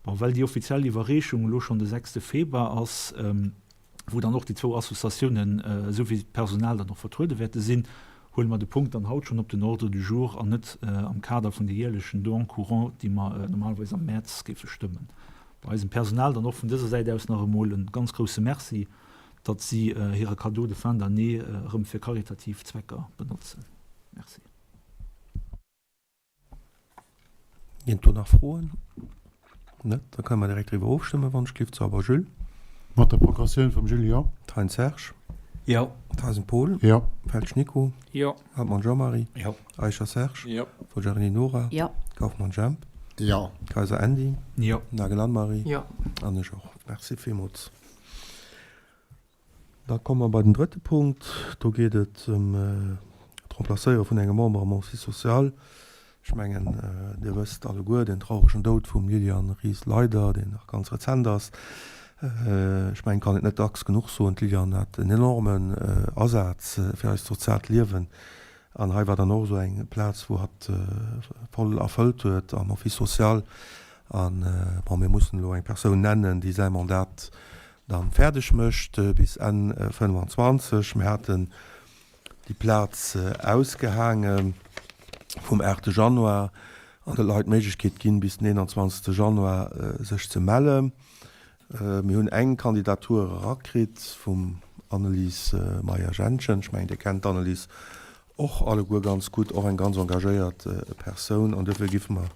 Bon, well déi offiziell Iwwerreechung elo schonn de sechste Februar ass, wou dann och déi zwou Associatiounen esou wéi d'Personal dann och vertruede wäerte sinn, huele mer de Punkt dann haut schonn op den Ordre du jour an net am Kader vun de jäerlechen Dons courants, déi mer normalerweis am Mäerz géife stëmmen. Bei eisem Personal dann och vun dëser Säit aus nach emol e ganz grousse Merci, datt si hire Cadeau de fin d'année erëm fir karitativ Zwecker benotzen. Merci. Ginn et do nach Froen? Net? Da kënne mer direkt driwwer ofstëmmen, wann ech gelift. Sauber Jules. Mat der Progressioun vum Jules, jo. Thein Serge. Jo. Theisen Paul. Jo. Felsch Nico. Jo. Hartmann Jean-Marie. Jo. Eicher Serge. Jo. Forgiarini Nora. Jo. Kauffmann Jemp. Jo. Kayser Andy. Jo. Nagel Anne-Marie. Jo. An ech och. Merci villmools. Da komme mer bei den drëtte Punkt. Do geet et ëm d'Remplacéiere vun engem Member am Office social. Ech mengen, Dir wësst alleguer den trauregen Doud vum Liliane Ries-Leyder, deen nach ganz rezent ass. Ech mengen, kann et net dacks genuch soen, d'Liliane hat en enormen Asaz fir eist soziaalt Liewen. An hei war dann och esou eng Plaz, wou hatt voll erfëllt huet am Office social. An, bon, mir mussen elo eng Persoun nennen, déi säi Mandat dann fäerdeg mécht bis Enn 25. Mir haten déi Plaz ausgehaange vum 8 Januar an de Leit d'Méiglechkeet ginn, bis den 21 Januar sech ze mellen. Mir hunn eng Kandidatur erakritt vum Annelies Meyer-Jentgen. Ech mengen, Dir kennt d'Annelies och alleguer ganz gutt, och eng ganz engagéiert Persoun. An duerfir géife mer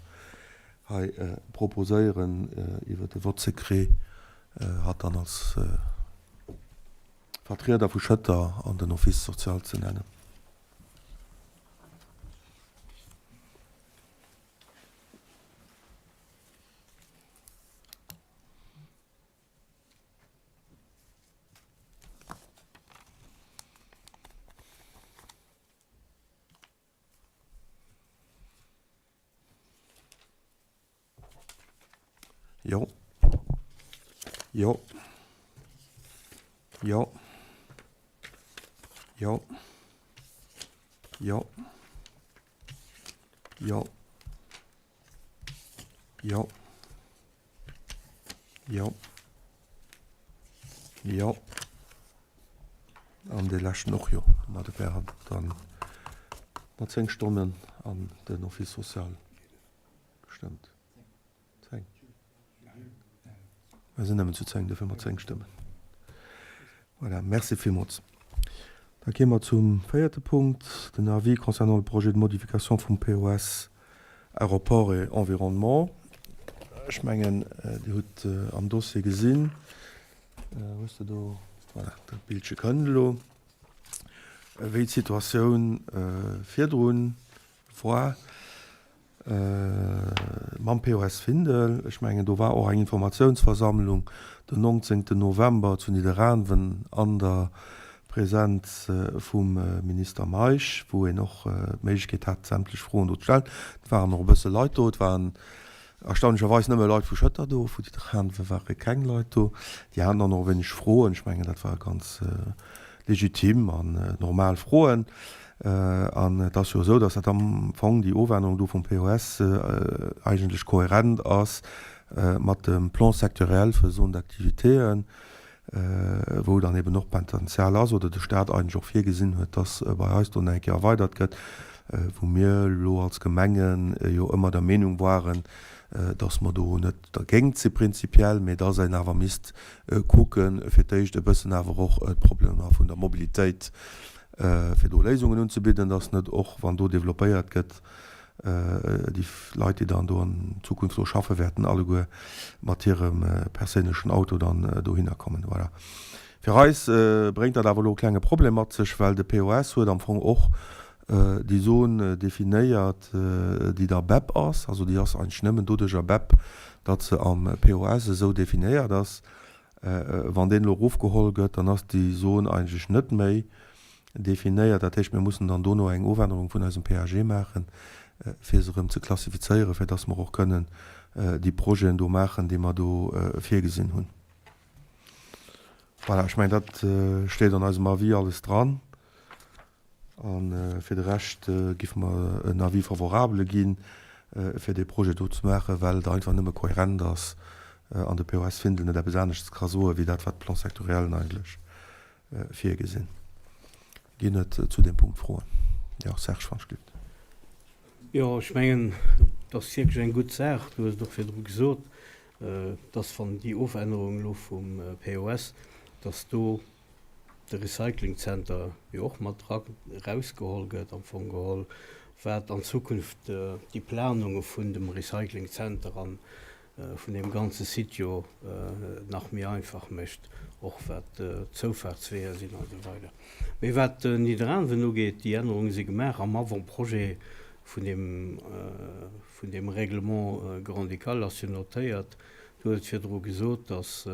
hei proposéieren, iwwer de Vote secret hatt dann als Vertrieder vu Schëtter an den Office social ze nennen. Jo. Jo. Jo. Jo. Jo. Jo. Jo. Jo. Jo. An dee leschten och jo. Domadde wär hatt dann mat 10 Stonnen an den Office social gestëmmt. 10. Mir sinn nëmmen zu 10, dofir mat 10 Stëmmen. Voilà, merci villmools. Da gi mer zum véierte Punkt, den Avis concernant le projet de modification vum POS Aéroports et Environnement. Ech mengen, Dir hutt am Dossier gesinn, hues de do, voilà, dat Bildche kënnt elo, wéi d'Situatioun virdrun war. Mam POS Findel, ech mengen do war och eng Informatiounsversammlung den 19 November zu Nidderaanwen an der Präsenz vum Minister Meisch, wou een och d'Méiglechkeet hat sämtlech Froen do ze stellen. Et waren och e bësse Leit do, et waren erstaunlecherweis nëmme Leit vu Schëtter do, vu Nidderaanwe ware keng Leit do. Déi haten dann och e wéineg Froen, ech mengen dat war ganz legitim an normal Froen. An et ass jo esou, datt dat am Fong, déi Ofännerung do vum POS, eigentlech kohärent ass mat dem Plan sectoriel fir Zones d'activitéen, wou dann eben och Potenzial ass oder de Stat eigentlech och virgesinn huet, datt bei eis do nach eng Kéier erweidert gëtt, wou mir elo als Gemenge jo ëmmer der Meenung waren, datt mer do net dergéint si prinzipiell, mee datt een awer misst kucken, fir d'éischt e bëssen awer och d'Problemer vun der Mobilitéit fir do Léisungen unzebidden, dass net och, wann do développéiert gëtt, déi Leit, déi dann do an Zukunft do schaffe wäerten, alleguer mat hirem perséinlechen Auto dann dohinner kommen. Voilà. Fir eis bréngt dat awer elo e klenge Problem mat sech, well de POS huet am Fong och déi Zon definéiert, déi der BEP ass. Also déi ass eigentlech nëmmen doduerch a BEP, datt se am POS esou definéiert ass. Wann deen elo erofgeholl gëtt, dann ass déi Zon eigentlech net méi definéiert. Dat heescht, mir mussen dann dono eng Ofännerung vun eisem PAG maachen, fir se erëm ze klassifizéieren, fir dass mer och kënnen déi Projeten do maachen, déi mer do virgesinn hunn. Voilà, ech mengen, dat steet an eisem Avis alles dran. A fir de Rescht géife mer en Avis favorable gi fir dee Projet do ze maachen, well et einfach nëmme kohärent ass an de POS Findel net eppes aneschts ka soe wéi dat, wat d'Plans sectoriellen eigentlech virgesinn. Ginn et zu deem Punkt Froen? Jo, Serge, wann ech gelift. Jo, ech mengen, et ass wierklech eng gutt Saach. Du hues et och virdru gesot, dass, wann déi Ofännerung elo vum POS, dass do de Recyclingzenter jo och mat dra erausgeholl gëtt am Fong geholl, wat an Zukunft déi Planunge vun dem Recyclingzenter an vun deem ganze Site jo nach méi einfach mécht, och wat d'Zoufahrtsweeër sinn an esou weider. Mee wat Nidderaanwen ugeet, déi Ännerunge si gemaach am Avant-projet vun deem, vun deem Règlement grand-ducal ass jo notéiert, du hues et virdru gesot, dass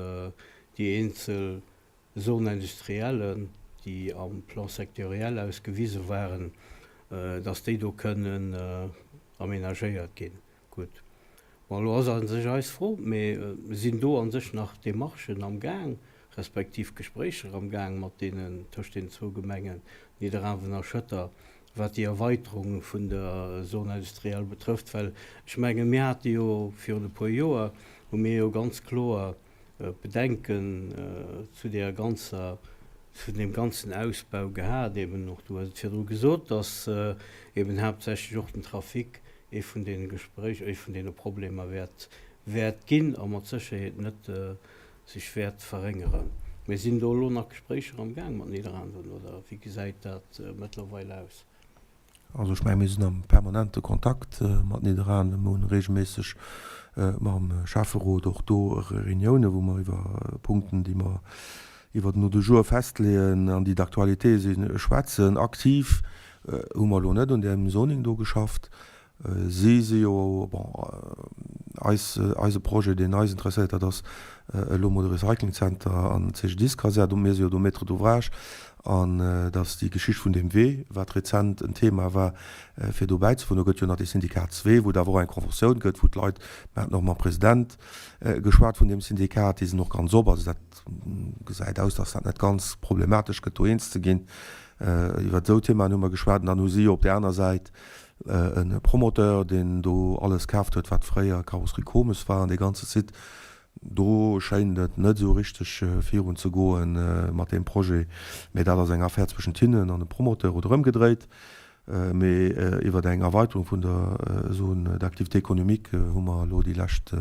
déi eenzel Zones industrielles, déi am Plan sectoriel ausgewise waren, dass déi do kënnen. amenagéiert ginn. Gutt, ma elo ass a sech eis Fro, mee sinn do a sech nach Demarchen am Gaang, respektiv Gespréicher am Gaang mat deenen, tëscht deenen zwou Gemengen, Nidderaanwen a Schëtter, wat déi Erweiterung vun der Zone industrielle betrëfft? Well ech mengen, mir hate jo virun e puer Joer, hu mir jo ganz kloer Bedenken zu där ganzer, zu deem ganzen Ausbau gehat, eben och, du hues et virdru gesot, dass eben haaptsächlech och den Trafic ee vun deene Gespréich, ee vun deene Problemer wäert, wäert ginn a mat Sécherheet net sech wäert verréngeren. Mee sinn do elo nach Gespréicher am Gaang mat Nidderaanwen oder wéi gesäit dat mëttlerweil aus? Also ech menge mir sinn am permanente Kontakt mat Nidderaanwen. Mir hunn regelméisseg mam Schäfferot och do Reuniounen, wou mer iwwer Punkten, déi mer iwwer den Ordre du jour festleeën an déi d'actualité sinn, schwätzen. Aktiv hu mer elo net un deem Zoning do geschafft. Si si jo, bon, eis, eise Projet, deen eis interesséiert, dat ass elo mol de Recyclingzenter an d'CGDIS-Kasär. Do, mir si jo do Maître d'ouvrage. An dass déi Geschicht vun deem Wee, wat rezent en Thema war, fir do bäizefueren, do gëtt jo nach dee Syndikat zwee, wou et awer och eng Conventioun gëtt, wou d'Leit, mir haten och mam President geschwat vun deem Syndikat, déi sinn och ganz op. Also dat gesäit aus, dass dat net ganz problematesch gëtt, do eens ze ginn. Iwwert esou Themaen hu mer geschwat. An dann hu si jo op där aner Säit e Promoteur, deen do alles kaaft huet, wat fréier Carrosserie Comes war, an dee ganze Site. Do schéint et net esou richteg virun ze goe mat deem Projet. Mee dat ass eng Affär zwëschent hinnen an dem Promoteur oder ëmgedréit. Mee iwwer eng Erweiterung vun der Zone d'activité économique hu mer elo déi lescht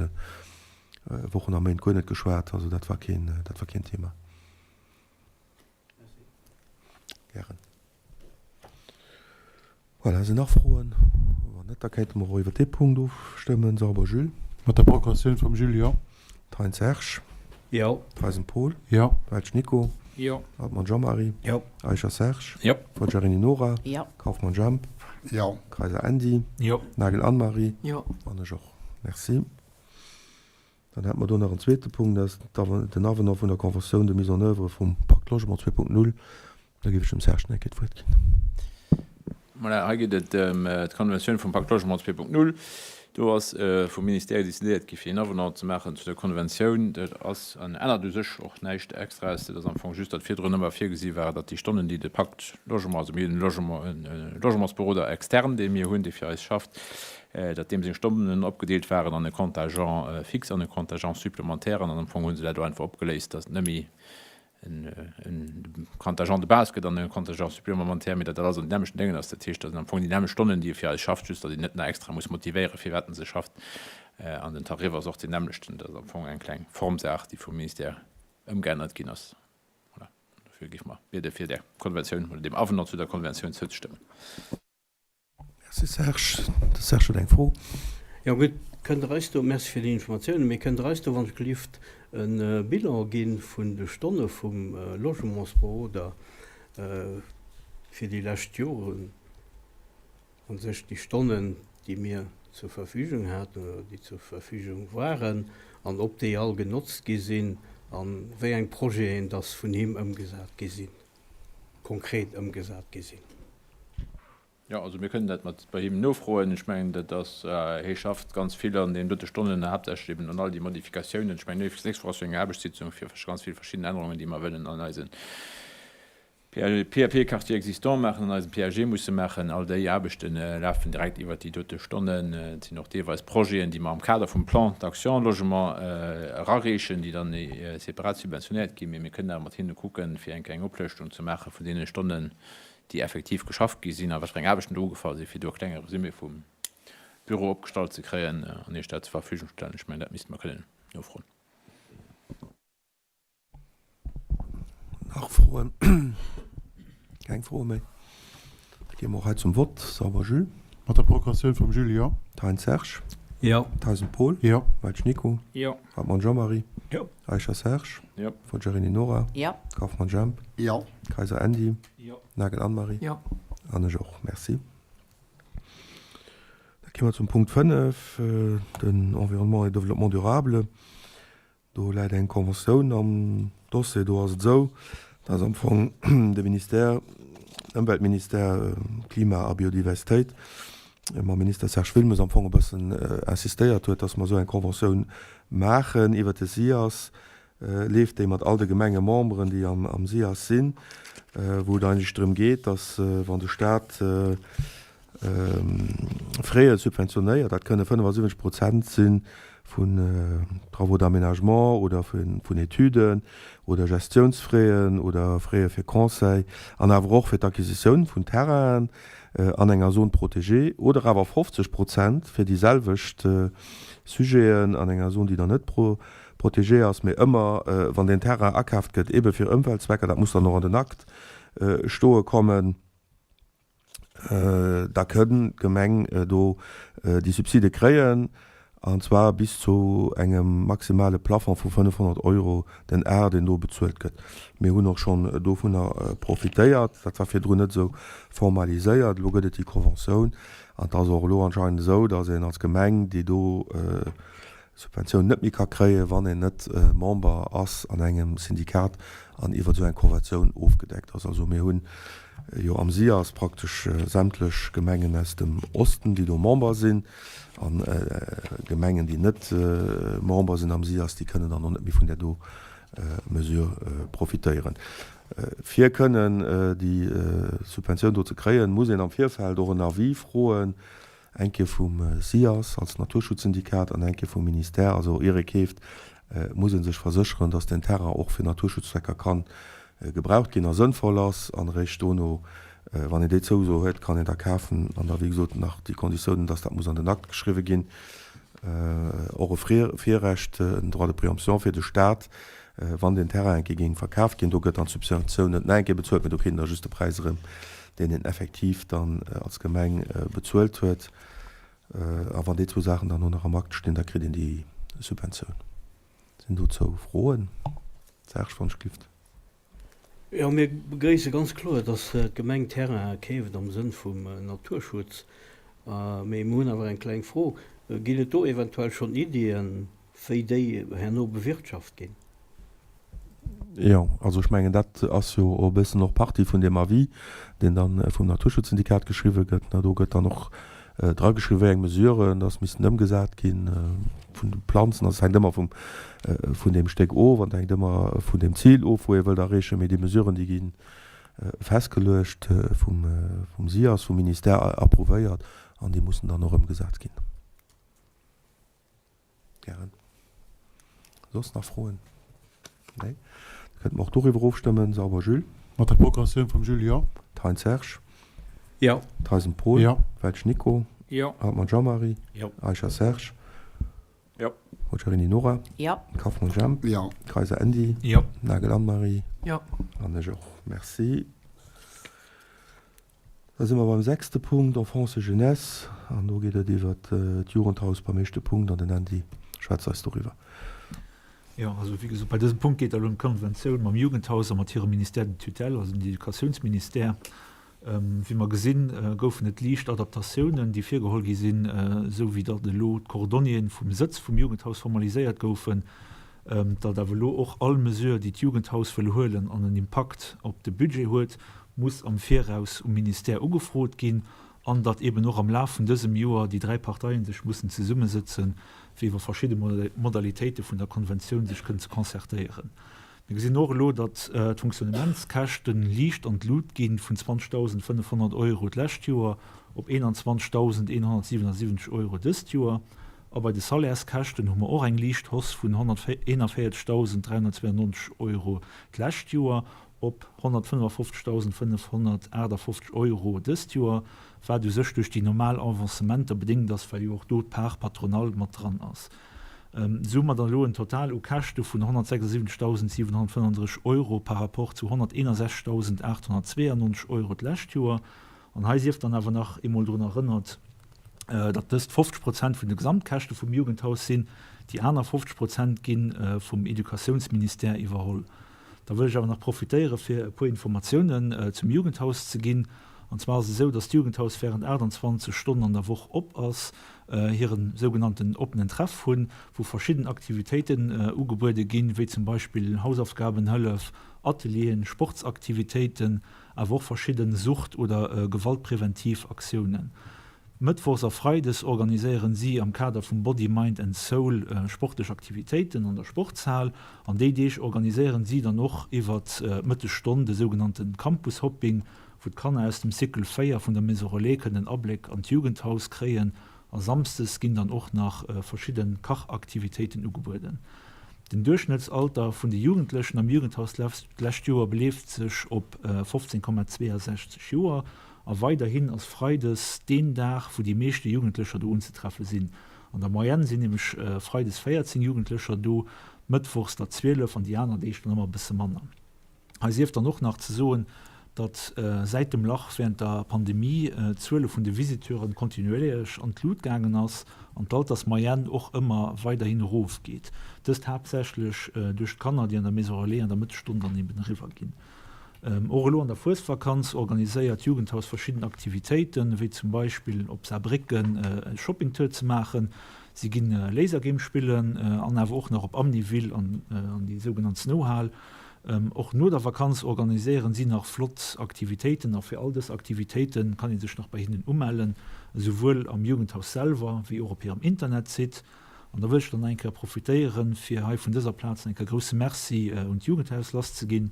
Wochen a Méint guer net geschwat. Also dat war keen, dat war keen Thema. Gären. Voilà, sinn nach Froen? Wann net, da kéinte mer och iwwer dee Punkt ofstëmmen. Sauber Jules. Mat der Procuratioun vum Jules, jo. Thein Serge. Jo. Theisen Paul. Jo. Welsch Nico. Jo. Altmann Jean-Marie. Jo. Eicher Serge. Jo. Forgiarini Nora. Jo. Kauffmann Jemp. Jo. Kayser Andy. Jo. Nagel Anne-Marie. Jo. An ech och. Merci. Dann hätte mer do nach en zweete Punkt, dat ass den Avenant vun der Conventioun de mise en œuvre vum Pacte Logement 2.0. Da géif ech dem Serge Neckel d'Wuert ginn. Voilà, hei geet et ëm d'Konventioun vum Pacte Logement 2.0. Do ass vum Ministère decidéiert gi fir een Avenant ze maachen zu der Konventioun. Dat ass an ännert u sech och näischt Extraes. Dat ass am Fong just, datt virdrun ëmmer virgesi war, datt déi Stonnen, déi de Pacte Logement, also mir hunn e Logementsberoder extern, dee mir hunn, dee fir eis schafft, datt deem seng Stonnen opgedeelt waren an e Contingent fixe an e Contingent supplémentaire an am Fong hu se dat elo einfach opgeléist, datt et net méi en Contingent de base gëtt an e Contingent supplémentaire, mee datt dat alles an den nämmlechten Déngen ass. Dat heescht, dat sinn am Fong déi nämmlecht Stonnen, déi e fir eis schafft, just datt een net nach extra muss motivéieren, firwat en se schafft. An den Tarif ass och deen nämmlechten. Dat ass am Fong eng kleng Formsaach, déi vum Ministère ëmgeännert ginn ass. Voilà, dofir géife mer biede fir där Konventioun oder deem Avenant zu der Konventioun zouzestëmmen. Merci Serge. De Serge huet eng Fro. Jo gutt, kënnt Der eis do, Merci fir déi Informatiounen, mee kënnt Der eis do wann ech gelift e Bilan gi vun de Stonne vum Logementsberoder fir déi lescht Joren, a sech déi Stonnen, déi mir zur Verfügung haten oder déi zur Verfügung waren, an ob déi all genotzt gi sinn a wéi eng Projeten dass vun him ëmgesat gi sinn, konkret ëmgesat gi sinn? Jo, also mir kënnen dat mat bei him nofroen. Ech mengen, dat ass, hie schafft ganz vill an deenen dote Stonnen, haaptsächlech eben un all déi Modifikatiounen. Ech mengen, nächst Woch ass jo eng Aarbechtssitzung fir ganz vill verschidden Ännerungen, déi mer wëllen an eise PAP Quartier existant maachen, an eisem PAG musse maachen. All déi Aarbechte lafen direkt iwwert déi dote Stonnen. Et sinn och deelweis Projeten, déi mer am Kader vum Plan d'action logement erareechen, déi dann separat subventionéiert ginn. Mee mir kënnen awer mat hinne kucken, fir eng kleng Oplëschtung ze maache vun deene Stonnen, déi effektiv geschafft gi sinn a wat fir eng Aarbechten do ugefall sinn, fir do e klenge Resumé vum Büro opgestallt ze kréien an Iech dat zur Verfügung stellen. Ech mengen, dat misste mer kënnen nofroen. Nach Froen? Keng Froe méi? Da gi mer och hei zum Vott. Sauber Jules. Mat der Procuratioun vum Jules, jo. Thein Serge. Jo. Theisen Paul. Jo. Welsch Nico. Jo. Hartmann Jean-Marie. Jo. Eicher Serge. Jo. Forgiarini Nora. Jo. Kauffmann Jemp. Jo. Kayser Andy. Jo. Nagel Anne-Marie. Jo. An ech och. Merci. Da gi mer zum Punkt 5, den Environnement et Développement durable. Do läit eng Conventioun am Dossier. Do ass et esou, dass am Fong de Ministère, Ëmweltministère, Klima a Biodiversitéit. Mam Minister Serge Wilmes am Fong e bëssen insistéiert huet, dass mer esou eng Conventioun maachen iwwert de SIAS, leeft déi mat all de Gemengememberen, déi am SIAS sinn, wou et eigentlech drëm geet, dass wann de Stat Frais subventionéiert, dat kënne 75 Prozent si vun Travaux d'aménagement oder vun Etüden oder Gestiounsfraisen oder Fraise fir Conseil an awer och fir d'Acquisitioun vun Terrainen, an enger Zone protégée oder awer 50 Prozent fir déi selwecht Sujeten an enger Zone, déi dann net protégée ass, mee ëmmer wann deen Terrain akaaft gëtt, ebe fir Ëmweltzwecker, dat muss dann och an den Akt stoe kommen, da kënn d'Gemeng do déi Subside kréien. An zwar bis zu engem maximale Plafond vu 500 Euro den Ar, deen do bezuelt gëtt. Mir hunn och schonn dovunner profitéiert. Dat war virdrun net esou formaliséiert. Elo gëtt et déi Conventioun. An et ass och elo anscheinend esou, datt een als Gemeng déi do Subventioun net méi ka kréien, wann een net Member ass an engem Syndikat an iwwer esou eng Conventioun ofgedeckt ass. Also mir hunn jo am SIAS praktesch sämtlech Gemengen aus dem Osten, déi do Member sinn. An Gemengen, déi net Member sinn am SIAS, déi kënnen dann och net méi vun där do Mesure profitéieren. Fir kënnen déi Subventioun do ze kréien, muss een am Virfeld och en Avis froen, eng Kéier vum SIAS als Naturschutzsyndikat an eng Kéier vum Ministère. Also ier ee keeft, muss ee sech versécheren, datt den Terrain och fir Naturschutzzwecker kann gebraucht ginn a sënnvoll ass, an eréischt dono, wann een déi Zouso huet, kann een da kafen. An da wéi gesot nach déi Konditiounen, dass dat muss an den Akt geschriwwe ginn, och e Virrecht, en Droit de préemption fir de Stat, wann deen Terrain eng Kéier géing verkaaft ginn. Do gëtt dann d'Subventioun net nach eng Kéier bezuelt, mä do kritt een da just de Präis erëm, deen een effektiv dann als Gemeng bezuelt huet. A wann déi zwou Saachen dann och nach am Akt stinn, da kritt een déi Subventioun. Sinn dozou Froen? Serge, wann ech glift. Jo, mir begréisse ganz kloer, dass d'Gemeng Terrainen keeft am Sënn vum Naturschutz. Mee mir hunn awer eng kleng Fro, Ginn et do eventuell schonn Iddien, wéi déi herno bewirtschaft ginn? Jo, also ech mengen, dat ass jo e bëssen och Partie vun deem Avis, deen da vum Naturschutzsyndikat geschriwwe gëtt. Do gëtt dann och drageschriwwen, wéi eng Mesuren dass missten ëmgesat gi vun de Planzen. Also et hänkt ëmmer vum, vun deem Stéck of an et hänkt ëmmer vun deem Zil of, wou ee wëllt erreechen. Mee déi Mesuren, déi gi festgeluecht vum, vum SIAS, vum Ministère approuvéiert an déi mussen dann och ëmgesat ginn. Gären. Soss nach Froen? Nee? Da kënnte mer och doriwwer ofstëmmen. Sauber Jules. Mat der Progressioun vum Jules, jo. Thein Serge. Jo. Theisen Paul. Jo. Welsch Nico. Jo. Hartmann Jean-Marie. Jo. Eicher Serge. Jo. Mogherini Nora. Jo. Kauffmann Jemp. Jo. Kayser Andy. Jo. Nagel Anne-Marie. Jo. An ech och. Merci. Da si mer beim sechste Punkt, Enfance et Jeunesse, an do geet et iwwert d'Jugendhaus beim éischte Punkt an den Andy schwätzt eis doriwwer. Jo, also wéi gesot, bei dësem Punkt geet et elo ëm d'Konventioun mam Jugendhaus a mat hirem Ministère de tutelle, also dem Educatiounsministère. Wéi mer gesinn, goufen et liicht Adaptatiounen, déi virgeholl gi sinn, esou wéi datt elo d'Cordonnieren vum Sëtz vum Jugendhaus formaliséiert goufen, datt awer elo och all Mesure, déi d'Jugendhaus wëll huelen an en Impakt op de Budget huet, muss am Viraus um Ministère ugefrot ginn an datt eeben och am Laf vun dësem Joer déi 3 Parteien sech mussen zesummesëtzen, fir iwwer verschidde Modalitéite vun der Konventioun sech kënnen ze concertéieren. Mir gesinn och elo, datt d'Fonctionnementskäschte liicht an d'Lut ginn, vun 20.500 Euro d'lescht Joer op 21.177 Euro dëst Joer. A bei de Salaires-Käschten hu mer och eng liicht Hausse vun 141.392 Euro d'lescht Joer op 155.558 Euro dëst Joer, wat u sech duerch déi normal Avancementer bedéngt ass, well jo och do d'Part patronale mat dran ass. Esou hu mer dann elo en Total u Käschte vun 176.735 Euro par rapport zu 161.892 Euro d'lescht Joer. An hei sief dann awer nach eemol drun erënnert, datt dëst 50 Prozent vun de Gesamtkäschte vum Jugendhaus sinn. Déi aner 50 Prozent gi vum Educatiounsministère iwwerholl. Da wëll ech awer nach profitéiere fir e puer Informatiounen zum Jugendhaus ze ginn. An zwar ass et esou, datt d'Jugendhaus während 28 Stonnen an der Woch op ass, hire sougenannten oppenen Treff hunn, wou verschidden Aktivitéiten ugebuede ginn, wéi zum Beispill Hausaufgabenhëllef, Atelieren, Sportsaktivitéiten, awer och verschidde Sucht oder gewaltpräventiv Aktiounen. Mëttwochs a Freides organiséieren si am Kader vum Body, Mind and Soul sportlech Aktivitéiten an der Sportshal. An déi Deeg organiséieren si dann och iwwert d'Mëttesstonn de sougenannte Campus Hopping, wou d'Kanner aus dem Cycle 4 vun der Maison Relais kënnen en Abléck an d'Jugendhaus kréien. A Samsdes ginn dann och nach verschidde Kachaktivitéiten ugebueden. Den Duerchschnëttsalter vun de Jugendlechen am Jugendhaus d'lescht Joer beleeft sech op 15,62 Joer. A weiderhin ass Freides deen Dag, wou déi meeschte Jugendlecher do unzetreffe sinn. An der Moyenne sinn nämlech Freides 14 Jugendlecher do, Mëttwochs der 12 an déi aner Deeg dann ëmmer e bësse manner. Hei sief dann och nach ze soen, datt säit dem Lach wärend der Pandemie d'Zuele vun de Visiteuren kontinuéierlech an d'Lut gaangen ass an d'Altersmoyenne och ëmmer weiderhin erofgeet. Dëst haaptsächlech duerch d'Kanner, déi an der Maison Relais an der Mëttesstonn dann eben eriwwer ginn. Och elo an der Fuesvakanz organiséiert d'Jugendhaus verschidden Aktivitéiten, wéi zum Beispill op Saarbrécken e Shoppingtour ze maachen. Si ginn Lasergame spillen an awer och nach op Amniville an déi sougenannt Snowhal. Och no der Vakanz organiséieren si nach flott Aktivitéiten a fir all dës Aktivitéite kann ee sech nach bei hinnen umellen, esouwuel am Jugendhaus selwer wéi och op hirem Internetsite. An da wëll ech dann nach eng Kéier profitéieren, fir hei vun dëser Plaz eng Kéier grousse Merci un d'Jugendhaus lasszeginn,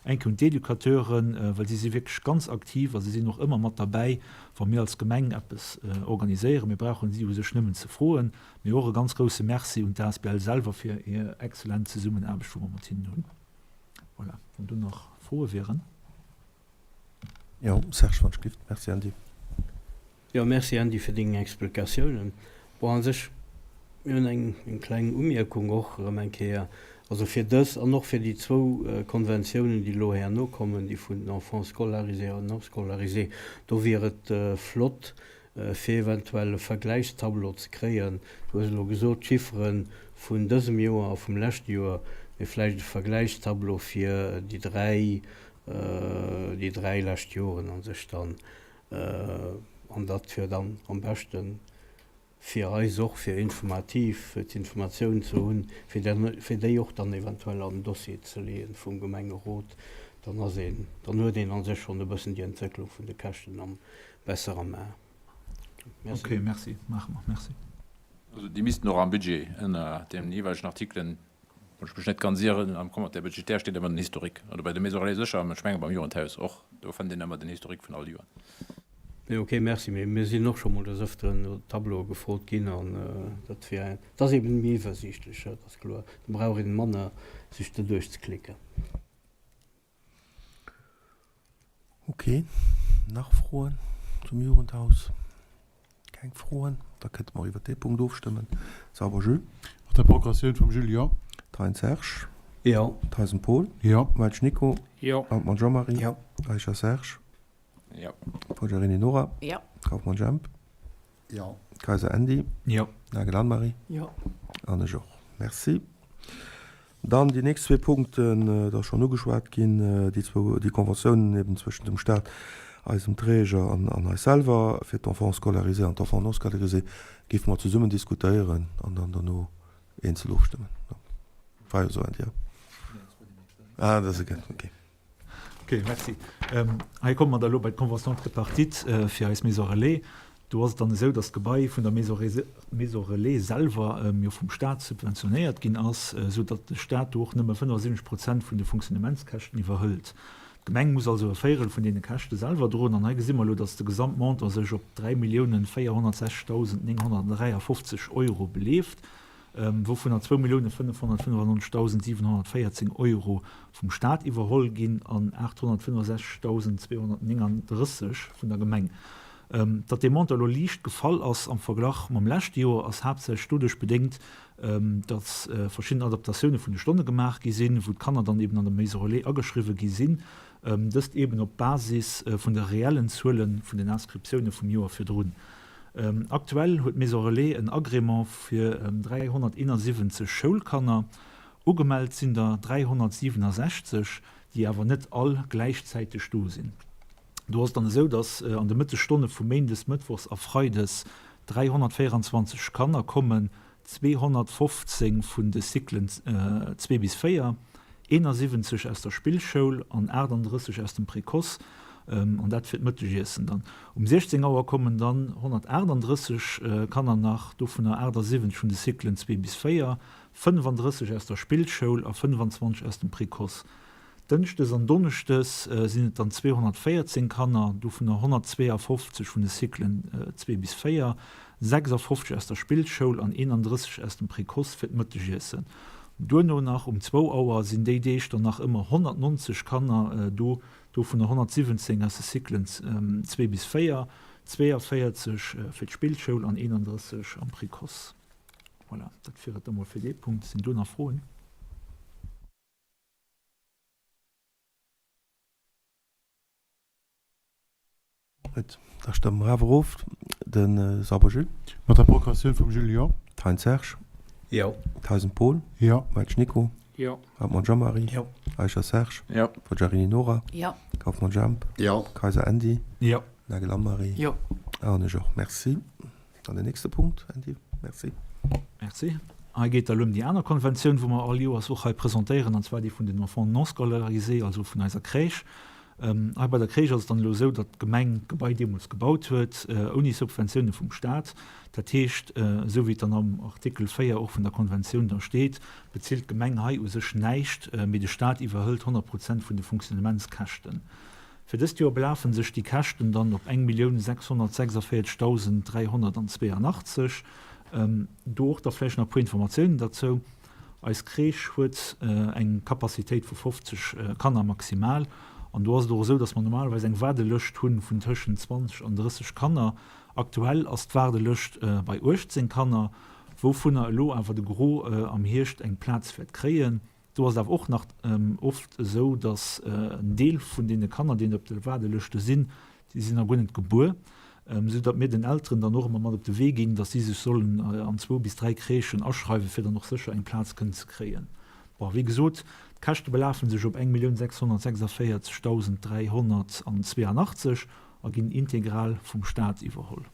eng Kéier un d'Educateuren, well si si wierklech ganz aktiv a si sinn och ëmmer mat derbäi, wa mir als Gemeng eppes organiséieren. Mir brauchen si u sech nëmmen ze froen. Mee och e ganz grousse Merci un d'asbl selwer fir hir exzellent Zesummenaarbecht, wou mer mat hinnen hunn. Voilà, wann do nach Froe wieren. Jo, Serge, wann ech giff. Merci, Andy. Jo, merci Andy fir deng Explikatiounen. Bon, a sech, mir hunn eng, eng kleng Umierkung och erëm eng Kéier, also fir dës an och fir déi zwou Konventiounen, déi elo herno kommen, déi vun den Enfants scolarisés an non scolarisés, do wier et flott, fir eventuell e Vergläichstableau ze kréien. Du hues elo gesot, d'Chiffere vun dësem Joer a vum leschte Joer, mee vläicht e Vergläichstableau fir déi dräi, déi dräi lescht Joren a sech dann. An dat wier dann am beschte fir eis och, fir informativ, fir d'Informatioun ze hunn, fir dann, fir déi och dann eventuell an den Dossier ze leeën vum Gemengerot. Dann ass een, dann huet een a sech schonn e bëssen déi Entwécklung vun de Käschten am besser am A. Merci. Okay, merci. Maache mer. Merci. Also déi missten och am Budget ënner den jeeweilegen Artikelen Wann ech mech net ganz ieren, am Commentaire budgétaire steet ëmmer den Historique, oder bei de Maisons Relais sécher, mä ech menge beim Jugendhaus och, do fënnt een ëmmer den Historique vun all Joer. Nee, ok, merci. Mee mir sinn och scho mol des Ëfteren no Tableaue gefrot ginn an dat wier, et ass eben méi iwwersiichtlech, dat ass kloer. Da brauch een manner sech doduerch ze klicken. Ok, nach Froen zum Jugendhaus? Keng Froen? Da kënnte mer iwwert dee Punkt ofstëmmen. Sauber Jules. Mat der Progressioun vum Jules, jo. Thein Serge. Jo. Theisen Paul. Jo. Welsch Nico. Jo. Altmann Jean-Marie. Jo. Eicher Serge. Jo. Poggiarini Nora. Jo. Kauffmann Jemp. Jo. Kayser Andy. Jo. Nagel Anne-Marie. Jo. An ech och. Merci. Dann déi nächst zwee Punkten, et ass schonn ugeschwat ginn, déi zwou, déi Conventiounen eben zwëschent dem Stat, eisem Träger an, an eis selwer fir d'Enfants scolarisés an d'Enfants non scolarisés, géife mer zesummen diskutéieren an dann derno eenzel ofstëmmen. War jo esou, Andy, ja? Ah, dat ass egal, okay. Ok, merci. Hei komme mer da elo bei d'Convention tripartite fir eis Maison relais. Do ass et dann esou, datt d'Gebai vun der Maison relais selwer jo vum Stat subventionéiert ginn ass, esou datt de Stat do och nëmme 75 Prozent vun de Fonctionnementskäschten iwwerhëlt. D'Gemeng muss also e Véirel vun deene Käschte selwer droen. An hei gesi mer elo, datt de Gesamtmontant sech op 3.460.953 Euro beleeft. wouvunner 2.595.714 Euro vum Staat iwwerholl ginn an 865.239 vun der Gemeng. Datt dee Montant elo liicht gefall ass am Verglach mam leschte Joer, ass haaptsächlech doduerch bedéngt, datt verschidden Adaptatioune vun de Stonne gemaach gi sinn, wou d'Kanner dann eben an der Maison Relais ageschriwwe gi sinn, dëst eben op Basis vun de reellen Zuele vun den Inscriptioune vum Joer virdrun. Aktuell huet d'Maison Relais en Agrément fir 371 Schoulkanner. Ugemellt sinn der 367, déi awer net all gläichzäiteg do sinn. Do ass et dann esou, datt an de Mëttesstonne vu Méindes, Mëttwochs a Freides 324 Kanner kommen, 215 vun de Cyclen 2 bis 4, 71 aus der Spillschoul an 38 aus dem Précoce. An dat fir d'Mëttegiessen dann. Um 16 Auer kommen dann 138 Kanner nach, dovunner 78 vun de Cyclen 2 bis 4, 35 aus der Spillschoul a 25 aus dem Précoce. Dënschdes an Donneschdes sinn et dann 214 Kanner, dovunner 152 vun de Cyclen 2 bis 4, 56 aus der Spillschoul an 31 aus dem Précoce fir d'Mëttegiessen. Duerno nach um zwou Auer sinn déi Deeg dann nach ëmmer 190 Kanner do, dovunner 117 aus de Cyclen 2 bis 4, 42 fir d'Spillschoul an 31 am Précoce. Voilà, dat wier et da mol fir dee Punkt. Sinn do nach Froen? Gutt, da stëmme mer awer of. De Sauber Jules. Mat der Procuratioun vum Jules, jo. Thein Serge. Jo. Theisen Paul. Jo. Welsch Nico. Jo. Hartmann Jean-Marie. Jo. Eicher Serge. Jo. Forgiarini Nora. Jo. Kauffmann Jemp. Jo. Kayser Andy. Jo. Nagel Anne-Marie. Jo. An ech och. Merci. Dann den nächste Punkt, Andy. Merci. Merci. Hei geet da elo ëm déi aner Konventioun, wou mer all Joers och hei presentéieren, an zwar déi vun den Enfants non scolarisés, also vun eiser Crèche. Hei bei der Crèche ass et dann elo esou, datt d'Gemeng d'Gebai deemools gebaut huet, ouni Subventioune vum Stat. Dat heescht, esou wéi et dann am Artikel 4 och vun der Konventioun da steet, bezilt d'Gemeng hei u sech näischt, mee de Stat iwwerhëlt 100 Prozent vun de Fonctionnementskäschten. Fir dëst Joer belafen sech déi Käschten dann op 1.646.382. Do och da vläicht nach e puer Informatiounen derzou. Eis Crèche huet eng Capacitéit vu 50 Kanner maximal. An do ass et och esou, dass mer normalerweis eng Waardelëscht hu vun tëschent 20 an 30 Kanner. Aktuell ass d'Waardelëscht bei 18 Kanner, wouvunner elo awer de Gros am Hierscht eng Plaz wäert kréien. Do ass et awer och nach oft esou, datt en Deel vun deene Kanner, déi op de Waardelëschte sinn, déi sinn nach guer net gebuer, esou datt mir den Elteren dann och ëmmer mat op de Wee ginn, datt si sech sollen an zwou bis dräi Crèchen aschreiwen, fir dann och sécher eng Plaz kënnen ze kréien. Bon, wéi gesot, d'Käschte belafe sech op 1.646.382 a ginn integral vum Staat iwwerholl.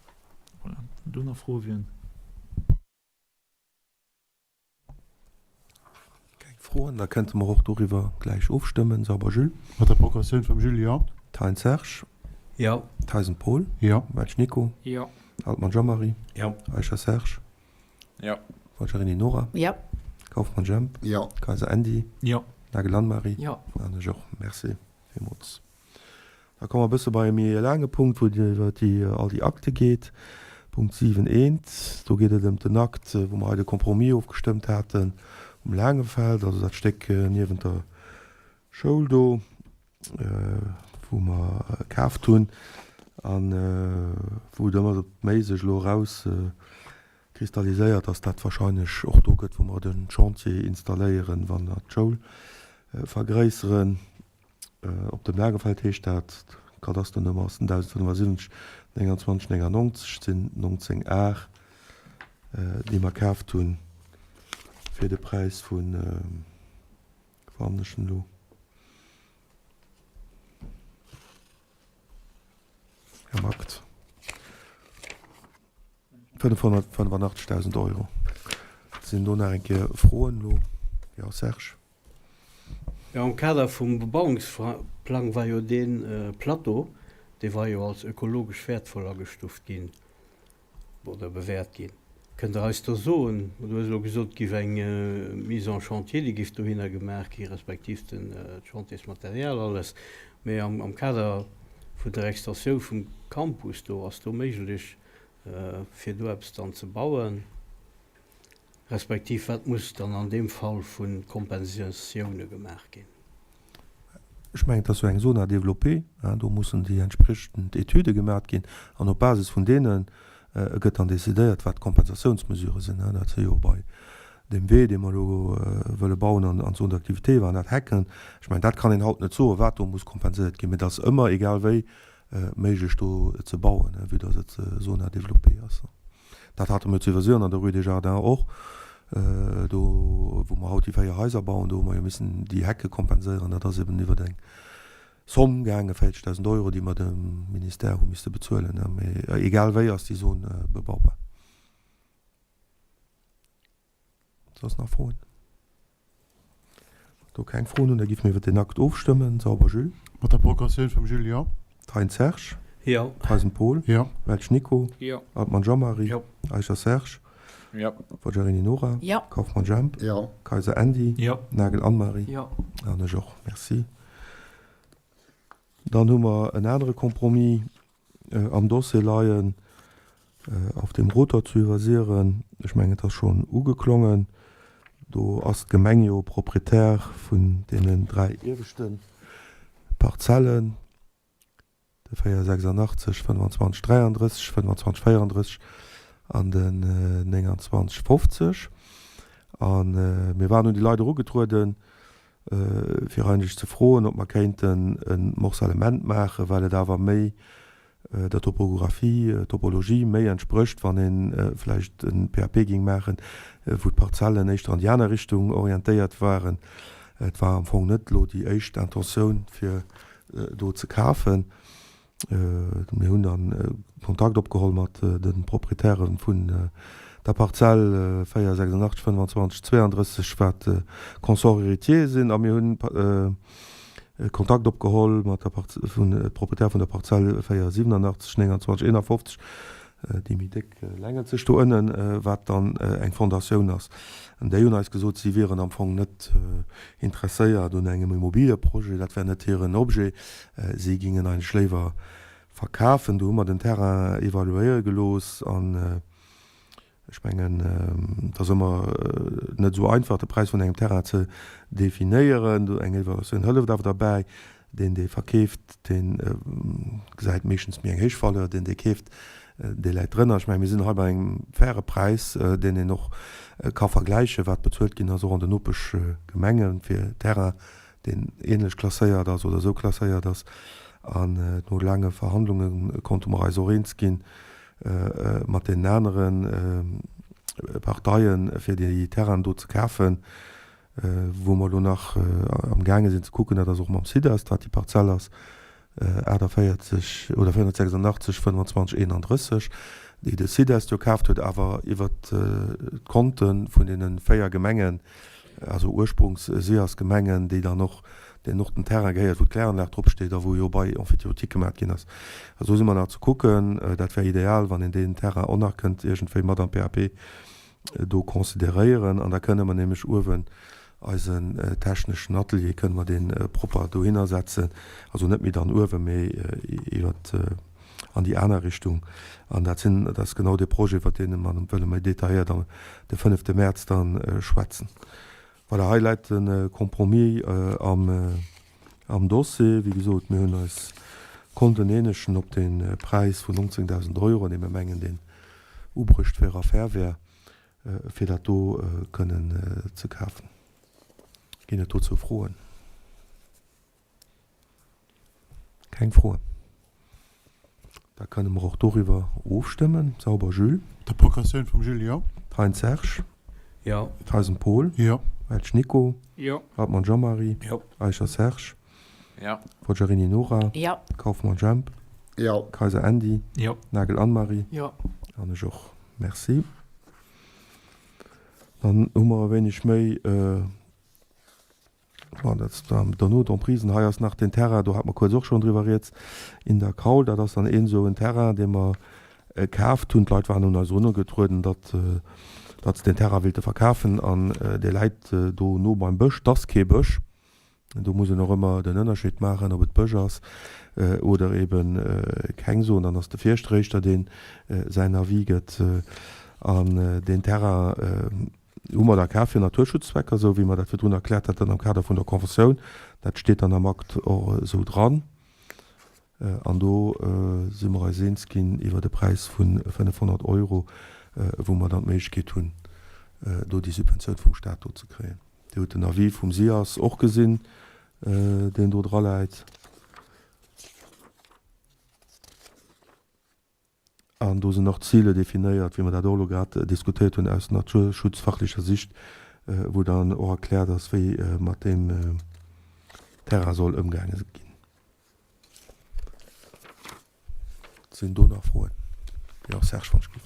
Voilà, wann do nach Froe wieren. Keng Froen, da kënnte mer och doriwwer gläich ofstëmmen. Sauber Jules. Mat der Procuratioun vum Jules, jo. Thein Serge. Jo. Theisen Paul. Jo. Welsch Nico. Jo. Altmann Jean-Marie. Jo. Eicher Serge. Jo. Forgiarini Nora. Jo. Kauffmann Jemp. Jo. Kayser Andy. Jo. Nagel Anne-Marie. Jo. An ech och. Merci villmools. Da komme mer e bësse bei e méi laange Punkt, wou et iwwer déi, all déi Akte geet. Punkt 7 eent, do geet et ëm den Akt, wou mer hei de Compromis ofgestëmmt haten um Laangefeld, also dat Stéck niewent der Schoul do, wou mer kaaft hunn a wou et ëmmer méi sech elo erauskristalliséiert, dass dat wahrscheinlech och do gëtt, wou mer de Chantier installéieren, wa mer d'Schoul vergréisseren. Op dem Lagerfeld heescht dat, d'Kadasternummer ass den 1075 29 99, et sinn 19 Ar, déi mer kaaft hunn fir de Präis vun, wou fannen ech en elo? Am Akt. 585.000 Euro. Sinn do nach eng Kéier Froen elo? Jo, Serge. Jo, am Kader vum Bebauungsplang war jo dee Plateau, dee war jo als ökologesch wäertvoll agestuft ginn oder bewäert ginn. Kënnt Der eis do soen, du hues elo gesot, et géif eng Mise en chantier, déi géif dohinner gemaach gi respektiv den d'Chantiersmaterial alles, mee am Kader vun der Extensioun vum Campus do, ass do méiglech fir do eppes dann ze bauen? Respektiv wat muss dann an deem Fall vu Kompensatioune gemaach ginn? Ech mengen, et ass jo eng Zone à développer, do mussen déi entspriechend Etüde gemaach ginn an op Basis vun deene gëtt dann decidéiert, wat d'Kompensatiounsmesurë sinn. Dat si jo bei deem Wee, dee mer elo wëlle bauen an d'Zone d'activité, waren dat Hecken. Ech mengen, dat kann een haut net soen, wat do muss kompenséiert ginn, mee et ass ëmmer, egal wéi, méiglech do ze bauen, vue dass et Zone à développer ass. Dat hate mer zu Iwwersyren an der Rue des Jardins och, do wou mer haut déi 4 Haiser bauen, do hu mer jo missen déi Hecke kompenséieren. Dat ass eben iwwer eng Zomm gaangen, 40.000 Euro, déi mer dem Ministère hu misste bezuelen. Mee egal wéi ass déi Zon bebaubar. Soss nach Froen? Do keng Froen hunn, da géife mir iwwer den Akt ofstëmmen. Sauber, Jules? Mat der Procuratioun vum Jules, jo. Thein Serge. Jo. Theisen Paul. Jo. Welsch Nico. Jo. Altmann Jean-Marie. Jo. Eicher Serge. Jo. Forgiarini Nora. Jo. Kauffmann Jemp. Jo. Kayser Andy. Jo. Nagel Anne-Marie. Jo. An ech och. Merci. Dann hu mer en anere Compromis am Dossier leien, auf dem Rotor zu übersieren. Ech mengen, et ass schonn ugeklongen. Do ass d'Gemeng jo Proprietär vun deenen 3 ieweschte Parzellen, de 486, 25, 33, 25, 34 an den 29, 50. A mir waren un déi Leit erugetrueden, fir eigentlech ze froen, ob mer kéinten e Morcellement maachen, well et awer méi der Topographie, Topologie méi entsprécht, wann ee vläicht e PAP géing maachen, wou d'Parzellen éischter an déi aner Richtung orientéiert waren. Et war am Fong net elo déi éischt Intentioun, fir do ze kafen. Mir hunn dann Kontakt opgeholl mat de Proprietäre vun der Parzell 4, 86, 25, 32, wat Consorts héritiers sinn, a mir hunn Kontakt opgeholl mat der Proprietär vun der Parzell 4, 87, 29, 51, déi méi déck Lengelzeg do ënnen, wat dann eng Fondatioun ass. An déi hunn eis gesot, si wieren am Fong net interesséiert un engem Immobilieprojet, dat wär net hiren Objet, si gingen eigentlech léiwer verkafen. Do hu mer den Terrain evaluéiere gelooss an ech mengen, et ass ëmmer net esou einfach, de Präis vun engem Terrain ze definéieren. Eng Evaluatioun hëlleft awer derbäi. Deen, dee verkeeft, dee gesäit meeschtens méi eng héich Valeur, deen, dee keeft, dee läit drënner. Ech mengen, mir sinn hei bei engem faire Präis, deen een och ka vergläichen, wat bezuelt ginn ass, och an den Nopeschgemenge fir Terrain, deen ähnlech klasséiert ass oder esou klasséiert ass. An no laange Verhandlunge konnte mer eis och eens ginn mat deenen anere Parteien, fir déi Terrainen do ze kafen. Wou mer elo nach am gaange sinn ze kucken, dat ass och mam SIDAS, wat déi Parzell ass, 48 oder 486 25 31, déi de SIDAS jo kaaft huet, awer iwwert d'Konte vun deene 4 Gemengen, also Ursprungs-SIAS-Gemengen, déi dann och, deenen och den Terrain gehéiert, wou d'Kläranlag drop steet a wou jo Bail emphytéotique gemaat ginn ass. Also do si mer nach ze kucken. Dat wär ideal, wann een deen Terrain och nach kënnt iergendwéi mat am PAP do consideréieren an da kënne mer nämlech uewen eisen techneschen Atelier, kënne mer dee propper dohinner setzen, also net méi dann uewen, mee iwwert an déi aner Richtung. An dat sinn, dat ass genau dee Projet, iwwert dee mer wëlle méi detailléiert am de fënnefte Mäerz dann schwätzen. Voilà, hei läit de Compromis am Dossier. Wéi gesot, mir hunn eis konnten eenegen op dee Präis vun 19.000 Euro, dee mir mengen, deen ubruecht wär a fair wär, fir dat do kënnen ze kafen. Ginn et dozou Froen? Keng Froen? Da kënne mer och doriwwer ofstëmmen. Sauber Jules. Der Progressioun vum Jules, jo. Thein Serge. Jo. Theisen Paul. Jo. Welsch Nico. Jo. Hartmann Jean-Marie. Jo. Eicher Serge. Jo. Forgiarini Nora. Jo. Kauffmann Jemp. Jo. Kayser Andy. Jo. Nagel Anne-Marie. Jo. An ech och. Merci. Dann hu mer e wéineg méi. Bon, dat ass dann dono d'Emprisen. Hei ass nach den Terrain, do hate mer kuerz och schonn driwwer rieds, in der Kaul. Dat ass dann een esou en Terrain, dee mer kaaft hunn. D'Leit waren un eis erungetrueden, datt, datt se deen Terrain willte verkafen. An dee läit do no beim Bësch. 't ass kee Bësch. Do muss een och ëmmer den Ënnerscheed maachen, ob et Bësch ass oder ebe keng Zon. Dann ass de Fierschtréichter, deen säin Avis gëtt. An deen Terrain hu mer da kaf fir Naturschutzzwecker, esou wéi mer dat virdrun erkläert haten am Kader vun der Conventioun. Dat steet dann am Akt och esou dran. An do si mer eis eens ginn iwwer e Präis vu 500 Euro, wou mer dann d'Méiglechkeet hunn, do déi Subventioun vum Stat do ze kréien. Dir hutt den Avis vum SIAS och gesinn, deen do draläit. An do sinn och Zile definéiert, wéi mer dat och elo grad diskutéiert hunn, aus naturschutzfachlecher Sicht, wou dann och erkläert ass, wéi mat deem Terrain soll ëmgaange ginn. Sinn do nach Froen? Jo, Serge, wann ech gutt.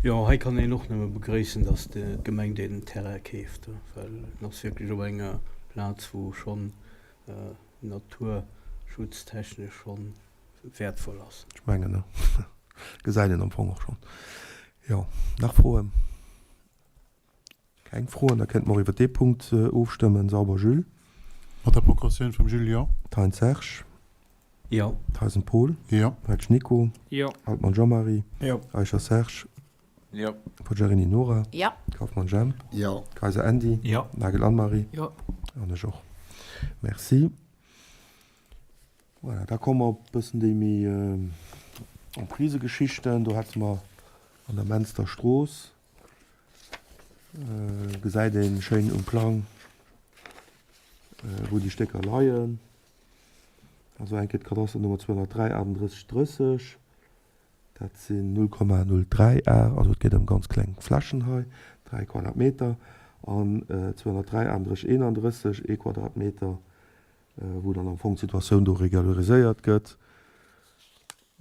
Jo, hei kann een och nëmme begréissen, dass d'Gemeng deen Terrain keeft, well en ass wierklech op enger Plaz, wou schonn naturschutztechnesch schonn. wäertvoll ass. Ech mengen, ne? Gesäit een am Fong och schonn. Jo, nach Froen? Keng Froen, da kéinte mer och iwwer dee Punkt ofstëmmen. Sauber Jules. Mat der Procuratioun vum Jules, jo. Thein Serge. Jo. Theisen Paul. Jo. Welsch Nico. Jo. Altmann Jean-Marie. Jo. Eicher Serge. Jo. Poggiarini Nora. Jo. Kauffmann Jemp. Jo. Kayser Andy. Jo. Nagel Anne-Marie. Jo. An ech och. Merci. Voilà, da komme mer op e bëssen déi méi Emprisegeschichten. Do hätte mer an der Menster Strooss, gesäit ee schéin um Plang, wou déi Stécker leien. Also eng Kéier d'Kadasternummer 203 38 30. Dat sinn 0,03 Ar, also et geet ëm ganz kleng Flächen hei, 3 Quadratmeter, an 203 38 31, ee Quadratmeter, wou dann am Fong d'Situatioun do regulariséiert gëtt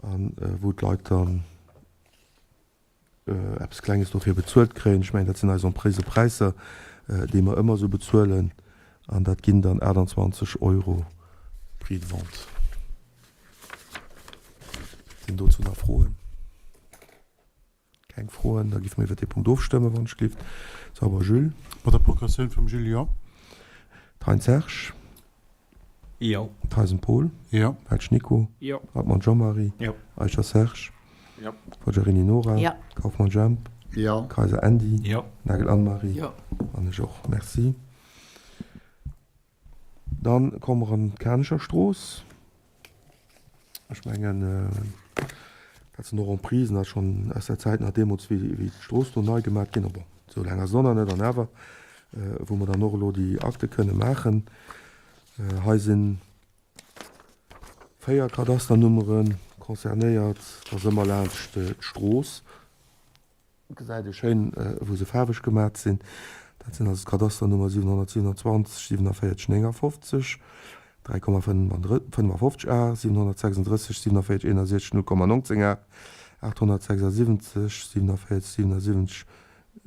a wou d'Leit dann eppes Klenges dofir bezuelt kréien. Ech mengen, dat sinn eis Emprisepräisser, déi mer ëmmer esou bezuelen, an dat ginn dann 28 Euro Prix de vente. Sinn dozou nach Froen? Keng Froen? Da géife mir iwwert dee Punkt ofstëmmen, wann ech gelift. Sauber Jules. Mat der Procuratioun vum Jules, jo. Thein Serge. Jo. Theisen Paul. Jo. Welsch Nico. Jo. Hartmann Jean-Marie. Jo. Eicher Serge. Jo. Forgiarini Nora. Jo. Kauffmann Jemp. Jo. Kayser Andy. Jo. Nagel Anne-Marie. Jo. An ech och. Merci. Dann komme mer an d'Kanecher Strooss. Ech mengen, dat sinn och Emprisen, dat schonn aus der Zäit nach deemools, wéi d'Strooss do nei gemaach ginn. Bon, esou laang ass et och nach net, an awer, wou mer dann och elo déi Akte kënne maachen. Hei si 4 Kadasternummere concernéiert. Da si mer laanscht d'Strooss. Gesäit ee schéin wou se faarweg gemat sinn. Dat sinn also d'Kadasternummer 727 47 59, 3,55 Ar, 736 47 61 0,19 Ar, 876 47 77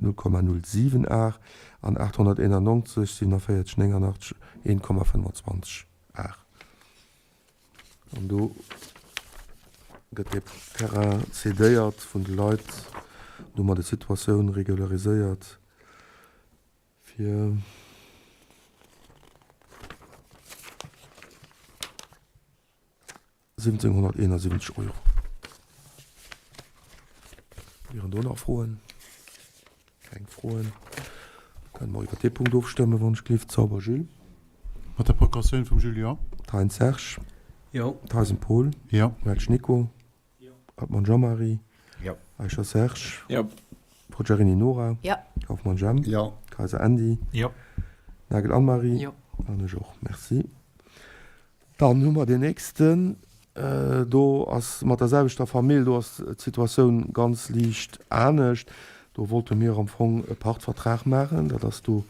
0,07 Ar an 891 47 89 1,25 Ar. An do gëtt dee Terrain cedéiert vun de Leit, domat des Situatioun regulariséiert fir. 1.771 Euro. Wieren do nach Froen? Keng Froen. Da kënne mer iwwer dee Punkt ofstëmmen, wann ech gelift. Sauber Jules. Mat der Procuratioun vum Jules, jo. Thein Serge. Jo. Theisen Paul. Jo. Welsch Nico. Jo. Hartmann Jean-Marie. Jo. Eicher Serge. Jo. Poggiarini Nora. Jo. Kauffmann Jemp. Jo. Kayser Andy. Jo. Nagel Anne-Marie. Jo. An ech och. Merci. Dann hu mer deen nächsten, do ass mat der selwechter Famill, do ass d'Situatioun ganz liicht anescht. Do wollte mir am Fong e Pachtvertrag maachen, dat ass do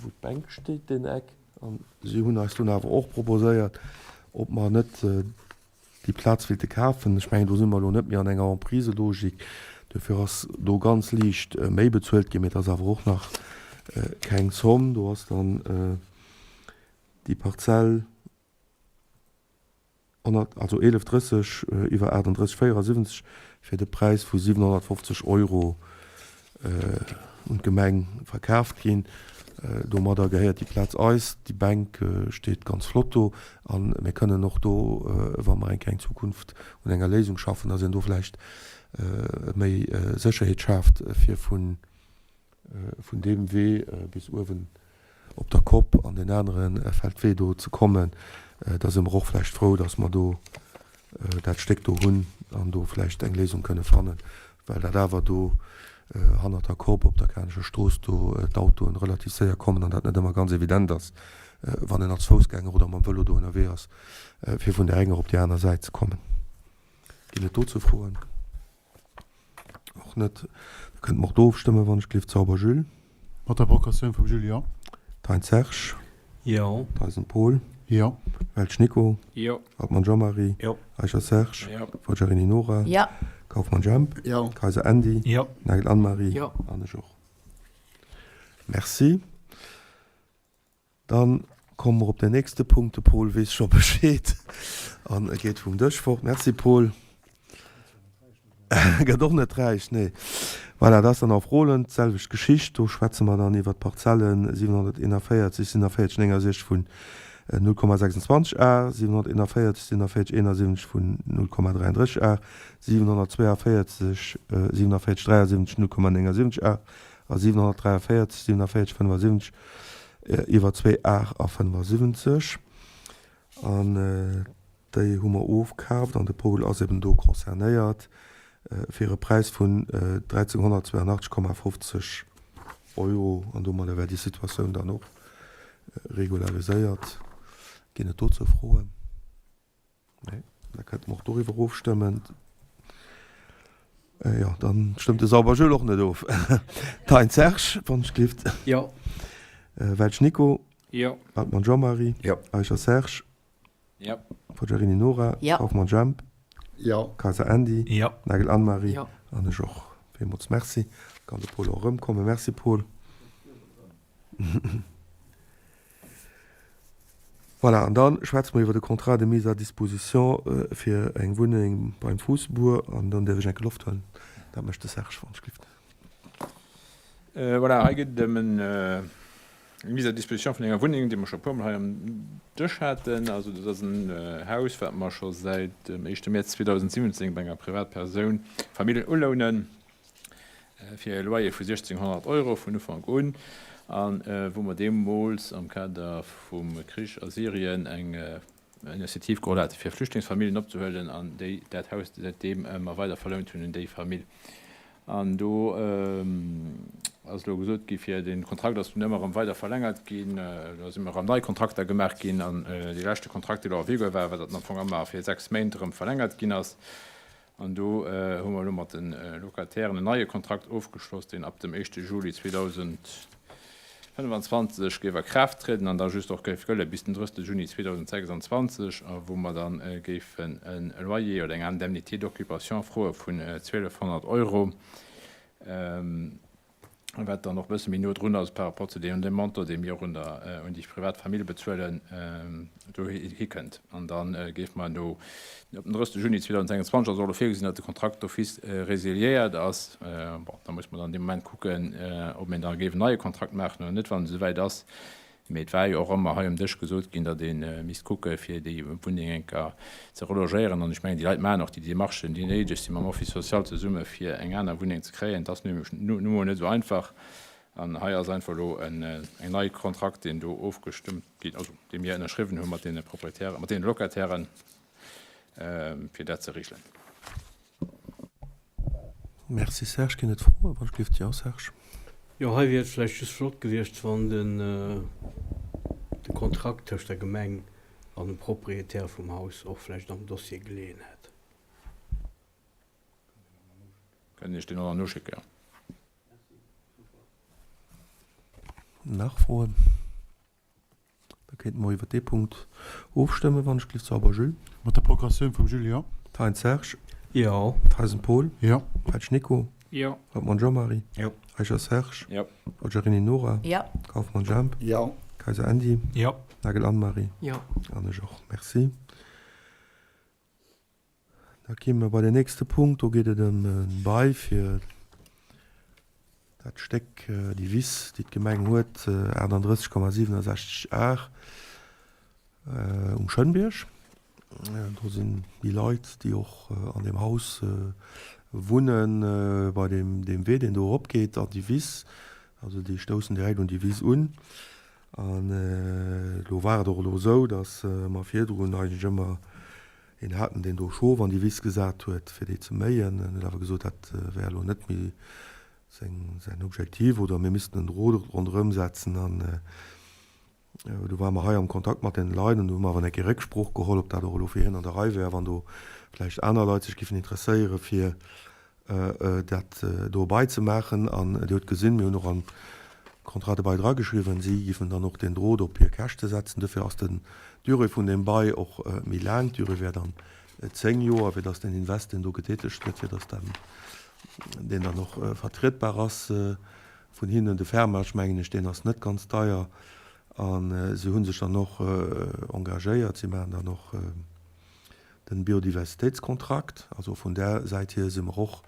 wou d'Bänk steet, deen Eck. A si hunn eis dunn awer och proposéiert, ob mer net déi Plaz wéilte kafen. Ech mengen, do si mer elo net méi an enger Empriselogik, duerfir ass do ganz liicht méi bezuelt ginn, mee et ass awer och nach keng Zomm. Do ass dann Déi Parzell 100, also 11,30 iwwer 38,74 fir de Präis vu 750 Euro un d'Gemeng verkaaft ginn. Domadder gehéiert déi Plaz eis. Déi Bänk steet ganz flott do a mir kënnen och do, wa mer eng Kéier eng Zukunft un enger Léisung schaffen, dass een do vläicht méi Sécherheet schaaft fir vun vun deem Wee bis uewen op der Kopp an deen anere Feldwee do ze kommen, da si mer och vläicht frou, datt mer do dat Stéck do hunn an do vläicht eng Léisung kënne fannen, well dat awer do hannert der Kopp op der Kanecher Strooss do d'Autoen relativ séier kommen an dat net ëmmer ganz evident ass, wann een als Foussgänger oder mam Vëlo do ënnerwee ass, fir vun där enger op déi aner Säit ze kommen. Ginn et dozou Froen? Och net. Da kënnte mer och do ofstëmmen, wann ech gelift. Sauber Jules. Mat der Procatioun vum Jules, jo. Thein Serge. Jo. Theisen Paul. Jo. Welsch Nico. Jo. Hartmann Jean-Marie. Jo. Eicher Serge. Jo. Forgiarini Nora. Jo. Kauffmann Jemp. Jo. Kayser Andy. Jo. Nagel Anne-Marie. Jo. An ech och. Merci. Dann komme mer op den nächste Punkt. De Paul weess scho Bescheed. An e geet vum Dësch fort. Merci Paul. Gëtt och net räich, nee. Voilà, dat ass dann auf Roland d'selwecht Geschicht. Do schwätze mer dann iwwert d'Parzellen 741, 47, 69 vun 0,26 Ar, 741, 47, 71 vun 0,33 Ar, 742, 47, 73, 0,79 Ar a 743, 47, 75 iwwer 2 Ar a 75. An déi hu mer ofkaaft an de Paul ass eben do concernéiert fir e Präis vun 1.382,50 Euro. An domadder wär déi Situatioun dann och regulariséiert. Ginn et dozou Froen? Nee, da kënnte mer och doriwwer ofstëmmen. Jo, dann stëmmt de Sauber Jules och net of. Thein Serge, wann ech gelift. Jo. Welsch Nico. Jo. Altmann Jean-Marie. Jo. Eicher Serge. Jo. Forgiarini Nora. Jo. Kauffmann Jemp. Jo. Kayser Andy. Jo. Nagel Anne-Marie. Jo. An ech och. Villmools Merci. Kann de Paul och erëmkommen. Merci Paul. Voilà, an da schwätze mer iwwer de Contrat de mise à disposition fir eng Wunneng beim Fuussbuer. An dann däerf ech eng Kéier Loft huelen. Dat mécht de Serge, wann ech gelift. Voilà, hei geet et ëm eng Mise à disposition vun enger Wunneng, déi mer scho e puermol hei am Dësch haten. Also dat ass en Haus, wat mer scho säit dem éischte Mäerz 2017 bei enger Privatpersoun, Famill, ulounen. fir e Loyer vu 1.600 Euro vun Ufank un, a wou mer deemools am Kader vum Krich a Syrien eng Initiativ geholl hate fir Flüchtlingsfamilljen opzehuelen an déi dat Haus säitdeem ëmmer weider verlount hunn un déi Famill. An do ass elo gesot gi fir, dee Kontrakt ass dunn ëmmer erëm weider verlängert ginn, do sinn ëmmer erëm nei Kontrakter gemaach ginn an dee leschte Kontrakt, dee elo en vigueur war, war, datt en am Fong ëmmer fir 6 Méint erëm verlängert ginn ass. An do hu mer elo mat de Locatairen en neie Kontrakt ofgeschloss, deen ab dem éischte Juli 2025 géif a Kraaft trieden an da just och géif gëlle bis den 30 Juni 2026 a wou mer da géifen e Loyer oder eng Indemnité d'occupation froe vun 1.200 Euro. Wat dann och e bësse méi no drun ass par rapport zu deem Montant, dee mir och un der, un déi privat Famill bezuelen, do hikënnt. An da géife mer no, op den 30 Juni 2026 ass och elo virgesinn, datt de Kontrakt d'office résiliéiert ass. Bon, da muss mer dann dee Moment kucken, ob mir da géifen en neie Kontrakt maachen oder net, wann et esouwäit ass. Mee et war jo och ëmmer hei um Dësch gesot ginn, datt ee misst kucke fir déi Wunneng eng Kéier ze relogéieren. An ech mengen, déi Leit maachen och déi Demarchen, déi néideg sinn, mam Office social zesumme fir eng aner Wunneng ze kréien. Et ass nämlech nu mol net esou einfach. An hei ass einfach elo en neie Kontrakt, deen do ofgestëmmt ginn, also dee mir ënnerschriwwen hu mat deene Proprietären, mat deene Locatairen, fir dat ze regelen. Merci Serge. Ginn et Froen? Wann ech gelift, jo Serge. Jo, hei wier et vläicht just flott gewiescht, wann den de Kontrakt tëscht der Gemeng an dem Propriétaire vum Haus och vläicht am Dossier geleeën hätt. Kënnen Iech deen och nach noschécken, jo. Nach Froen? Da kéinte mer iwwer dee Punkt ofstëmmen, wann ech gelift. Sauber Jules. Mat der Progressioun vum Jules, jo. Thein Serge. Jo. Theisen Paul. Jo. Welsch Nico. Jo. Hartmann Jean-Marie. Jo. Eicher Serge. Jo. Oggiarini Nora. Jo. Kauffmann Jemp. Jo. Kayser Andy. Jo. Nagel Anne-Marie. Jo. An ech och. Merci. Da gi mer bei den nächste Punkt. Do geet et ëm e Bail fir dat Stéck, déi Wiss, déi d'Gemeng huet, 38,67 Ar um Schënnbierg. Do sinn déi Leit, déi och an deem Haus wunnen, bei deem Wee, deen do eropgeet an déi Wiss. Also déi stoussen direkt un déi Wiss un. An elo war et och elo esou, datt mer virdrun eigentlech ëmmer een haten, deen do Schof an déi Wiss gesat huet, fir déi ze méien. En huet awer gesot, dat wär elo net méi seng, säin Objektiv oder mir missten en Drot ronderëm setzen. An do ware mer hei am Kontakt mat deene Leit an do hu mer awer eng Kéier Récksprooch geholl, ob dat och elo fir hien an der Rei wär, wann do vläicht aner Leit sech giffen interesséiere fir dat do bei ze maachen. An Dir hutt gesinn, mir hunn och am Contrat de bail drageschriwwen, si giffen dann och deen Drot op hir Käschte setzen. Dofir ass den Durée vun deem Bail och méi laang. D'Durée wär dann 10 Joer, fir dass deen Invest, deen do getätegt gëtt, fir dass deen dann och vertrietbar ass vun hinnen. De Fermage, mengen ech, deen ass net ganz deier. A si hu sech dann och engagéiert, si maachen dann och. Den Biodiversitéitskontrakt. Also vun där Säit hier si mer och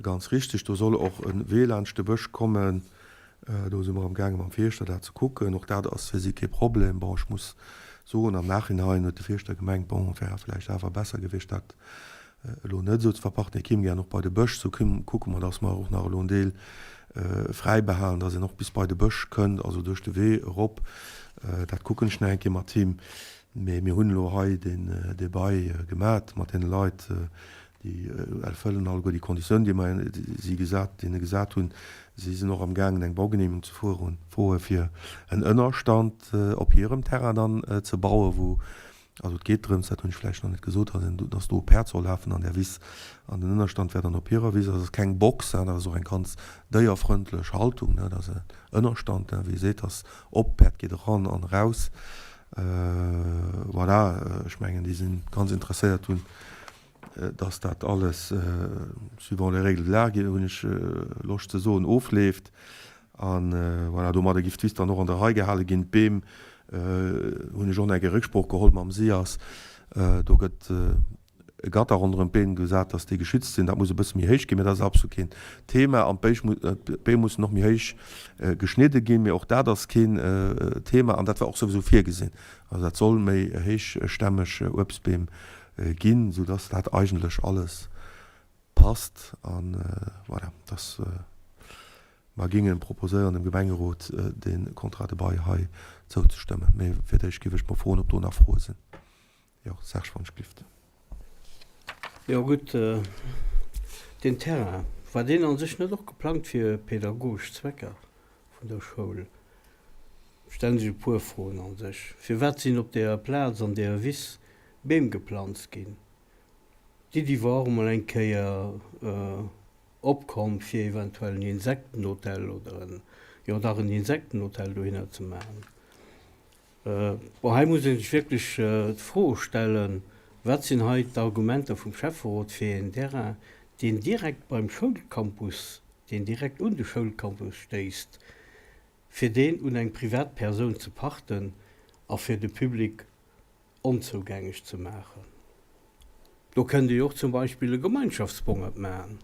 ganz richtig. Do soll och e Wee laanscht de Bësch kommen. Do si mer am gaange mam Fierschter dat ze kucken. Och dat ass fir si kee Problem. Bon, ech muss soen, am Nachhinein huet de Fierschter gemengt, bon, et wär vläicht awer besser gewiescht, dat elo net esou ze verpachten. Hie kéim gären och bei de Bësch. Sou kucke mer, dass mer och nach elo en Deel fräi behalen, dass een och bis bei de Bësch kënnt, also duerch de Wee erop. Dat kucken ech nach eng Kéier mat him. Mee mir hunn elo hei deen Debat gemat mat deene Leit, déi erfëllen alleguer déi Konditiounen, déi mer si gesat, deene gesat hunn. Si sinn och amgaangen eng Baugenehmegung ze froe fir en Ënnerstand op hirem Terrain dann ze bauen, wou, also et geet drëms, dat hunn ech vläicht nach net gesot, dass een, dass do e Päerd soll lafen an där Wiss an den Ënnerstand wär dann op hirer Wiss. Also et ass keng Box, dat ass och eng ganz déierfrëndlech Haltung, dat ass en Ënnerstand, wéi ee seet, ass op, d'Päerd geet eran an eraus. Voilà, ech mengen, déi si ganz interesséiert drun, dass dat alles suivant les règles de l'art, hunn ech Loscht ze soen, ofleeft. A voilà, domadder giff d'Wiss dann och an der Rei gehale ginn. D'Beem hunn ech och nach eng Kéier Récksprooch geholl mam SIAS. Do gëtt e Gatter ronderëm d'Beem gesat, dass déi geschützt sinn. Dat muss e bësse méi héich ginn, mä dat ass absolut keen Thema. An d'Beem mussen och méi héich geschnidde ginn, mä och dat ass keen Thema an dat war och souwisou virgesinn. Also dat soll méi héichstämmeg Uebstbeem ginn, soudass dat eigentlech alles passt. A voilà, dass mer géinge proposéieren, dem Gemengerot dee Contrat de bail hei zouzestëmmen. Mä fir d'éischt géif ech mol froen, ob do nach Froe sinn. Jo, Serge, wann ech glift. Jo gutt, deen Terrain, war deen a sech net och geplangt fir pädagogesch Zwecker vun der Schoul? Stellen sech e puer Froen a sech. Firwat sinn op deeër Plaz an deeër Wiss Beem geplanzt ginn? D'Iddi war och emol eng Kéier opkomm fir eventuell en Insektenhotel oder en, jo dach en Insektenhotel dohinner ze maachen. Bon, hei muss ee sech wierklech d'Fro stellen, Wat sinn hei d'Argumenter vum Schäfferot fir een Terrain, deen direkt beim Schoulcampus, deen direkt un de Schoulcampus stéisst, fir deen un eng Privatpersoun ze pachten a fir de Public onzougänglech ze maachen? Do kënnt ee jo och zum Beispill e Gemeinschaftsbongert maachen.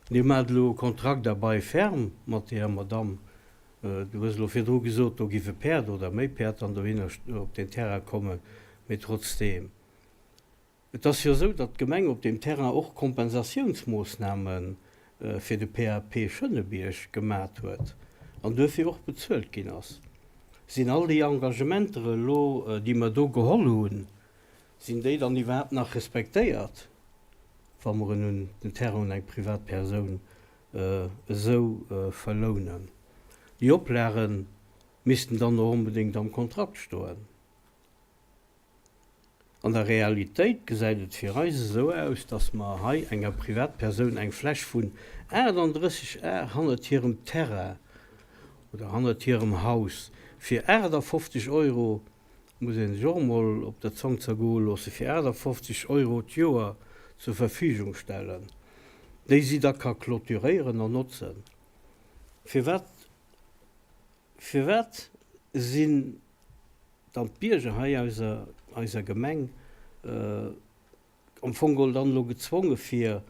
Dir maacht elo e Kontrakt à bail ferme mat deeër Madamm. Du hues elo virdru gesot, do giff e Päerd oder méi Päerd dann dohinner op deen Terrain kommen, mee trotzdeem. Et ass jo esou, datt d'Gemeng op deem Terrain och Kompensatiounsmoossname fir de PAP Schënnebierg gemat huet an duerfir och bezuelt ginn ass. Sinn all déi Engagementer elo, déi mer do geholl hunn, Sinn déi dann iwwerhaapt nach respektéiert, wa mer en un den Terrain un eng Privatpersoun esou verlounen? Déi Oplage missten dann och onbedéngt am Kontrakt stoen. An der Realitéit gesäit et fir eis esou aus, dass mer hei enger Privatpersoun eng Fläch vun 38 Ar hannert hirem Terrain oder hannert hirem Haus fir 58 Euro Muss een sech och emol op der Zong zergoe loosse fir 58 Euro d'Joer zur Verfügung stellen, déi si da ka clôturéieren an notzen. Firwat, firwat sinn dann d'Bierger hei aus eiser Gemeng am Fong geholl dann elo gezwonge fir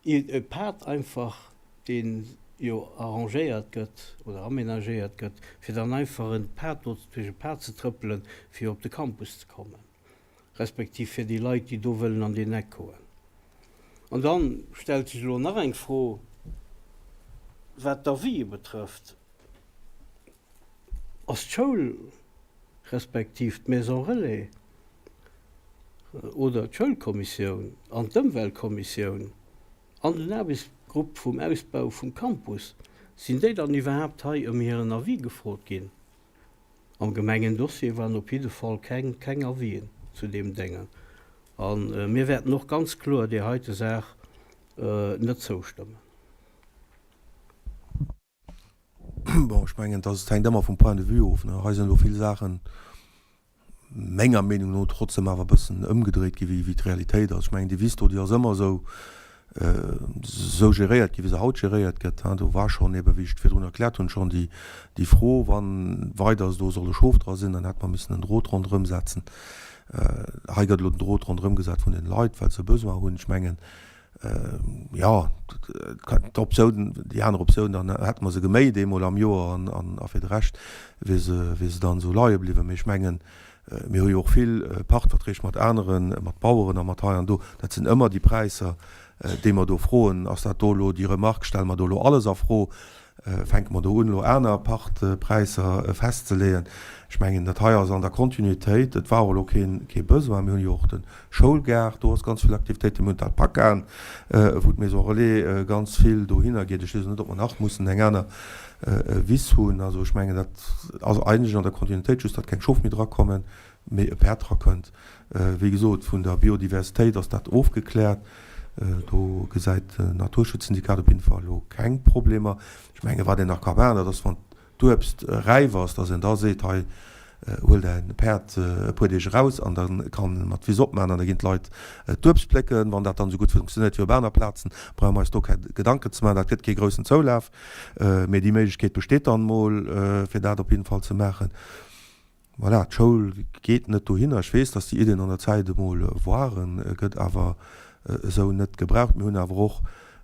e Pad einfach, dee jo arrangéiert gëtt oder aménagéiert gëtt, fir dann einfach en Pad do duerch e Pad ze trëppelen, fir op de Campus ze kommen, respektiv fir déi Leit, déi do wëllen an deen Eck goen. An dann stellt sech elo nach eng Fro, wat d'Avisë betrëfft. Ass d'Schoul respektiv d'Maison Relais oder d'Schoulkommissioun an d'Ëmweltkommissioun an den Aarbechtsgrupp vum Ausbau vum Campus, sinn déi dann iwwerhaapt hei ëm hiren Avis gefrot ginn? Am Gemengendossier waren op jidde Fall keng keng Avisen zu deem Déngen. A mir wäerten och ganz kloer där heite Saach net zoustëmmen. Bon, ech mengen, dass et hänkt ëmmer vum Point de vue of, ne. Hei sinn elo vill Saachen, menger Meenung no, trotzdem awer e bëssen ëmgedréit gi wéi wéi d'Realitéit ass. Ech mengen, déi Wiss do, déi ass ëmmer esou esou geréiert gi wéi se haut geréiert gëtt, hein. Do war schonn ebe, wéi ech et virdrun erkläert hunn, schonn déi déi Fro, wann weiders do solle Schof dra sinn, dann hätt mer missen en Drot ronderëm setzen. Hei gëtt elo den Drot ronderëm gesat vun den Leit, well se e Besoin hunn. Ech mengen, jo, d'Optioun, déi aner Optioun, dann hätte mer se geméit eemol am Joer an a fir de Rescht wier se, wier se dann esou leie bliwwen. Mee ech mengen, mir hu jo och vill Pachtverträg mat aneren, mat Baueren a mat hei an do. Dat sinn ëmmer déi Präisser, déi mer do froen. Ass dat do elo déi Remarque, stelle mer do elo alles a Fro? Fänke mer do un, elo aner Pachtpräisser festzeleeën? Ech mengen, dat hei ass an der Kontinuitéit. Et war och elo kee Besoin. Mir hunn jo och de Schoulgaart, do ass ganz vill Aktivitéiten. Mir hunn d'Alpakaen, wou d'Maison Relais ganz vill dohinner geet. Ech weess och net, ob mer nach mussen eng aner Wiss hunn. Also ech mengen, dat ass eigentlech an der Kontinuitéit, just datt keng Schof méi drakommen, mee e Päerd drakënnt. Wéi gesot, vun der Biodiversitéit ass dat ofgekläert. Do gesäit den Naturschutzsyndikat op jidde Fall elo keng Problemer. Ech mengen, wat een nach ka maachen, dat ass, wann d'Uebst räif ass, datt een da seet, hei, huel däin Päerd e puer Deeg eraus an da kann e mat d'Wiss opmaachen an da ginn d'Leit d'Uebst plécken. Wann dat dann esou gutt funktionéiert wéi op aner Plazen, brauche mer eis do keng Gedanken ze maachen. Dat gëtt kee groussen Zoulaf, mee déi Méiglechkeet besteet dann emol, fir dat op jidde Fall ze maachen. Voilà, d'Schoul geet net dohinner. Ech weess, dass déi Iddien an der Zäit emol waren, gëtt awer esou net gebraucht. Mir hunn awer och,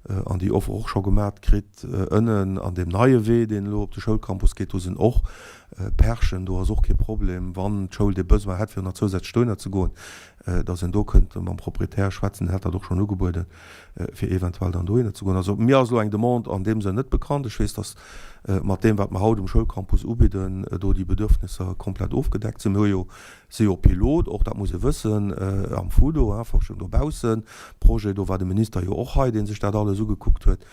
an déi Offer och scho gemat kritt, ënnen an deem neie Wee, deen elo op de Schoulcampus geet, do sinn och Perchen. Do ass och kee Problem, wann d'Schoul dee Besoin hätt, fir nach zousätzlech dohinner ze goen, dass een do kënnt mam Proprietär schwätzen. Deen hätt dat och schonn ugebueden, fir eventuell dann dohinner ze goen. Also mir ass elo eng Demande an deem Sënn net bekannt. Ech weess, dass mat deem, wat mer haut um Schoulcampus ubidden, do déi Bedürfnisser komplett ofgedeckt sinn. Mir hu jo, si jo Pilot, och dat muss ee wëssen, am FUDO, hein, Forschung dobaussen, Projet, do war de Minister jo och hei, dee sech dat alles ugekuckt huet.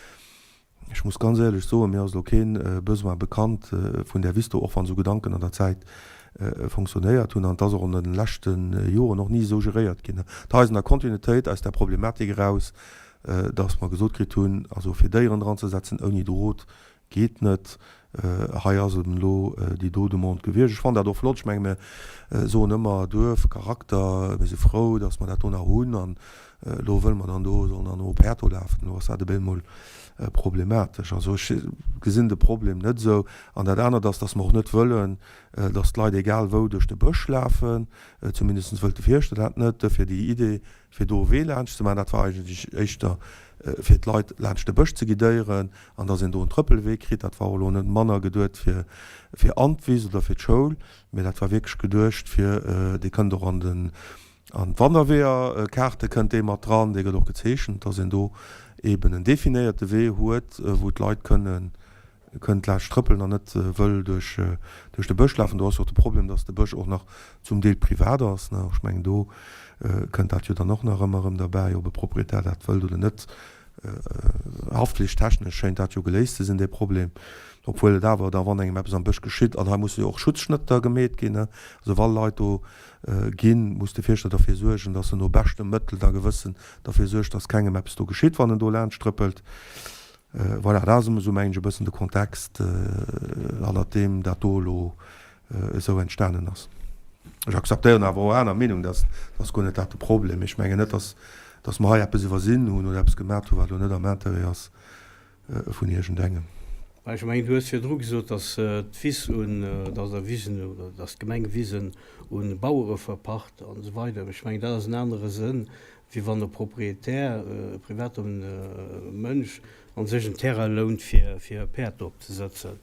Ech muss ganz éierlech soen, mir ass elo kee Besoin bekannt vun där Wiss do, och wann esou Gedanken an der Zäit fonctionnéiert hunn. An et ass och an de leschte Joren och ni esou geréiert ginn. Et ass an der Kontinuitéit aus där Problematik eraus, dass mer gesot kritt hunn, also fir Déieren dran ze setzen ouni Drot geet net. Hei ass eben elo déi do Demande gewiescht. Ech fannen dat och flott. Ech menge mir soen ëmmer Duerf, Charakter, mir si frou, dass mer dat do nach hunn an elo wëlle mer dann do, sollen dann och Päerd do lafen. Elo ass dat op eemol problematesch. Also ech gesinn de Problem net esou. An dat anert ass, dass mer och net wëllen, dass d'Leit egal wou duerch de Bësch lafen. Zumindest wëllt de Fierschter dat net. Duerfir déi Idee, fir do e Wee laanscht ze maachen, dat war eigentlech éischter fir d'Leit laanscht de Bësch ze guidéieren an dass een do en Trëppelwee kritt. Dat war och elo net manner geduet fir fir an d'Wiss oder fir d'Schoul, mee dat war wierklech geduecht fir, dee kënnt och an den an d'Wanderweeërkaarte kënnt dee mat dran, dee gëtt och gezeechent, dass een do eeben en definéierte Wee huet, wou d'Leit kënnen kënnt laanscht trëppelen an net wëll duerch duerch de Bësch lafen. Do ass jo och de Problem, dass de Bësch och nach zum Deel privat ass, ne. Ech mengen, do kënnt dat jo dann och nach ëmmer erëm derbäi, ob e Proprietär dat wëllt oder net. Haftflichttechnesch schéint dat jo geléist ze sinn, dee Problem, obwuel et awer da, wann engem eppes am Bësch geschitt, an hei musse jo och Schutzschnëtter gemeet ginn, ne, also wa Leit do ginn, muss de Fierschter derfir suergen, dass en no beschtem Mëttel da Gewëssen derfir suergt, dass kengem eppes do geschitt, wann en do laanscht trëppelt. Voilà, dat ass esou, mengen ech, e bëssen de Kontext, hannert deem dat do elo esou entstanen ass. Ech akzeptéieren awer och aner Meenungen, dat ass guer net dat de Problem. Ech mengen net, dass, dass mer hei eppes iwwersinn hunn oder eppes gemat hunn, wat elo net am Intérêt ass vun iergendengem. Well ech mengen, du hues virdru gesot, dass d'Wiss un, dass der Wisen oder dass d'Gemeng Wisen un Bauere verpacht an esou weider. Ech mengen, dat ass en anere Sënn, wéi wann e Proprietär, e private Mënsch, an sech en Terrain lount fir e Päerd drop ze sëtzen.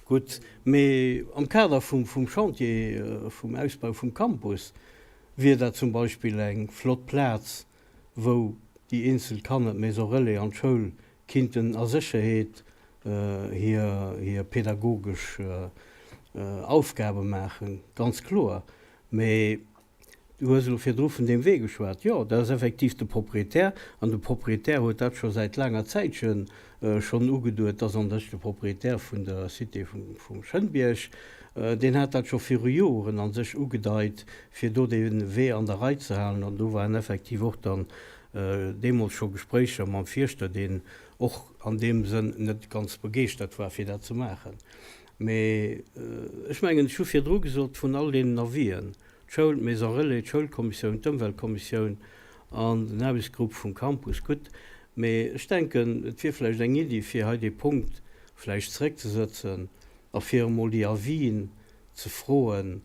Gutt, mee am Kader vum Chantier vum Ausbau vum Campus wier dat zum Beispill eng flott Plaz, wou déi eenzel Kanner, d'Maison Relais an d'Schoul kinnten a Sécherheet hir pedagogesch Aufgabe maachen, ganz kloer. Mee Du hues elo virdru vun deem Wee geschwat. Jo, dat ass effektiv de Proprietär. An de Proprietär huet dat scho säit laanger Zäitche schonn ugeduet. Dat ass an sech de Proprietär vun der Cité vum Schënnbierg. Deen hat dat scho viru Joren a sech ugedeit, fir do dee Wee an der Rei ze halen. An do waren effektiv och dann deemools scho Gespréicher mam Fierschter, deen och an deem Sënn net ganz begeeschtert war, fir dat ze maachen. Mee ech mengen, ech hu virdru gesot, vun all deenen Avisen, d'Schoul, d'Maison relais, d'Schoulkommissioun, d'Ëmweltkommissioun an den Aarbechtsgrupp vum Campus, gutt, mee ech denken, et wier vläicht eng Iddi, fir hei dee Punkt vläicht zeréckzesëtzen a fir emol déi Avisen ze froen,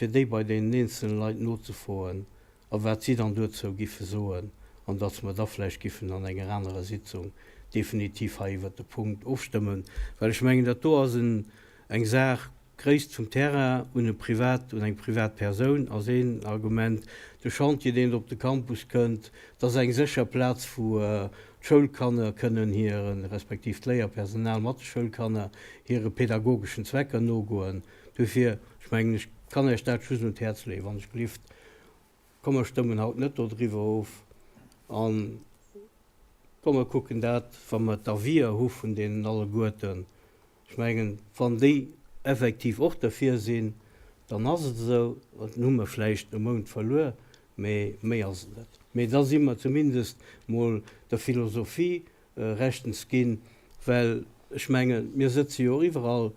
fir déi bei deenen eenzele Leit nozefroen a wat si dann duerzou giffe soen, an datt mer da vläicht giffen an enger anerer Sitzung definitiv hei iwwert de Punkt ofstëmmen, well ech mengen, dat do ass eng Saach, D'Gréisst vum Terrain un e Privat, un eng privat Persoun ass een Argument. De Chantier, deen op de Campus kënnt, dat ass eng sécher Plaz, wou d'Schoulkanner kënnen hiren, respektiv d'Léierpersonal mat de Schoulkanner, hire pedagogeschen Zwecker nogoen. Duerfir, ech mengen, ech kann Iech dat just un d'Häerz leeën, wann ech gelift, komm mer stëmmen haut net dodriwwer of an komm mer kucken dat, wa mer d'Avisë hu vun deenen alleguerten, Ech mengen, wann déi effektiv och derfir sinn, dann ass et esou. Dann hu mer vläicht e Mount verluer, mee méi ass et net. Mee da si mer zumindest mol der Philosophie rechtens ginn, well ech mengen, mir sëtze jo och iwwerall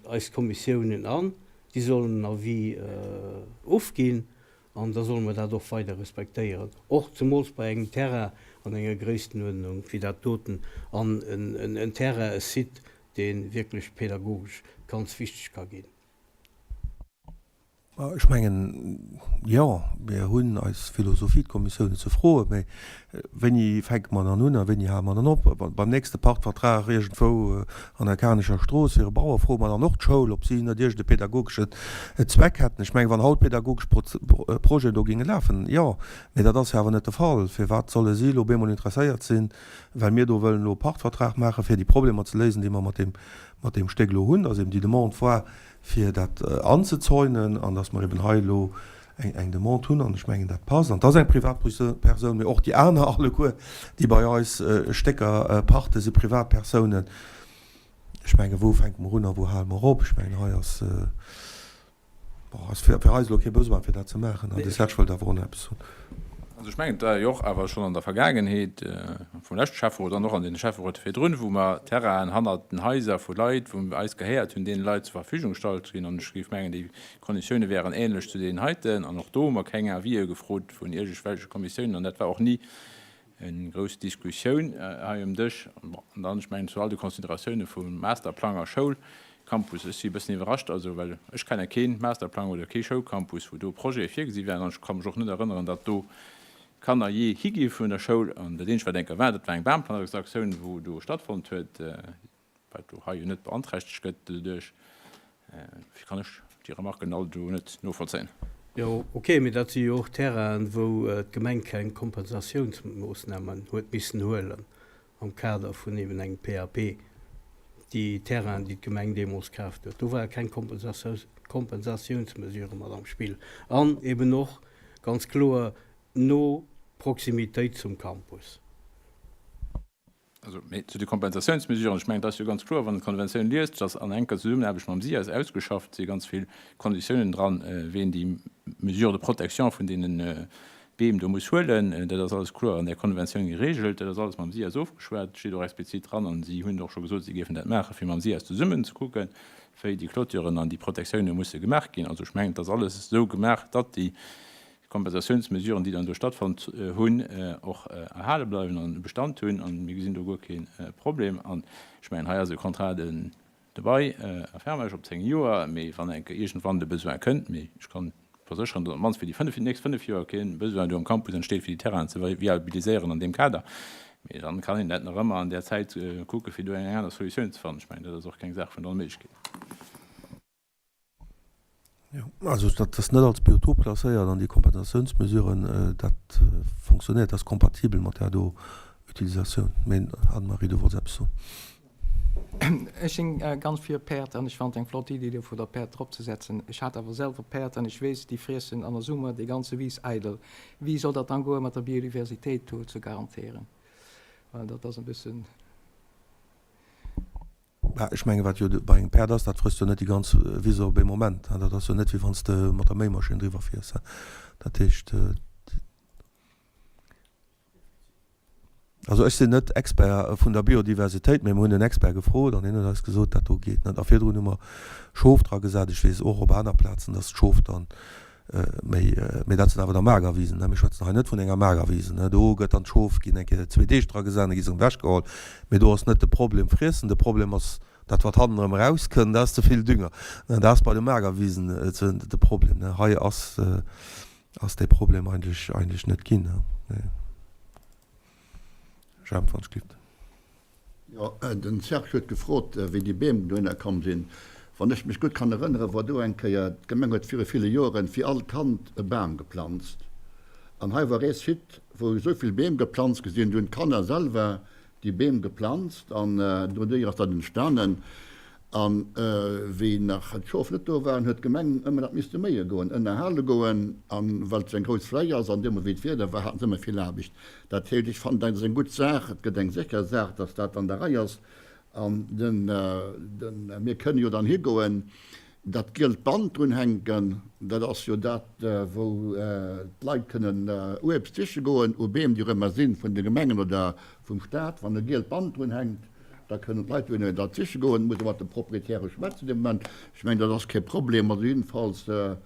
eis Kommissiounen an, déi sollen en Avis ofginn an da solle mer dat och weider respektéieren, och zemools bei engem Terrain an enger Gréisstenuerdnung wéi dat doten an en Terrain, e Site, dee wierklech pädagogesch ganz wichteg ka ginn. Ech mengen, jo, mir hunn eis Philosophie, d'Kommissiounen ze froen, mä wéini fänke mer dann un a wéini hale mer dann op? Beim nächste Pachtvertrag iergendwou an der Kanecher Strooss fir e Bauer froe mer dann och d'Schoul, ob si net iergend e pedagogeschen Zweck hätten. Ech mengen, wann haut pedagogesch Projeten do géinge lafen, jo, mee dat ass jo awer net de Fall. Firwat solle si elo op eemol interesséiert sinn, well mir do wëllen elo e Pachtvertrag maachen, fir déi Problemer ze léisen, déi mer mat deem, mat deem Stéck elo hunn, dass eben déi Demande war, fir dat anzezäunen an dass mer eben hei elo eng Demande hunn. An ech mengen, dat passt. An et ass eng Privatpersoun, mee och déi aner alleguer, déi bei eis Stécker pachten, si Privatpersounen. Ech mengen, wou fänke mer un a wou hale mer op? Ech mengen, hei ass, bon, ass fir eis elo kee Besoin, fir dat ze maachen. An de Serge wëllt awer och nach eppes soen. Also ech mengen, et war jo och awer schonn an der Vergaangenheet vum leschte Schäfferot an och an deene Schäfferote virdrun, wou mer Terrainen hannert den Haiser vu Leit, wou eis gehéiert hunn, deene Leit zur Verfügung gestallt ginn. An ech géif mengen, déi Konditioune wären ähnlech zu deenen heiten. An och do hu mer keng Avisë gefrot vun iergendwelche Kommissiounen. An dat war och ni Eng grouss Diskussioun hei um Dësch. Bon, an dann, ech mengen, zu all de Consideratioune vum Masterplang a Schoulcampus, ech si e bëssen iwwerrascht, also well ech kenne kee Masterplang oder kee Schoulcampus, wou do Projete virgesi wären. An ech ka mech och net erënneren, datt do Kanner jee higi vun der Schoul. An dat eenzegt, wat eng Kéier war, dat war eng Bamplanzungsaktioun, wou do stattfonnt huet. Wat do hei jo net beanträchtegt gëtt doduerch. Dofir kann ech déi Remarken all do net novollzéien. Jo, ok, mee dat si jo och Terrainen, wou d'Gemeng keng Kompensatiounsmoossnamen huet missen huelen am Kader vun eben engem PAP. Déi Terrainen, déi d'Gemeng deemools kaaft huet, do ware keng Kompensatiounsmesurë mat am Spill. An eben och ganz kloer no Proximitéit zum Campus. Also, mee zu de Kompensatiounsmesuren, ech mengen, et ass jo ganz kloer, wann Der d'Konventioun liest, dass an enker Zesummenaarbecht mam SIAS ausgeschafft si ganz vill Konditiounen dran, ween déi Mesures de protection vun deene Beem do muss huelen. Dat ass alles kloer an där Konventioun geregelt. Dat ass alles mam SIAS ofgeschwat, steet och explizit dran. An si hunn och scho gesot, si géifen dat maachen, fir mam SIAS zesummen ze kucken, wéi déi Clôturen an déi Protektioune musse gemaach ginn. Also ech mengen, et ass alles esou gemaach, datt déi Kompensatiounsmesuren, déi dann do stattfonnt hunn, och erhale bleiwen an Bestand hunn. A mir gesinn do guer kee Problem. An ech mengen, hei ass e Contrat de bail à ferme op 10 Joer. Mee wann eng Kéier iergendwann de Besoin kënnt, mee ech kann versécheren, datt op d'mannst fir déi fënnef, nächst fënnef Joer kee Besoin do am Campus entsteet, fir déi Terrainen ze viabiliséieren an deem Kader. Mee dann kann een dat nach ëmmer an där Zäit kucken, fir do eng aner Solutioun ze fannen. Ech mengen, dat ass och keng Saach vun der Onméiglechkeet. Jo, also dat ass net als Biotop klasséiert an déi Kompensatiounsmesuren, dat fonctionnéiert, dat ass kompatibel mat där do Utilisatioun. Mee Anne-Marie, du wollts eppes soen. Ech sinn ganz fir Päerd an ech fannen et eng flott Iddi do fir der Päerd drop ze setzen. Ech hat awer selwer Päerd an ech weess déi friessen an der Summer déi ganze Wiss eidel. Wéi soll dat dann goen mat der Biodiversitéit do ze garantéieren? Well dat ass e bëssen. Mä ech mengen, wat jo bei engem Päerd ass, dat frësst jo net déi ganz Wiss op ee Moment. Dat ass jo net, wéi wann s de mat der Méimaschinn driwwer fiers. Dat heescht, also ech sinn net Expert vun der Biodiversitéit, mä mir hunn en Expert gefrot an deen huet eis gesot, dat do geet net. A virdrun hu mer Schof dra gesat. Ech weess och op aner Plazen, datt d'Schof dann Méi, mee dat sinn awer da Magerwisen, ne? Mir schwätzen hei net vun enger Magerwisen, ne? Do gëtt dann d'Schof, ginn eng Kéier zwee Deeg dra gesat, da gi se erëm ewechgeholl. Mee do ass net de Problem Friessen, de Problem ass. Dat wat hannen erëm erauskënnt, dat ass ze vill Dünger. Dat ass bei de Magerwisen de Problem. Hei ass ass dee Problem eigentlech eigentlech net ginn. Nee. Jemp, wann ech gift. Jo, den Serge huet gefrot, wéi déi Beem dohinner komm sinn. Wann ech mech gutt kann erënneren, war do eng Kéier, d'Gemeng huet viru ville Joren fir all Kand e Bam geplanzt. An hei war ee Site, wou esou vill Beem geplanzt gi sinn, do hunn d'Kanner selwer déi Beem geplanzt an doduerjer ass dat entstanen. An wéi nach d'Schof net do waren, huet d'Gemeng ëmmer dat misste méie goen, ënnerhale goen. An well et sou eng grouss Fläch ass an deemol wéi d'Wieder war, haten se ëmmer vill Aarbecht. Dat heescht, ech fannen, dat ass eng gutt Saach. Et gëtt eng sécher Saach, dass dat an der Rei ass. An den, den, mir kënnen jo dann higoen, dat gielt Band drunhänken. Dat ass jo dat, wou d'Leit kënnen Uebst siche goen u Beem, déi och ëmmer sinn, vun de Gemengen oder vum Staat. Wann e gielt Band drunhänkt, da kënnen d'Leit dohinner dat siche goen. Muss ee mat de Proprietäre schwätzen dee Moment. Ech mengen, dat ass kee Problem. Also jiddefalls, also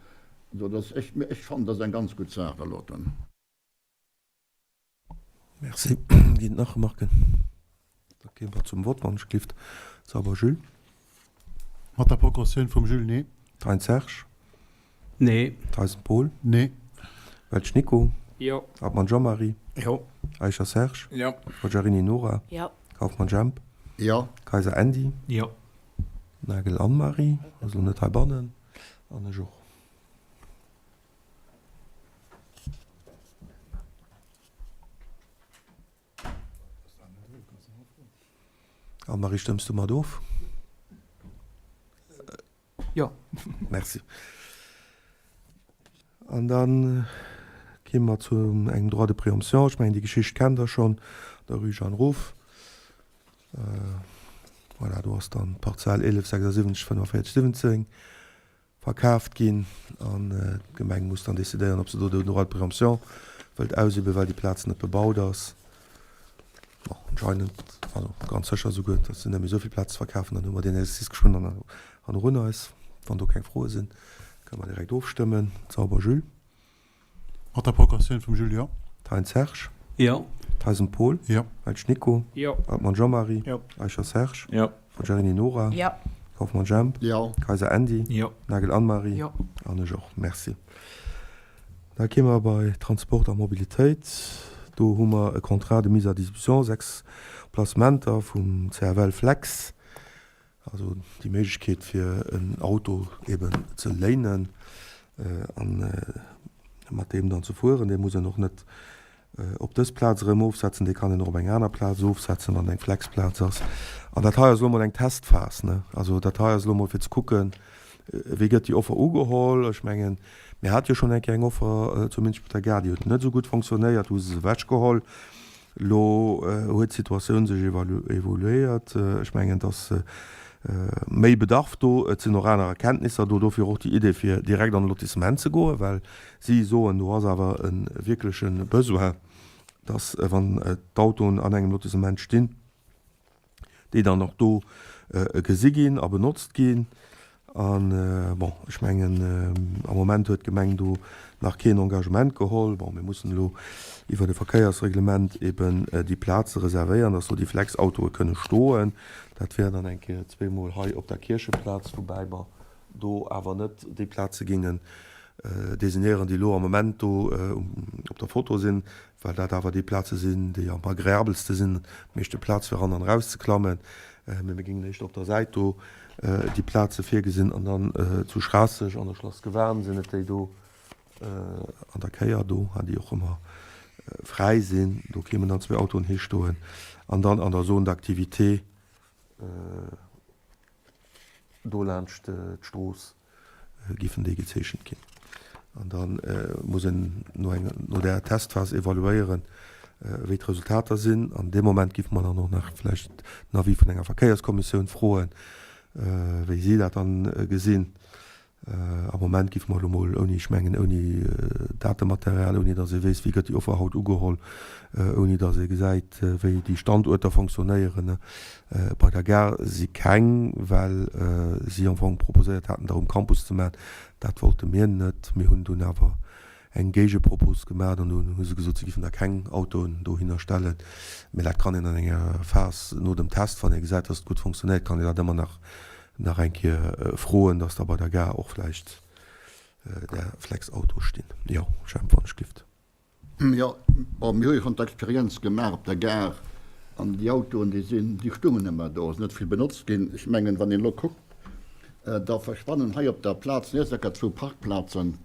dat ass, ech, ech fannen, dat ass eng ganz gutt Saach elo. Merci. Ginn et nach Remarken? Da gi mer zum Vott, wann ech gelift. Sauber Jules. Mat der Progressioun vum Jules, nee. Thein Serge. Nee. Theisen Paul. Nee. Welsch Nico. Jo. Hartmann Jean-Marie. Jo. Eicher Serge. Jo. Forgiarini Nora. Jo. Kauffmann Jemp. Jo. Kayser Andy. Jo. Nagel Anne-Marie, ass elo net heibannen, an ech och. Anne-Marie, stëmms du mat of? Jo. Merci. An da gi mer zu engem Droit de préemption. Ech mengen, déi Geschicht kennt Der schonn, der Rue Jeanne Ruff. Voilà, do ass dann d'Parzell 11 76 45 17. Verkaaft ginn an d'Gemeng muss dann decidéieren, ob se do den Droit de préemption wëllt ausüben, well déi Plaz net bebaut ass. Bon, anscheinend, also ganz sécher esouguer, datt se net méi esou vill Plaz ze verkafen. Dann hu mer deen Exercice geschwënn an hannerun eis. Wann do keng Froe sinn, kënne mer direkt ofstëmmen. Sauber Jules. Mat der Progressioun vum Jules, jo. Thein Serge. Jo. Theisen Paul. Jo. Welsch Nico. Jo. Altmann Jean-Marie. Jo. Eicher Serge. Jo. Forgiarini Nora. Jo. Kauffmann Jemp. Jo. Kayser Andy. Jo. Nagel Anne-Marie. Jo. An ech och. Merci. Da gi mer bei Transport a Mobilitéit. Do hu mer e Contrat de mise à disposition, 6 Placementer vum CFL Flex. Also déi Méiglechkeet fir en Auto eben ze léinen an mat deem dann ze fueren, dee muss een och net op dës Plaz erëm ofsetzen, dee kann een och op eng aner Plaz ofsetzen, wann et eng Flexplaz ass. An dat hei ass elo mol eng Testphas, ne? Also dat hei ass elo mol fir ze kucken, wéi gëtt déi Offer ugeholl. Ech mengen, mir hate jo schonn eng Kéier eng Offer zu München op der Gare, déi huet net esou gutt fonctionnéiert, do hu se se ewechgeholl. Elo huet d'Situatioun sech evoluéiert. Ech mengen, et ass méi Bedarf do. Et sinn och aner Erkenntnisser do. Dofir och déi Idee, fir direkt an de Lotissement ze goen, well si soen, do ass awer e wierkleche Besoin, dass, wann d'Autoen an engem Lotissement stinn, déi dann och do gesi ginn a benotzt ginn. An, bon, ech mengen, am Moment huet d'Gemeng do nach keen Engagement geholl. Bon, mir mussen elo iwwert e Verkéiersreglement eben déi Plaze reservéieren, dass do déi Flexautoe kënne stoen. Dat wär dann eng Kéier zweemol hei op der Kiercheplaz, woubäi mer do awer net déi Plaze géingen designéieren, déi elo am Moment do op der Foto sinn, well dat awer déi Plaze sinn, déi am agreabelste sinn, am meeschte Plaz fir eran an erauszeklammen. Mee mir géingen éischter op der Säit do déi Plaze virgesinn an dann zu Schraasseg an der Schlass Gewan sinn et déi do an der Kéier do, déi och ëmmer fräi sinn. Do kéimen dann zwee Autoen histoen an dann an der Zone d'activité do laanscht d'Strooss giffen déi gezeechent ginn. An da muss een no enger, no där Testphas evaluéieren, wéi d'Resultater sinn. An dee Moment giffe mer dann och nach vläicht den Avis vun enger Verkéierskommissioun froen, wéi si dat dann gesinn. Am Moment giffe mer elo mol ouni, ech mengen ouni Datematerial, ouni datt ee weess, wéi gëtt déi Offer haut ugeholl, ouni datt ee gesäit, wéi déi Standuerter fonctionnéieren, Bei der Gare si keng, well si am Fong proposéiert haten, der um Campus ze maachen. Dat wollte mir net. Mir hunn dunn awer Eng Géigepropos gemaach an dunn hu se gesot, se giffen da keng Autoen dohinner stellen. Mä dat kann een an enger Phas no dem Test, wann ee gesäit, datt et gutt funktionéiert, kann een dat ëmmer nach nach eng Kéier froen, datt da bei der Gare och vläicht där Flexauto stinn. Jo, Jemp, wann ech gift. Jo, bon, mir hu jo schonn d'Experienz gemaach op der Gare an déi Autoen, déi sinn, déi stungen ëmmer do, sinn net vill benotzt ginn. Ech mengen, wann een elo kuckt, da verschwannen hei op der Plaz Niesecker zwou Parkplazen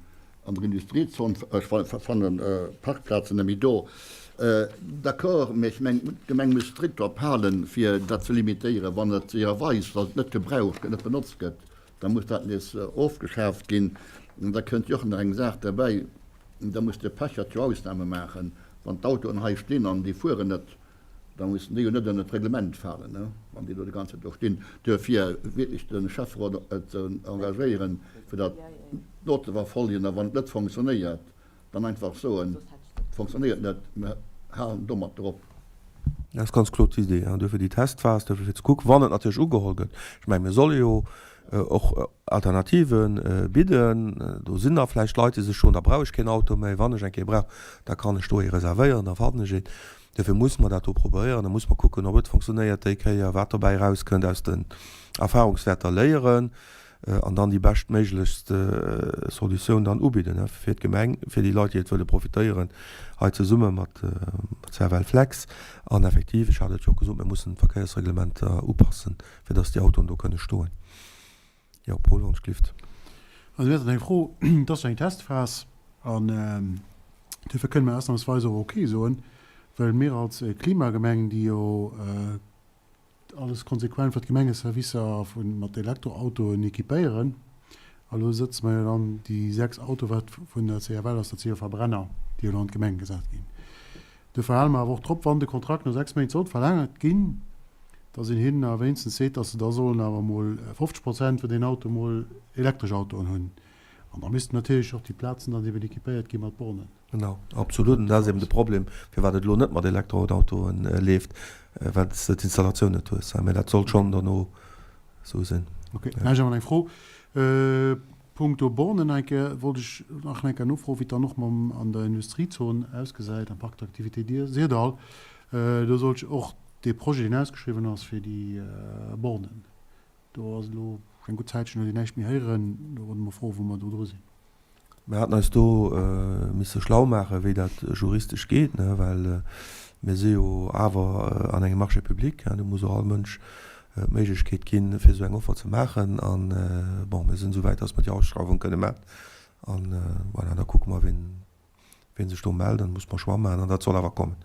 an der Industriezon, verschwannen Parkplazen net méi do. D'accord, mä ech mengen, d'Gemeng muss strikt drop halen, fir dat ze limitéieren. Wann et sech erweist, datt et net gebraucht gëtt, net benotzt gëtt, Da muss dat nees ofgeschaaft ginn. An da kënnt jo och nach eng Saach derbäi, da muss de Pechert jo Ausname maachen. Wann d'Autoen hei stinn an déi fueren net, da mussen déi jo net ënner d'Reglement falen, wann déi do de ganzen Dag stinn. Duerfir wierklech de Schäfferot ze engagéieren, fir dat nozeverfolgen. A wann et net fonctionnéiert, Dann einfach soen, et fonctionnéiert net, mir halen domatter op. Dat ass ganz kloer d'Idee, duerfir déi Testphas, duerfir fir ze kucken, wann et natierlech ugeholl gëtt. Ech mengen, mir solle jo och Alternative bidden. Do sinn da vläicht Leit, déi sech soen, da brauch ech keen Auto méi, wann ech eng Kéier brauch, da kann ech do ee reservéieren, da fannen ech een. Duerfir muss mer dat do probéieren, da muss mer kucken, ob et fonctionnéiert déi Kéier, wat dobäi erauskënnt, aus den Erfahrungswäerter léieren. an dann déi beschtméiglechst Solutioun dann ubidden fir d'Gemeng, fir déi Leit, déi et wëlle profitéieren, hei zesumme mat CFL Flex. An effektiv, ech hat et jo och gesot, mir mussen d'Verkéiersreglementer upassen, fir dass déi Autoen do kënne stoen. Jo, Paul, wann ech glift. Also mir haten eng Fro, et ass jo eng Testphas an duerfir kënne mir ausnamsweis och ok soen, well mir als Klimagemeng, déi jo Alles konsequent wat d'Gemengeservicer mat Elektroautoen équipéieren. A lo sëtze mer jo dann déi 6 Autoe wat vun der CFL ass, dat si jo Verbrenner, déi elo an d'Gemeng gesat ginn. Duerfir hale mer awer och drop, wann de Kontrakt no 6 Méint sollt verlängert ginn, dass een hinnen awer wéinstens seet, dass se da sollen awer emol 50 Prozent vun den Autoe mol elektresch Autoen hunn. An da missten natierlech och déi Plazen dann eben équipéiert gi mat Bornen. Genau, absolut. An dat ass eben de Problem, firwat et elo net mat Elektroautoen leeft, well s de d'Installatioun net hues. Mä dat sollt schonn dono esou sinn. Ok, dann hu ech awer nach eng Fro punkto Bornen. Eng Kéier wollt ech nach eng Kéier nofroen, wéi et dann och mam an der Industriezon ausgesäit, am Parc d'activités Syrdall. Do sollt jo och dee Projet, deen ausgeschriwwen ass fir déi Bornen, Do ass elo eng gutt Zäitchen, huet een näischt méi héieren. Do wollte mer froen, wou mer do dru sinn. Mir haten eis do misse schlau maachen, wéi dat juristesch geet, well mir si jo awer an engem Marché public. Do muss och all Mënsch d'Méiglechkeet ginn, fir esou eng Offer ze maachen. An, bon, mir sinn esou wäit, datt mer déi Ausschreiwung kënne maachen. An, voilà, da kucke mer, wien Wien sech do mellt, dann muss mer Choix maachen an dat soll awer kommen.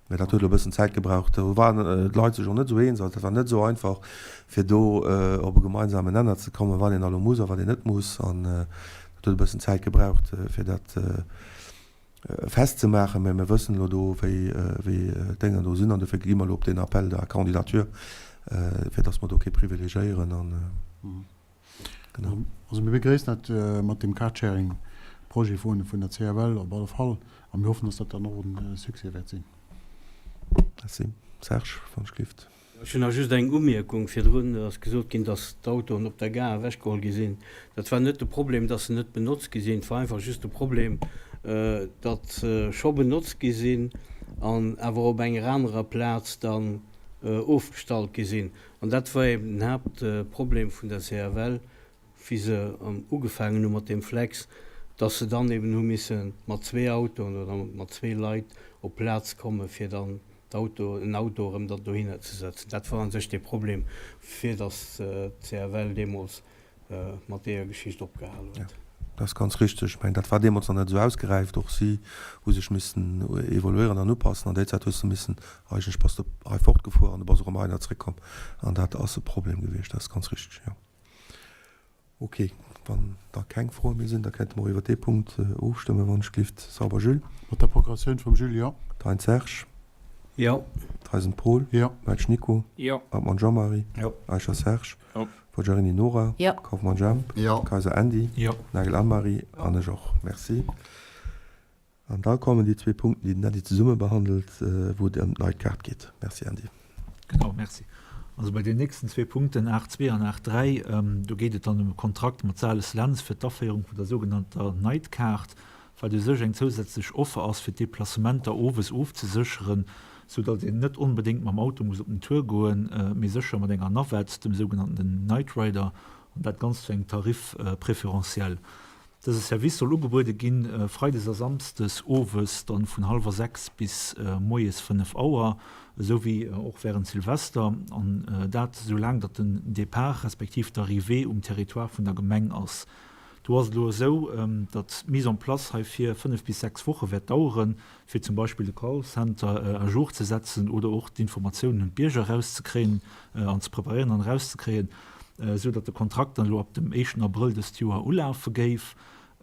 Mä dat huet elo e bëssen Zäit gebraucht. Do waren d'Leit sech och net esou eens. Also dat war net esou einfach, fir do op e gemeinsamen Nenner ze kommen, wat een da elo muss a wat een net muss. An dat huet e bëssen Zäit gebraucht, fir dat festzemaachen. Mä mir wëssen elo do, wéi d'Dénger do sinn an dofir gi mer elo op deen Appel à candidature, fir datt mer do kee privilegiéieren an. Genau. Also mir begréissen dat mat deem Carsharing-Projet vun der CFL op alle Fall a mir hoffen, dass dat dann och e Succès wäert sinn. Merci. Serge, wann ech gelift. Ech hunn nach just eng Umierkung. Virdrun ass gesot ginn, dass d'Autoen op der Gare ewechgeholl gi sinn. Dat war net de Problem, dass se net benotzt gi sinn. Et war einfach just de Problem, datt se scho benotzt gi sinn an awer op enger anerer Plaz dann ofgestallt gi sinn. An dat war eben den Haaptproblem vun der CFL, wéi se ugefaangen hu mat deem Flex, dass se dann eben hu misse mat zwee Autoen oder mat zwee Leit op d'Plaz komme fir dann d'Auto, en Auto erëm dann dohinner ze setzen. Dat war a sech dee Problem, fir dass d'CFL deemools mat deeër Geschicht opgehal huet. Jo, dat ass ganz richteg. Ech mengen, dat war deemools nach net esou ausgeräift. Och si hu sech missen evoluéieren an upassen. An déi Zäit hues de missen, eigentlech bass de hei fortgefuer an du bass erëm heihinner zréckkomm. An dat ass e Problem gewiescht. Dat ass ganz richteg, jo. Ok, wann da keng Froe méi sinn, da kéinte mer och iwwer dee Punkt ofstëmmen, wann ech glift. Sauber Jules? Mat der Progressioun vum Jules, jo. Thein Serge? Jo. Theisen Paul? Jo. Meisch Nico? Jo. Hartmann Jean-Marie? Jo. Eicher Serge? Jo. Forgiarini Nora? Jo. Kauffmann Jemp? Jo. Kayser Andy? Jo. Nagel Anne-Marie? An ech och. Merci. An da kommen déi zwee Punkten, déi den Andy zesumme behandelt, wou et ëm d'Night Card geet. Merci Andy. Genau, merci. Also bei den nächsten zwee Punkten, 8.2 an 8.3, do geet et dann ëm e Kontrakt mat Sales Lentz fir d'Aféierung vun der sougenannter Night Card. wat u sech eng zousätzlech Offer ass, fir d'Deplacementer owes ofzesécheren, sou datt een net onbedéngt mam Auto muss op den Tour goen, mee sécher mat enger Navette, dem sougenannten Night Rider, an dat Ganzt zu engem Tarif préférentiel. Dëse Service soll ugebuede ginn freides a samsdes owes dann vun hallwer 6 bis moies 5 Auer, esou wéi och wärend Silvester, an dat esou laang datt den Depart respektiv d'Arrivée um Territoire vun der Gemeng ass. Do ass et elo esou, datt d'Mise en place heifir 5 bis 6 Woche wäert daueren, fir zum Beispill de Call-Center à jour ze setzen oder och d'Informatiounen un d'Bierger erauszekréien an ze preparéieren an erauszekréien, esou datt de Kontrakt dann elo ab dem éischten Abrëll dëst Joer ulafe géif.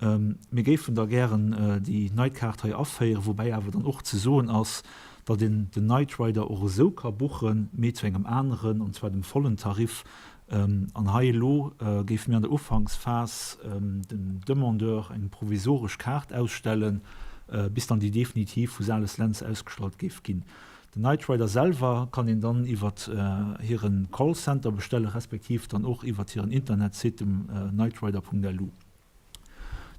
Mir géifen da gären déi Nightcard hei aféieren, woubäi awer dann och ze soen ass, datt een den Night Rider och esou ka buchen, mee zu engem aneren, an zwar dem vollen Tarif. An hei elo géife mir an der Ufanksphas dem Demandeur eng provisoresch Kaart ausstellen, bis dann déi definitiv vu Sales-Lentz ausgestallt géif ginn. Den Night Rider selwer kann een dann iwwer hiren Call Center bestellen, respektiv dann och iwwer hiren Internetsite, dem nightrider.lu.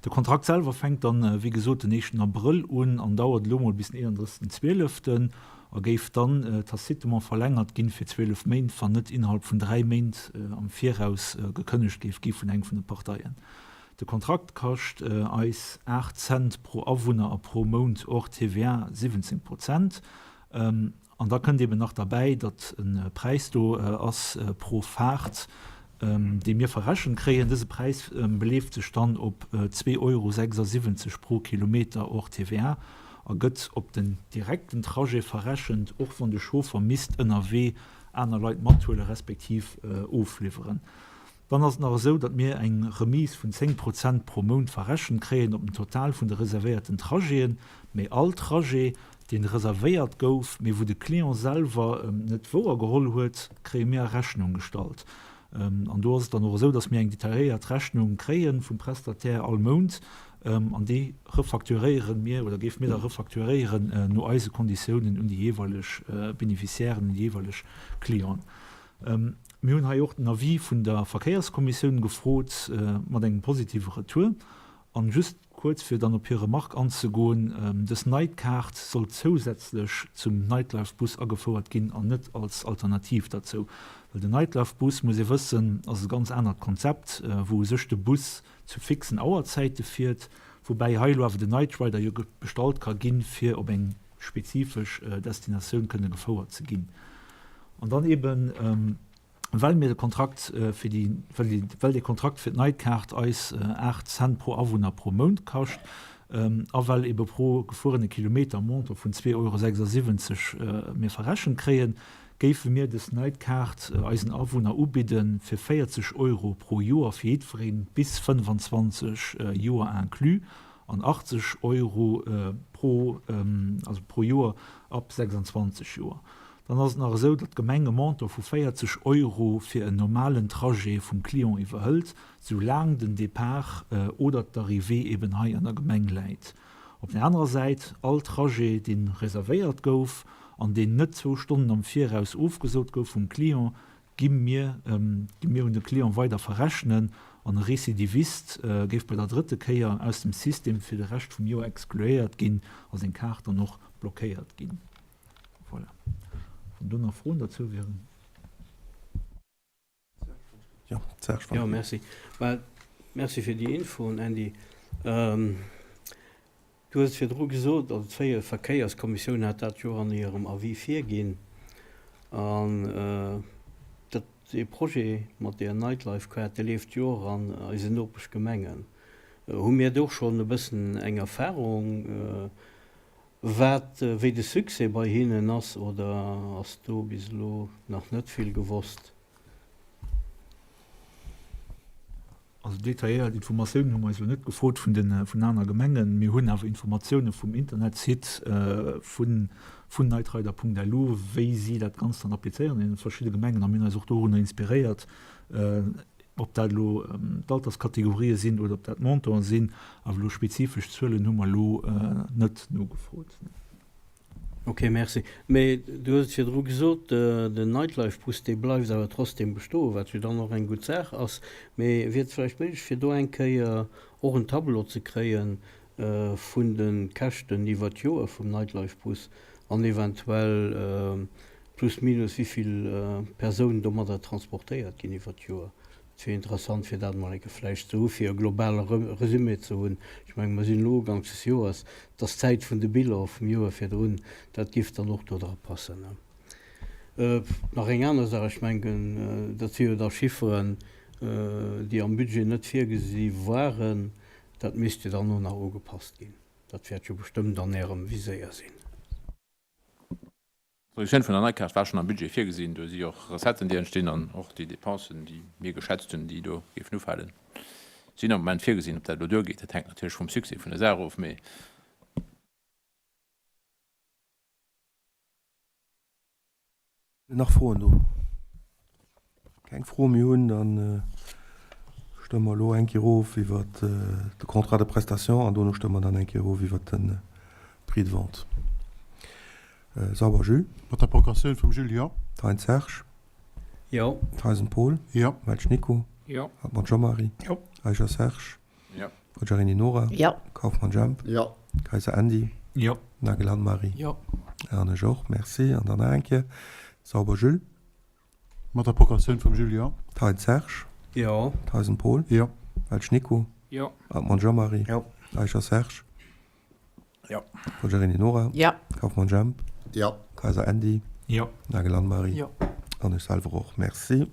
De Kontrakt selwer fänkt dann, wéi gesot, den éischten Abrëll un an dauert elo mol bis den 31. Zwieleften a géif dann tacitement verlängert ginn fir 12 Méint, wann net innerhalb vun 3 Méint am Viraus gekënnegt géif gi vun engem vun de Parteien. De Kontrakt kascht eis 8 Cent pro Awunner a pro Mount hors TVA 17 Prozent. An da kënnt eben nach derbäi, datt e Präis do ass pro Faart, dee mir verrechent kréien. Dëse Präis beleeft sech dann op 2,76 Euro pro Kilometer hors TVA a gëtt op den direkten Trajet verrechent, och wann de Chauffer misst ënnerwee aner Leit mathuelen, respektiv ofliwweren. Dann ass et nach esou, datt mir eng Remise vun 10 Prozent pro Mount verrechent kréien op den Total vun de reservéierten Trajeten. Mee all Trajet, dee reservéiert gouf, mee wou de Client selwer net wouer geholl huet, kréie mir a Rechnung gestallt. An do ass et dann och esou, datt mir eng detailléiert Rechnung kréie vum Prestataire all Mount an déi refacturéiere mir oder géife mir da refacturéieren no eise Konditiounen un déi jeeweileg Beneficiairen, un déi jeeweileg Clienten. Mir hunn hei och den Avis vun der Verkéierskommissioun gefrot, mat engem positive Retour. An just kuerz, fir dann op hir Remark anzegoen, Dës Nightcard soll zousätzlech zum Nightlife-Bus agefouert ginn an net als Alternativ derzou. Well den Nightlife-Bus, muss ee wëssen, ass e ganz anert Konzept, wou u sech de Bus zu fixen Auerzäite fiert, woubäi hei elo awer den Night Rider jo bestallt ka ginn, fir op eng spezifesch Destinatioun kënne gefouert ze ginn. An dann eben, well mir de Kontrakt fir déi, well dee Kontrakt fir d'Nightcard eis 8 Cent pro Awunner pro Mount kascht a well ebe pro gefuerene Kilometer e Montant vun 2,76 Euro mir verrechent kréien, géife mir dës Nightcard eisen Awunner ubidde fir 40 Euro pro Joer fir jiddweree bis 25 Joer inclus an 80 Euro pro, also pro Joer ab 26 Joer. Dann ass et nach esou, datt d'Gemeng e Montant vu 40 Euro fir en normalen Trajet vum Client iwwerhëlt, soulaang den Depart oder d'Arrivée eben hei an der Gemeng läit. Op der anerer Säit, all Trajet, dee reservéiert gouf an deen net zwou Stonnen am Viraus ofgesot gouf vum Client, gi mir, gi mir un de Client weider verrechnen an e Récidivist géif bei der drëtte Kéier aus dem System fir de Rescht vum Joer excluéiert ginn a seng Kaart dann och blockéiert ginn. Voilà. Wann do nach Froen derzou wieren. Jo, Serge Jo, merci. Well, merci fir déi Infoen, Andy. Du hues et virdru gesot, also d'Verkéierskommissioun hat dat jo an hirem Avis virginn. An dat, dee Projet mat där Nightlife-Kaart, dee leeft jo och an eisen Nopeschgemengen. Hu mir do schonn e bëssen eng Erfahrung, wat, wéi de Succès bei hinnen ass, oder ass do bis elo nach net vill gewosst? Also detailléiert Informatiounen hu mer eis elo net gefrot vun den vun aner Gemengen. Mir hunn awer Informatioune vum Internetsite vun vun nightrider.lu, wéi si dat Ganzt dann applizéieren an deene verschidde Gemengen a mir hunn eis och dorunner inspiréiert, ob dat elo d'Alterskategorië sinn oder ob dat d'Montanten sinn. Awer elo spezifesch Zuelen hu mer elo net nogefrot. Ok, merci. Mee du hues et virdru gesot, den Nightlife-Bus, dee bleift awer trotzdem bestoen, wat jo dann och eng gutt Saach ass. Mee wier et vläicht méiglech, fir do eng Kéier och en Tableau ze kréien? vun de Käschten iwwer d'Joer vum Nightlife-Bus an eventuell plus minus wéi vill Persounen domadder transportéiert ginn iwwer d'Joer. Et wier interessant fir dat emol eng Kéier vläicht ze hu fir e globale Resumé ze hunn. Ech menge mer sinn elo uganks des Joers, et ass d'Zäit vun de Bilan vum Joer virdrun, dat giff dann och do dra passen. Nach eng aner Saach, ech mengen dat si jo da Chifferen, déi am Budget net virgesi waren, dat misst jo dann och nach ugepasst ginn. Dat wäert jo bestëmmt an Ärem Viséier sinn. D'Reduktioun vun der Neikaart war schonn am Budget virgesinn. Do si och Recetten, déi entstinn, an och déi Dépensen, déi mir geschätzt hunn, déi do géifen ufalen, sinn am Moment virgesinn. Ob dat elo duergeet, dat hänkt natierlech vum Succès vun der Saach of, mee. Nach Froen do? Keng Froe méi hunn, da stëmme mer elo eng Kéier of iwwer de Contrat de prestation an dono stëmme mer dann eng Kéier of iwwer de Prix de vente. Sauber Jules. Mat der Progressioun vum Jules, jo. Thein Serge. Jo. Theisen Paul. Jo. Welsch Nico. Jo. Hartmann Jean-Marie. Jo. Eicher Serge. Jo. Poggiarini Nora. Jo. Kauffmann Jemp. Jo. Kayser Andy. Jo. Nagel Anne-Marie. Jo. An ech och, merci. An dann nach eng Kéier Sauber Jules. Mat der Progressioun vum Jules, jo. Thein Serge. Jo. Theisen Paul. Jo. Welsch Nico. Jo. Hartmann Jean-Marie. Jo. Eicher Serge. Jo. Poggiarini Nora. Jo. Kauffmann Jemp. Jo. Kayser Andy. Jo. Nagel Anne-Marie. Jo. An ech selwer och, merci.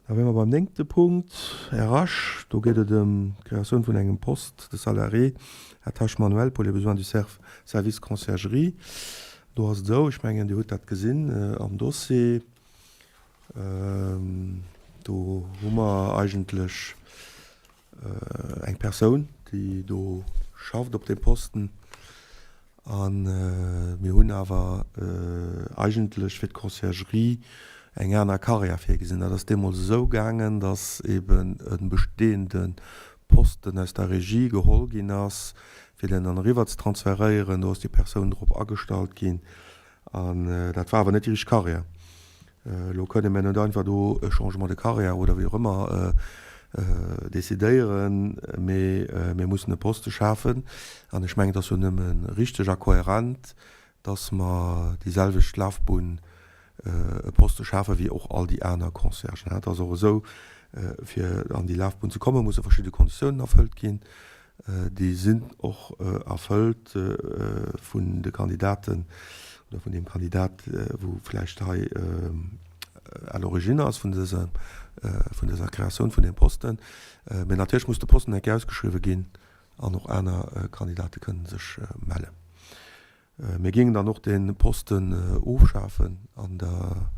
Da wiere mer beim néngte Punkt, RH. Do geet et ëm d'Kreatioun vun engem Poste de salarié à tâches manuelles pour les besoins du service conciergerie. Do ass et esou, ech mengen, Dir hutt dat gesinn am Dossier, do hu mer eigentlech eng Persoun, déi do schafft op deem Posten. A mir hunn awer eigentlech fir d'Conciergerie eng aner Carrière virgesinn. Dat ass deemools esou gaangen, datt eben e bestehende Posten aus der Regie geholl ginn ass, fir deen dann eriwwer ze transferéieren. Do ass déi Persoun drop agestallt ginn. An dat war awer net déi richteg Carrière. Elo kënne mir net einfach do e Changement de carrière oder wéi och ëmmer decidéieren, mee mir mussen e Poste schafen. An ech mengen, et ass jo nëmme richteg a kohärent, dass mer déi selwecht Lafbunn e Poste schafen, wéi och all déi aner Conciergen. Et ass och esou, fir an déi Lafbunn ze kommen, musse verschidde Konditiounen erfëllt ginn. Déi sinn och erfëllt vun de Kandidaten oder vun deem Kandidat, wou vläicht hei à l'origine ass vun dëser, vun dëser Kreatioun vun deem Posten. Mee natierlech muss de Posten eng Kéier ausgeschriwwen ginn an och aner Kandidate kënnen sech mellen. Mir géingen dann och dee Posten ofschafen an der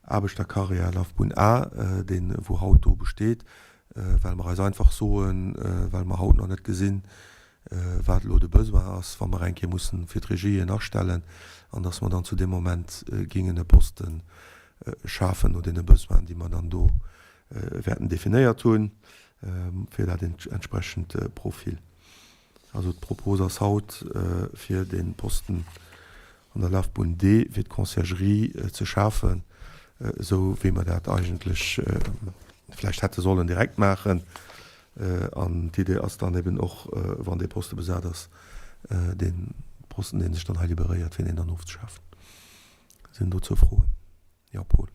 Aarbechtercarrière Lafbunn A, deen wou haut do besteet, well mer eis einfach soen, well mer haut nach net gesinn, wat elo de Besoin ass, wa mer eng Kéier mussen fir d'Regie een astellen, an dass mer dann zu deem Moment géingen e Poste schafen no deene Besoinen, déi mer dann do wäerten definéiert hunn, fir dat entsprechend Profil. Also d'Propos ass haut, fir dee Posten an der Lafbunn D fir d'Conciergerie ze schafen, esou wéi mer dat eigentlech vläicht hätte sollen direkt maachen. An d'Idee ass dann eben och, wann dee Poste besat ass, dee Posten, dee sech dann hei liberéiert, fir deen dann ofzeschafen. Sinn dozou Froen? Jo, Paul.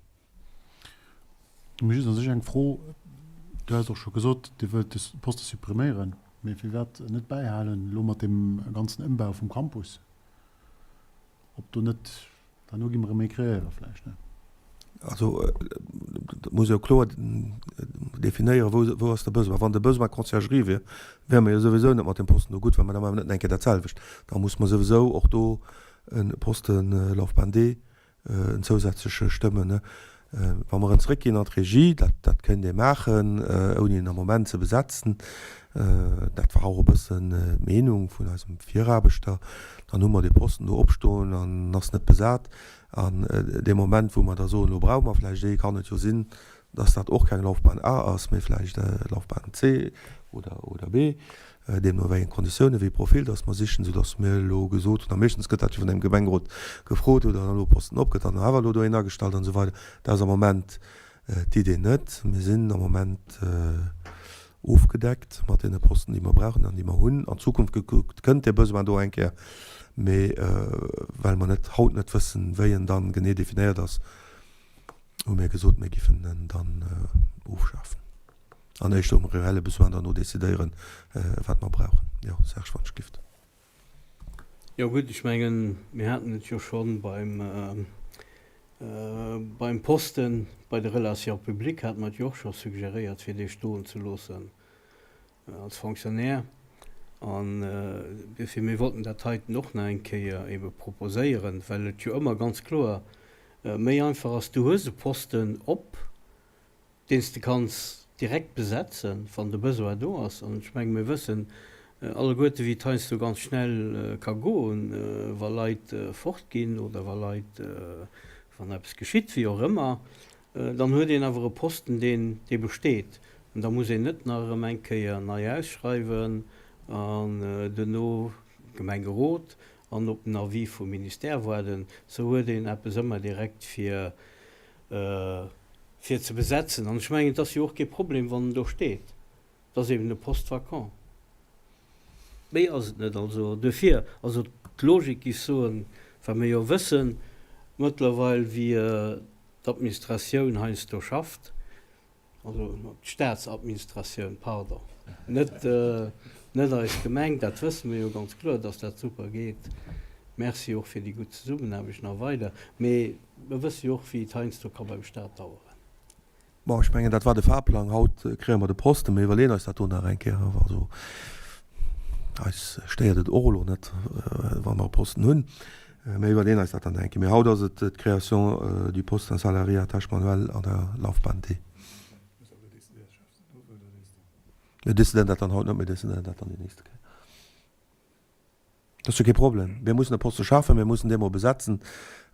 Just u sech eng Fro, Du has och scho gesot, Dir wëllt de Poste suppriméieren, mee firwat net bäihalen elo mat deem ganzen Ëmbau vum Campus? Ob do net, herno gi mer erëm méi Kreéierer vläicht, ne? Also et muss ee jo kloer definéieren, wou wou ass de Besoin. Wann de Besoin Conciergerie wier, wäre mer jo souwisou net mat deem Posten do gutt, well mer da maache mer net eng Kéier dat selwecht. Da muss mer souwisou och do e Posten Laufbahn D en zousätzleche stëmmen. Wa mer en zréckginn an d'Regie, dat, dat kéint ee maachen, ouni en am Moment ze besetzen, dat war och e bëssen d'Meenung vun eisem Viraarbechter, dann hu mer dee Posten do opstoen an en ass net besat. An dee Moment, wou mer da soen, elo brauche mer vläicht ee, kann et jo sinn, dass dat och keng Laufbahn A ass, mee vläicht Laufbahn C oder, oder B, deemno wéi eng Konditiounen, wéi e Profil dass mer sichen, soudass mir elo gesot hunn, a meeschtens gëtt dat jo vun engem Gemengerot gefrot, hutt Der dann elo Posten op, gëtt dann awer elo do een agestallt an esou weider. Dat ass am Moment d'Idee net. Mir sinn am Moment. Ofgedeckt mat deene Posten, déi mer brauchen an déi mer hunn. An d'Zukunft gekuckt kënnt dee Besoin do eng Kéier, mee well mer net haut net wëssen, wéi en dann genee definéiert ass, hu mir gesot, mir giffen en dann ofschafen an éischter um reelle Besoin derno decidéieren, wat mer brauchen. Jo, Serge, wann ech gift. Jo gutt, ech mengen, mir haten et jo scho beim, beim Posten bei de Relations publiques hate mer et jo och scho suggeréiert, fir dee stoen ze loossen als Fonctionnaire. An duerfir, mir wollten dat heiten och nach eng Kéier ebe proposéieren, well et jo ëmmer ganz kloer méi einfach ass, du hues e Posten op, deen s de kanns direkt besetzen, wann de Besoin do ass. An ech menge mir wëssen alleguerte wéi et heiansdo ganz schnell ka goen, wa Leit fortginn oder wa Leit, wann eppes geschitt, wéi och ëmmer, dann huet een awer e Posten, deen, dee besteet. An da muss een net nach erëm eng Kéier nei ausschreiwen an duerno Gemengerot an op den Avis vum Ministère waarden. Sou huet een eppes ëmmer direkt fir fir ze besetzen. An ech mengen, et ass jo och kee Problem, wann en do steet. Et ass eben e Poste vacant. Méi ass et net. Also duerfir, also d'Logik géif soen, well mir jo wëssen mëttlerweil, wéi d'Administratioun heiansdo schafft, Also d'Staatsadministratioun, pardon, net, net eis Gemeng, dat wësse mir jo ganz kloer, dass dat super geet. Merci och fir déi gutt Zesummenaarbecht nach weider. Mee mir wësse jo och, wéi et heiansdo ka beim Staat daueren. Bon, ech mengen, dat war de Fahrplang. Haut kréie mer de Posten. Mir iwwerleeën eis dat do nach eng Kéier. Also eis stéiert et och elo net, wa mer e Posten hunn. Mir iwwerleeën eis dat dann eng Kéier. Mee haut ass et d'Création du poste d'un salarié à tâche manuelle an der Laufbahn D. Mir décidéieren dat dann haut net, mir décidéieren dat dann déi nächste Kéier. Dat ass jo kee Problem. Mir mussen e Poste schafen, mir mussen dee mol besetzen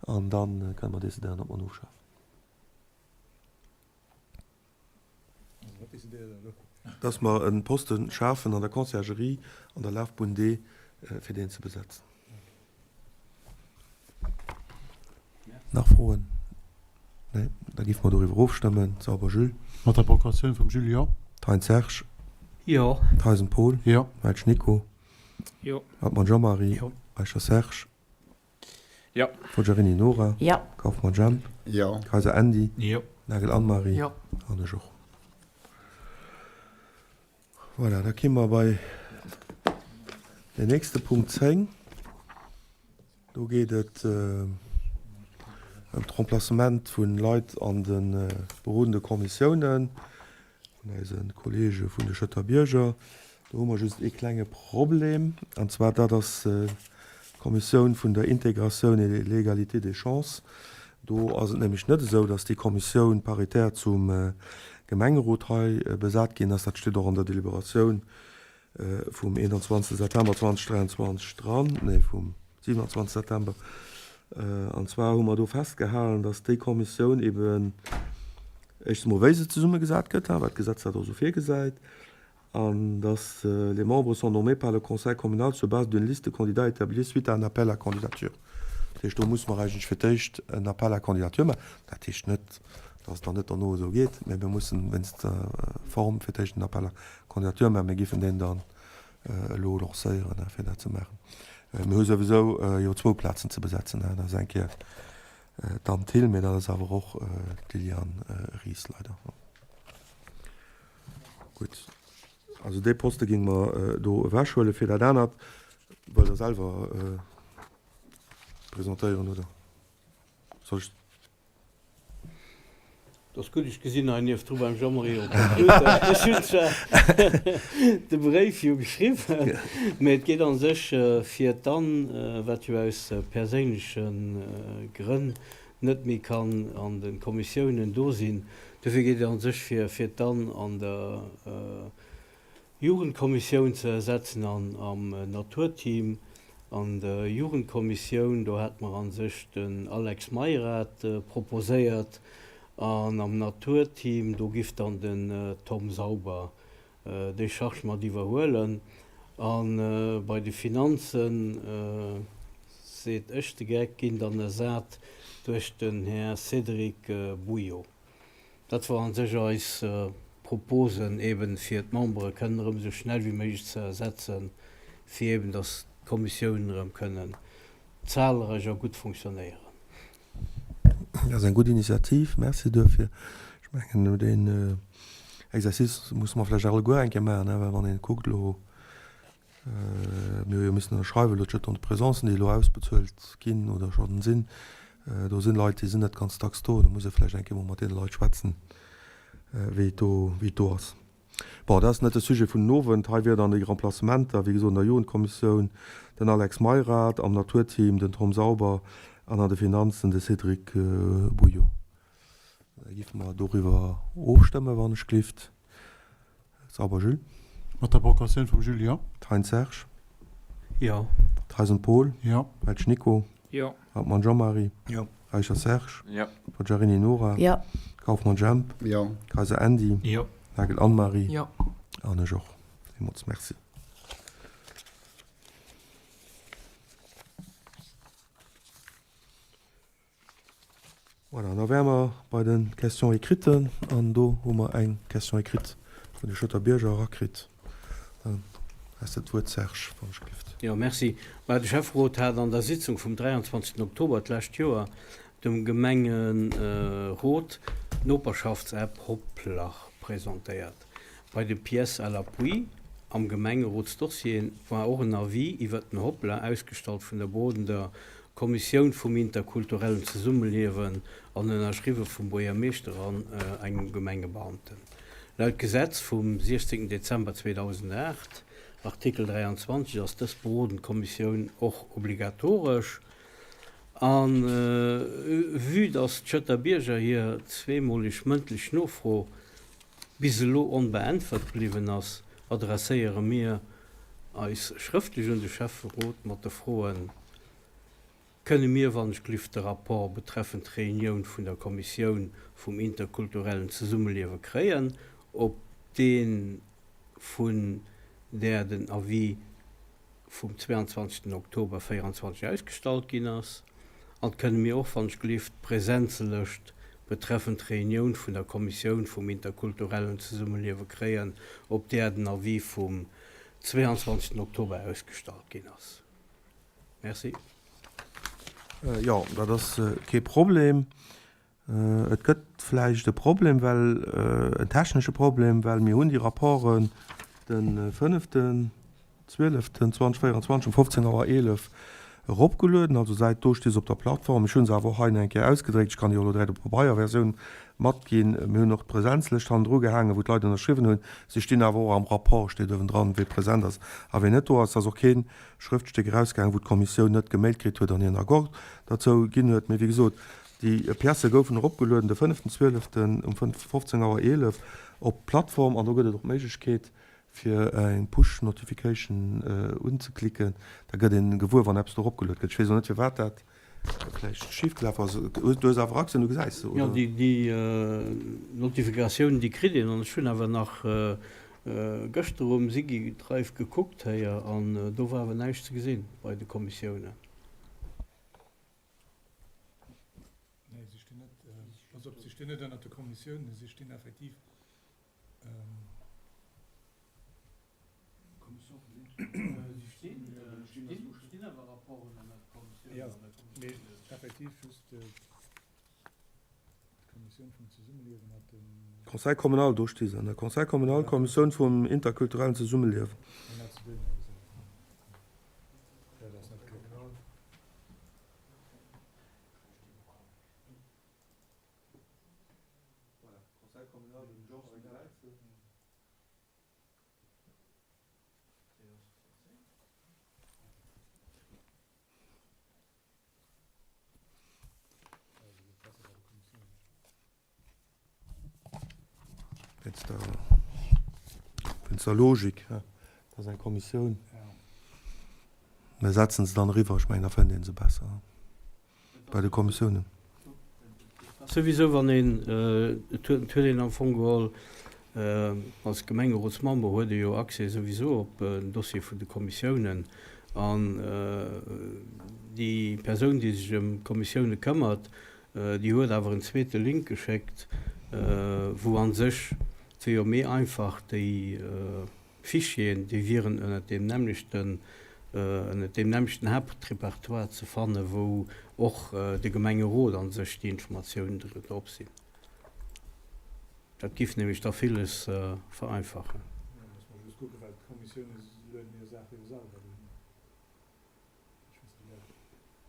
an da kënne mer décidéieren, ob mer en ofschafen. Dass mer e Poste schafen an der Conciergerie an der Lafbunn D, fir deen ze besetzen. Nach Froen? Nee? Da géife mer doriwwer ofstëmmen. Sauber Jules. Mat der Procuratioun vum Jules, jo. Thein Serge. Jo. Theisen Paul. Jo. Welsch Nico. Jo. Hartmann Jean-Marie. Jo. Eicher Serge. Jo. Forgiarini Nora. Jo. Kauffmann Jemp. Jo. Kayser Andy. Jo. Nagel Anne-Marie. Jo. An ech och. Voilà, da ki mer bei den nächste Punkt 10. Do geet et ëm d'Remplacement vu Leit an de berodende Kommissiounen. Vun eise Kollege vun de Schëtter Bierger. Do hu mer just ee klenge Problem, an zwar dat ass d'Kommissioun vun der Intégratioun et de l'égalité des chances. Do ass et nämlech net esou, datt déi Kommissioun paritär zum Gemengerot hei besat ginn ass. Dat steet och an der Deliberatioun vum 21 September 2023 dran, nee vum 27 September. An zwar hu mer do festgehalen, datt déi Kommissioun eben éischtens emol wéi se zesummegesat gëtt, wat d'Gesetz dat och esou virgesäit, an datt les membres sont nommés par le Conseil communal sur base d'une liste de candidats établie suite à un appel à candidature. Dat heescht, do musse mer eigentlech fir d'éischt en Appel à candidature maachen. Dat heescht net, datt et dann net derno esou geet, mä mir mussen wéinst der Form fir d'éischt en Appel à candidature maachen. Mir géifen deen dann elo lancéieren, fir dat ze maachen. Mir hu souwisou jo zwou Plazen ze besetzen. Dat ass eng Kéier d'Anne Thill, mä dat ass awer och d'Liliane Ries leider. Gutt, also dee Poste géinge mer do ewechhuelen. Fir dat anert wëllt Der selwer presentéieren, oder soll ech? Dat ass gutt, ech gesinn hei nieft dru beim Jean-Marie um Computer. Ech hunn zwar de Bréif jo geschriwwen, mä et geet a sech fir d'Anne, wat jo aus perséinleche Grënn net méi kann an de Kommissiounen do sinn. Dofir geet et a sech fir fir d'Anne an der Jugendkommissioun ze ersetzen an am Naturteam. An der Jugendkommissioun, do hate mer a sech den Alex Meyrath proposéiert an am Naturteam, do giff dann den Tom Sauber déi Charge mat iwwerhuelen. A bei de Finanzen, seet ech de Geck, ginn dann ersat duerch den Här Cédric Bouillot. Dat war a sech eis. Proposen eben fir d'Membere kënnen erëm esou schnell wéi méiglech ze ersetzen, fir eben dass d'Kommissiounen erëm kënnen zahlreich a gutt funktionéieren. Dat ass eng gutt Initiativ. Merci duerfir. Ech mengen, deen Exercice musse mer vläicht alleguer eng Kéier maachen, well wann ee kuckt elo, Mir hu jo missen ënnerschreiwen, elo d'Jetons de présence, déi elo ausbezuelt ginn oder schonn sinn. Do sinn Leit, déi sinn net ganz dacks do. Do muss ee vläicht eng Kéier mol mat deene Leit schwätzen, wéi et do, wéi et do ass. Bon, dat ass net de Sujet vun den Owend. Hei wier dann déi Remplacementer, wéi gesot, an der Jugendkommissioun den Alex Meyrath, am Naturteam den Tom Sauber an an de Finanzen de Cédric Bouillot. Da géife mer doriwwer ofstëmmen, wann ech glift. Sauber Jules. Mat der Proclamatioun vum Jules, jo. Thein Serge. Jo. Theisen Paul. Jo. Welsch Nico. Jo. Hartmann Jean-Marie. Jo. Reichert Serge. Jo. Forgiarini Nora. Jo. Kauffmann Jemp. Jo. Kayser Andy. Jo. Nagel Anne-Marie. Jo. An ech och. Villmools Merci. Voilà, da wäre mer bei de Questions écrites an do hu mer eng Question écrite vun de Schëtter Bierger erakritt. Dann häss de d'Wuert, Serge, wann ech gelift. Jo, merci. Mä de Schäfferot hat an der Sitzung vum 23. Oktober d'lescht Joer dem Gemengerot d'Noperschaftsapp Hoplach presentéiert. Bei de Pièces à l'appui am Gemengerotsdossier war och en Avis iwwert den Hopla ausgestallt vun der berodender Kommissioun vum interkulturellen Zesummeliewen an ënnerschriwwe vum Buergermeeschter an engem Gemengebeamten. Laut Gesetz vum 16 Dezember 2008, Artikel 23, ass dës berodend Kommissioun och obligatoresch. A vue dass d'Schëtter Bierger hir zweemoleg mëndlech Nofro bis elo onbeäntwert bliwwen ass, adresséiere mir eis schrëftlech un de Schäfferot mat de Froen, Kënne mir wannechglift de Rapport betreffend d'Reunioun vun der Kommissioun vum interkulturellen Zesummeliewe kréien, op dee vun där den Avis vum 22 Oktober 24 ausgestallt ginn ass, an kënne mir och wann ech gelift d'Präsenzelëscht betreffend d'Reunioun vun der Kommissioun vum interkulturellen Zesummeliewe kréien, op där den Avis vum 22 Oktober ausgestallt ginn ass? Merci. Jo, dat ass kee Problem. Et gëtt vläicht e Problem, well, en technesche Problem, well mir hunn déi Rapporten de fënneften zwieleften 2024 um 15 Auer 11 eropgelueden, also säit do sti se op der Plattform. Ech hu se awer och hei nach eng Kéier ausgedréckt, ech kann déi och elo direkt op Pabeierversioun matginn. Mir hunn och d'Präsenzlëscht hannendru gehaangen, wou d'Leit ënnerschriwwen hunn. Se stinn awer och am Rapport, steet uewendran, wee present ass a ween net do ass. Et ass och kee Schrëftstéck erausgaangen, wou d'Kommissioun net gemailt kritt huet an hiren Accord derzou ginn huet. Mee wéi gesot, Déi Piècë goufen eropgelueden de fënneften zwieleften um 15 Auer 11 op d'Plattform an do gëtt et och d'Méiglechkeet fir eng Push Notification unzeklicken. Da gëtt een gewuer wann eppes do eropgeluet gëtt. Ech weess och net firwat dat vläicht schif gelaf ass. Du hues awer Accès an du gesäis se, oder? Jo, déi Notifikatioun déi kritt een an ech hunn awer nach gëschter um Sigidrive gekuckt héier an do war awer näischt ze gesinn bei de Kommissiounen. Nee, si stinn net, also si stinn net ënnert de Kommissiounen, si stinn effektiv. Si stinn awer Rapporten ënnert Kommissiounen. Jo, mee effektiv just d'Kommissioun vum Zesummeliewen hat den. Conseil communal, do sti se, an der Conseil communal, Kommissioun vum interkulturellen Zesummeliewen. Wéinst der, wéinst der Logik, dat ass eng Kommissioun. Mir setzen se dann eriwwer, ech mengen, da fënnt ee se besser bei de Kommissiounen. Souwisou, wann een, et huet een am Fong geholl als Gemengerotsmember huet ee jo Accès souwisou op den Dossier vun de Kommissiounen an déi Persoun, déi sech ëm d'Kommissioune këmmert, Déi huet awer en zweete Link geschéckt, wou a sech Et wier jo méi einfach, déi Fichieren, déi wieren ënnert deem nämmlechten, ënnert deem nämmlechten Haaptrepertoire ze fannen, wou och de Gemengerot a sech déi Informatiounen drop sinn. Dat giff nämlech da villes vereinfachen.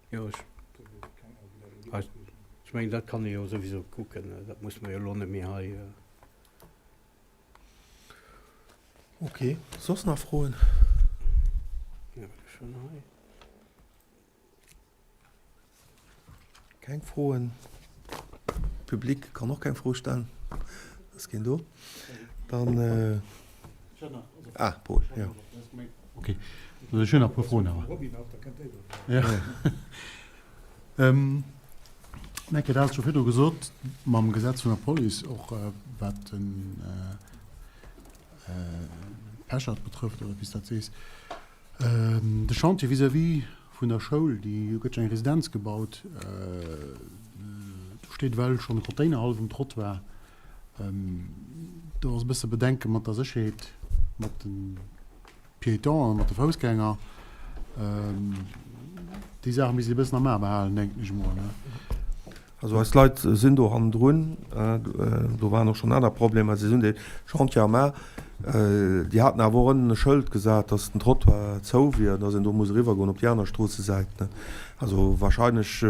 Jo, ech mengen, dat kann ee jo souwisou kucken. Dat muss mer jo elo net méi hei. Ok, soss nach Froen? Keng Froen? Public kann och keng Fro stellen. Ass keen do? Dann. Ah, Paul, jo. Ok, also ech hunn nach e puer Froen awer. Ja. Eng Kéier, dat ass scho virdru gesot, mam Gesetz vun der Police, och wat den Pechert betrëfft, oder wéi s de dat sees, de Chantier vis-à-vis vun der Schoul, déi, do gëtt jo eng Residenz gebaut, do steet ewell schonn e Container hallef um Trottoir. Do ass e bësse Bedenke mat der Sécherheet, mat de Piétonen, mat de Foussgänger. Déi Saache misst ee e bëssen am A behalen, denken ech emol. Also eis Leit sinn do hannendrun. Do waren och schonn aner Problemer. Si hunn dee Chantier am A. Déi haten awer och ënnen e Schëld gesat, datt den Trottoir zou wier, datt een do muss eriwwergoen op déi aner Stroossesäit. Also wahrscheinlech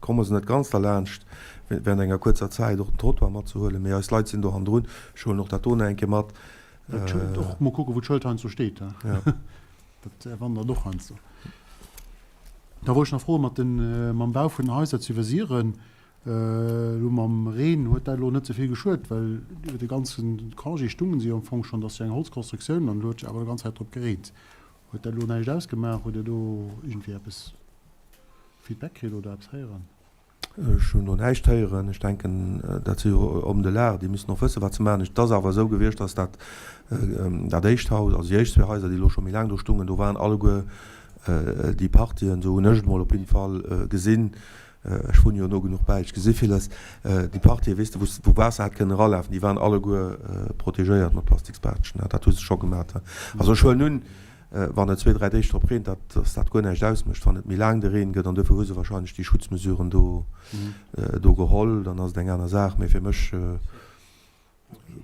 komme se net ganz derlaanscht. während enger kuerzer Zäit och den Trottoir matzehuelen, mee eis Leit sinn do hannendrun. Ech huelen och dat do nach eng Kéier mat. Och mol kucken, wou d'Schëld heiansdo steet. Dat wandert och heiansdo. Da wollt ech nach froen, mat den, mam Bau vun den Haiser zu Iwwersiren, elo mam Reen huet dat elo net esou vill geschuet, well iwwer de ganze Congé stungen se jo am Fong schonn, dat ass jo eng Holzkonstruktioun an elo huet jo awer déi ganz Zäit drop gereent. Huet dat elo näischt ausgemaach? Hutt Dir do iergendwéi eppes Feedback kritt oder eppes héieren? Ech hunn do näischt héieren. Ech denken, dat si jo Hommes de l'art, déi müssen och wëssen, wat se maachen. Et ass awer esou gewiescht, datt dat, dat éischt Haus, also déi éischt zwee Haiser, déi elo scho méi laang do stungen, do waren alleguer déi Partien, esou hunn ech et mol op jidde Fall gesinn, ech wunne jo no genuch bäi, ech gesi villes, déi Partien, weess de, wou wou Waasser hätt kënnen eralafen, déi waren alleguer protegéiert mat Plastiksbaatschen. Dat hu se scho gemaach. Also ech huelen un, Wann et zwee, dräi Deeg drop reent, dat, dass dat guer näischt ausmécht. Wann et méi laang de Reen gëtt, an duerfir hu se wahrscheinlech déi Schutzmesuren do, do geholl, dann ass et eng aner Saach. Mee fir mech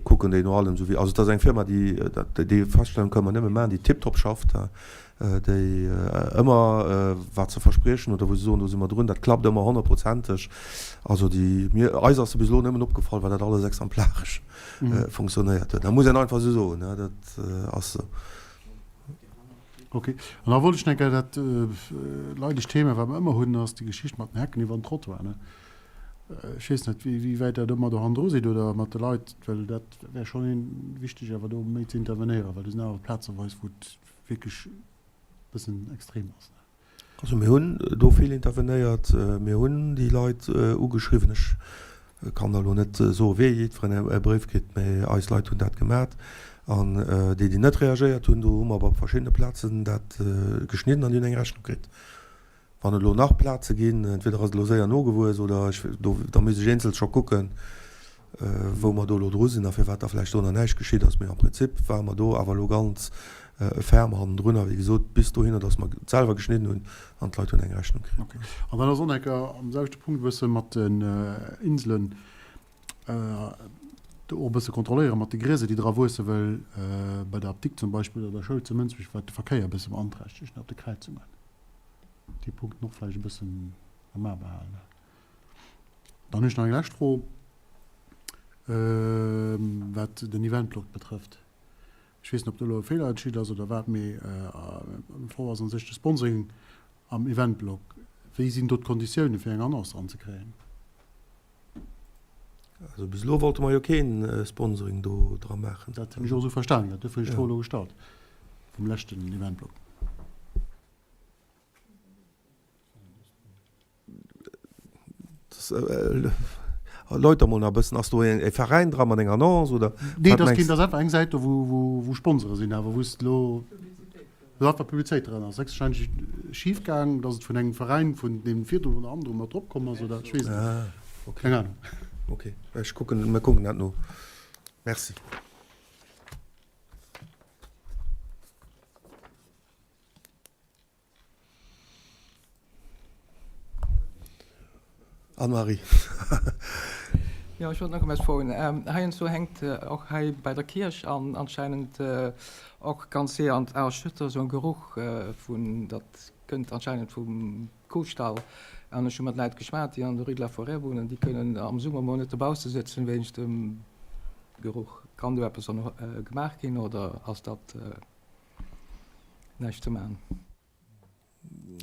kucken déi no allem esou wéi, also et ass eng Firma, déi, dat, déi Feststellung kënne mer nëmme maachen, déi tiptop schafft, déi ëmmer wat se verspriechen oder wou se soen, do si mer drun, dat klappt ëmmer honnertprozenteg. Also déi, mir, eis ass se bis elo nëmmen opgefall, well dat alles exemplaresch funktionéiert huet. Dat muss een einfach esou soen, dat ass esou. Ok. An da wollt ech nach eng Kéier dat leidegt Thema, wat mer ëmmer hunn, ass déi Geschicht mat den Hecken iwwer den Trottoir. Ne? Ech weess net, wéi, wéi wäit Der domat do hannendru sidd oder mat de Leit, well dat wär schonn een wichteg, awer do méi ze intervenéieren, well do sinn awer plazeweis, wou et wierklech e bëssen extrem ass. Ne? Also mir hunn do vill intervenéiert, mir hunn déi Leit ugeschriwwen. Ech kann der elo net soe wee jiddwereen e Bréif kritt, mä eis Leit hunn dat gemat. An déi, déi net reagéiert hunn, do hu mer op verschiddene Plazen dat geschnidden an déi hunn eng Rechnung kritt. Wann et elo nach Plaze ginn, entweder ass et elo séier nogewuess oder ech, do, da misst ech eenzel scho kucken, wou mer do elo dru sinn a firwat da vläicht do nach näischt geschitt ass. Mee am Prinzip ware mer do awer elo ganz ferm hannendrun a wéi gesot bis dohinner, datt mer et selwer geschnidden hunn an d'Leit hunn eng Rechnung kritt. Okay. An dann ass och nach eng Kéier am selwechte Punkt e bësse mat den Inselen do och e bësse kontrolléiere mat de Grieser, déi dra wuessen, well bei der Apdikt zum Beispill oder der Schoul zu Mënsbech wat de Verkéier e bësse beanträchtegt op de Kräizungen. Dee Punkt och vläicht e bëssen am A behalen. Dann hunn ech nach eng lescht Fro, wat den Eventblock betrëfft. Ech weess net, ob do elo e Feeler entschitt ass oder wat, mee meng Fro ass a sech de Sponsoring am Eventblock. Wéi sinn do d'Konditiounen, fir eng Annonce dran ze kréien? Also bis elo wollte mer jo kee Sponsoring do dra maachen. Dat hunn ech och esou verstanen gehat, duerfir hunn ech d'Fro elo gestallt vum leschten Eventblock. Erläuter mol nach e bëssen, ass do e Veräin dra mat enger Annonce oder Nee, dat ass keen, dat ass einfach eng Säit do wou wou Sponsore sinn, awer wou s de elo wou einfach Publizéit dran ass. Héchstwahrscheinlech schif gaang, datt et vun engem Veräin vun deem virdrun oder andru mat drop komm ass oder ech weess et net. Ah, okay. Keng Ahnung. Okay, ech kucken, mir kucken dat no. Merci. Anne-Marie. Jo, ech wollt nach eppes froen. Heiansdo hänkt och hei bei der Kierch an anscheinend och ganz séier an Schütter esou en Geruch vun, dat kënnt anscheinend vum Kuhstall. An ech hu mat Leit geschwat, déi an der Rue de la Forêt wunnen, déi kënnen am Summer mol net dobausse sëtzen wéinst dem Geruch. Kann do eppes gemaach ginn oder ass dat näischt ze maachen?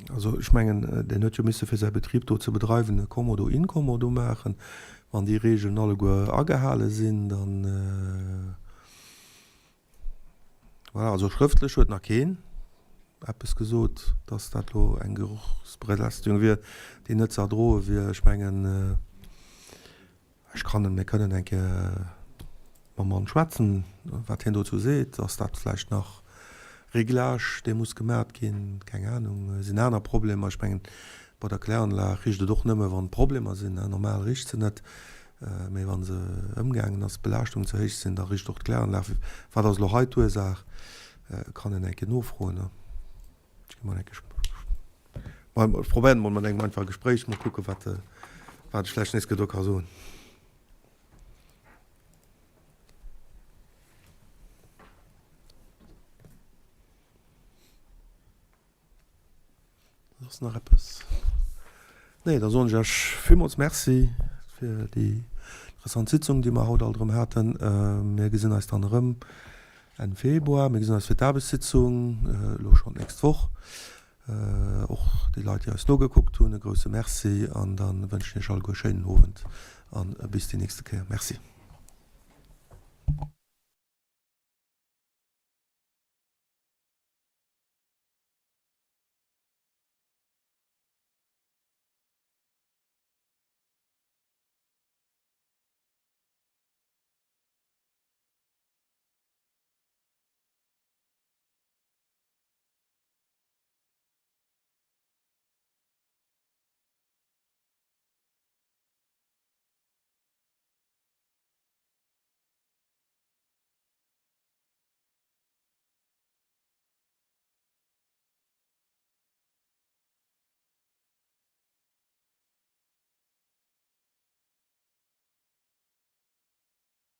Also ech mengen, deen huet jo misse fir säi Betrib do ze bedreiwen e Kommodo-Inkommodo maachen. Wann déi Regeln alleguer agehale sinn, dann, voilà. Also schrëftlech huet nach keen eppes gesot, dass dat elo eng Geruchsbelästigung wier, déi net ze erdroe wier. Ech mengen, Ech kann, mir kënnen eng Kéier mam Mann schwätzen, wat hien dozou seet. Ass dat vläicht nach Réglage, dee muss gemat ginn? Keng Anung. Et sinn aner Problemer. Ech mengen, bei der Kläranlag richt et och nëmme wann Problemer sinn. Normal richt se net, mee wa se ëmgaangen ass, d'Belaaschtungen ze héich sinn, da richt och d'Kläranlag. Wat ass elo hei d'Ursaach? Kann een eng Kéier nofroen. Ech gi mol eng Kéier, ech probéieren emol mat engem einfache Gespréich, mol kucken, wat, wat ech vläicht nees do ka soen. Soss nach eppes? Nee, da soen ech Iech villmools Merci fir déi interessant Sitzung, déi mer haut alt erëm haten. Mir gesinn eis dann erëm Enn Februar. Mir gesinn eis fir d'Aarbechtssitzung elo schonn d'nächst Woch. Och déi Leit, déi eis nogekuckt hunn, e grousse Merci an da wënschen ech Iech alleguer e schéinen Owend a bis déi nächste Kéier. Merci.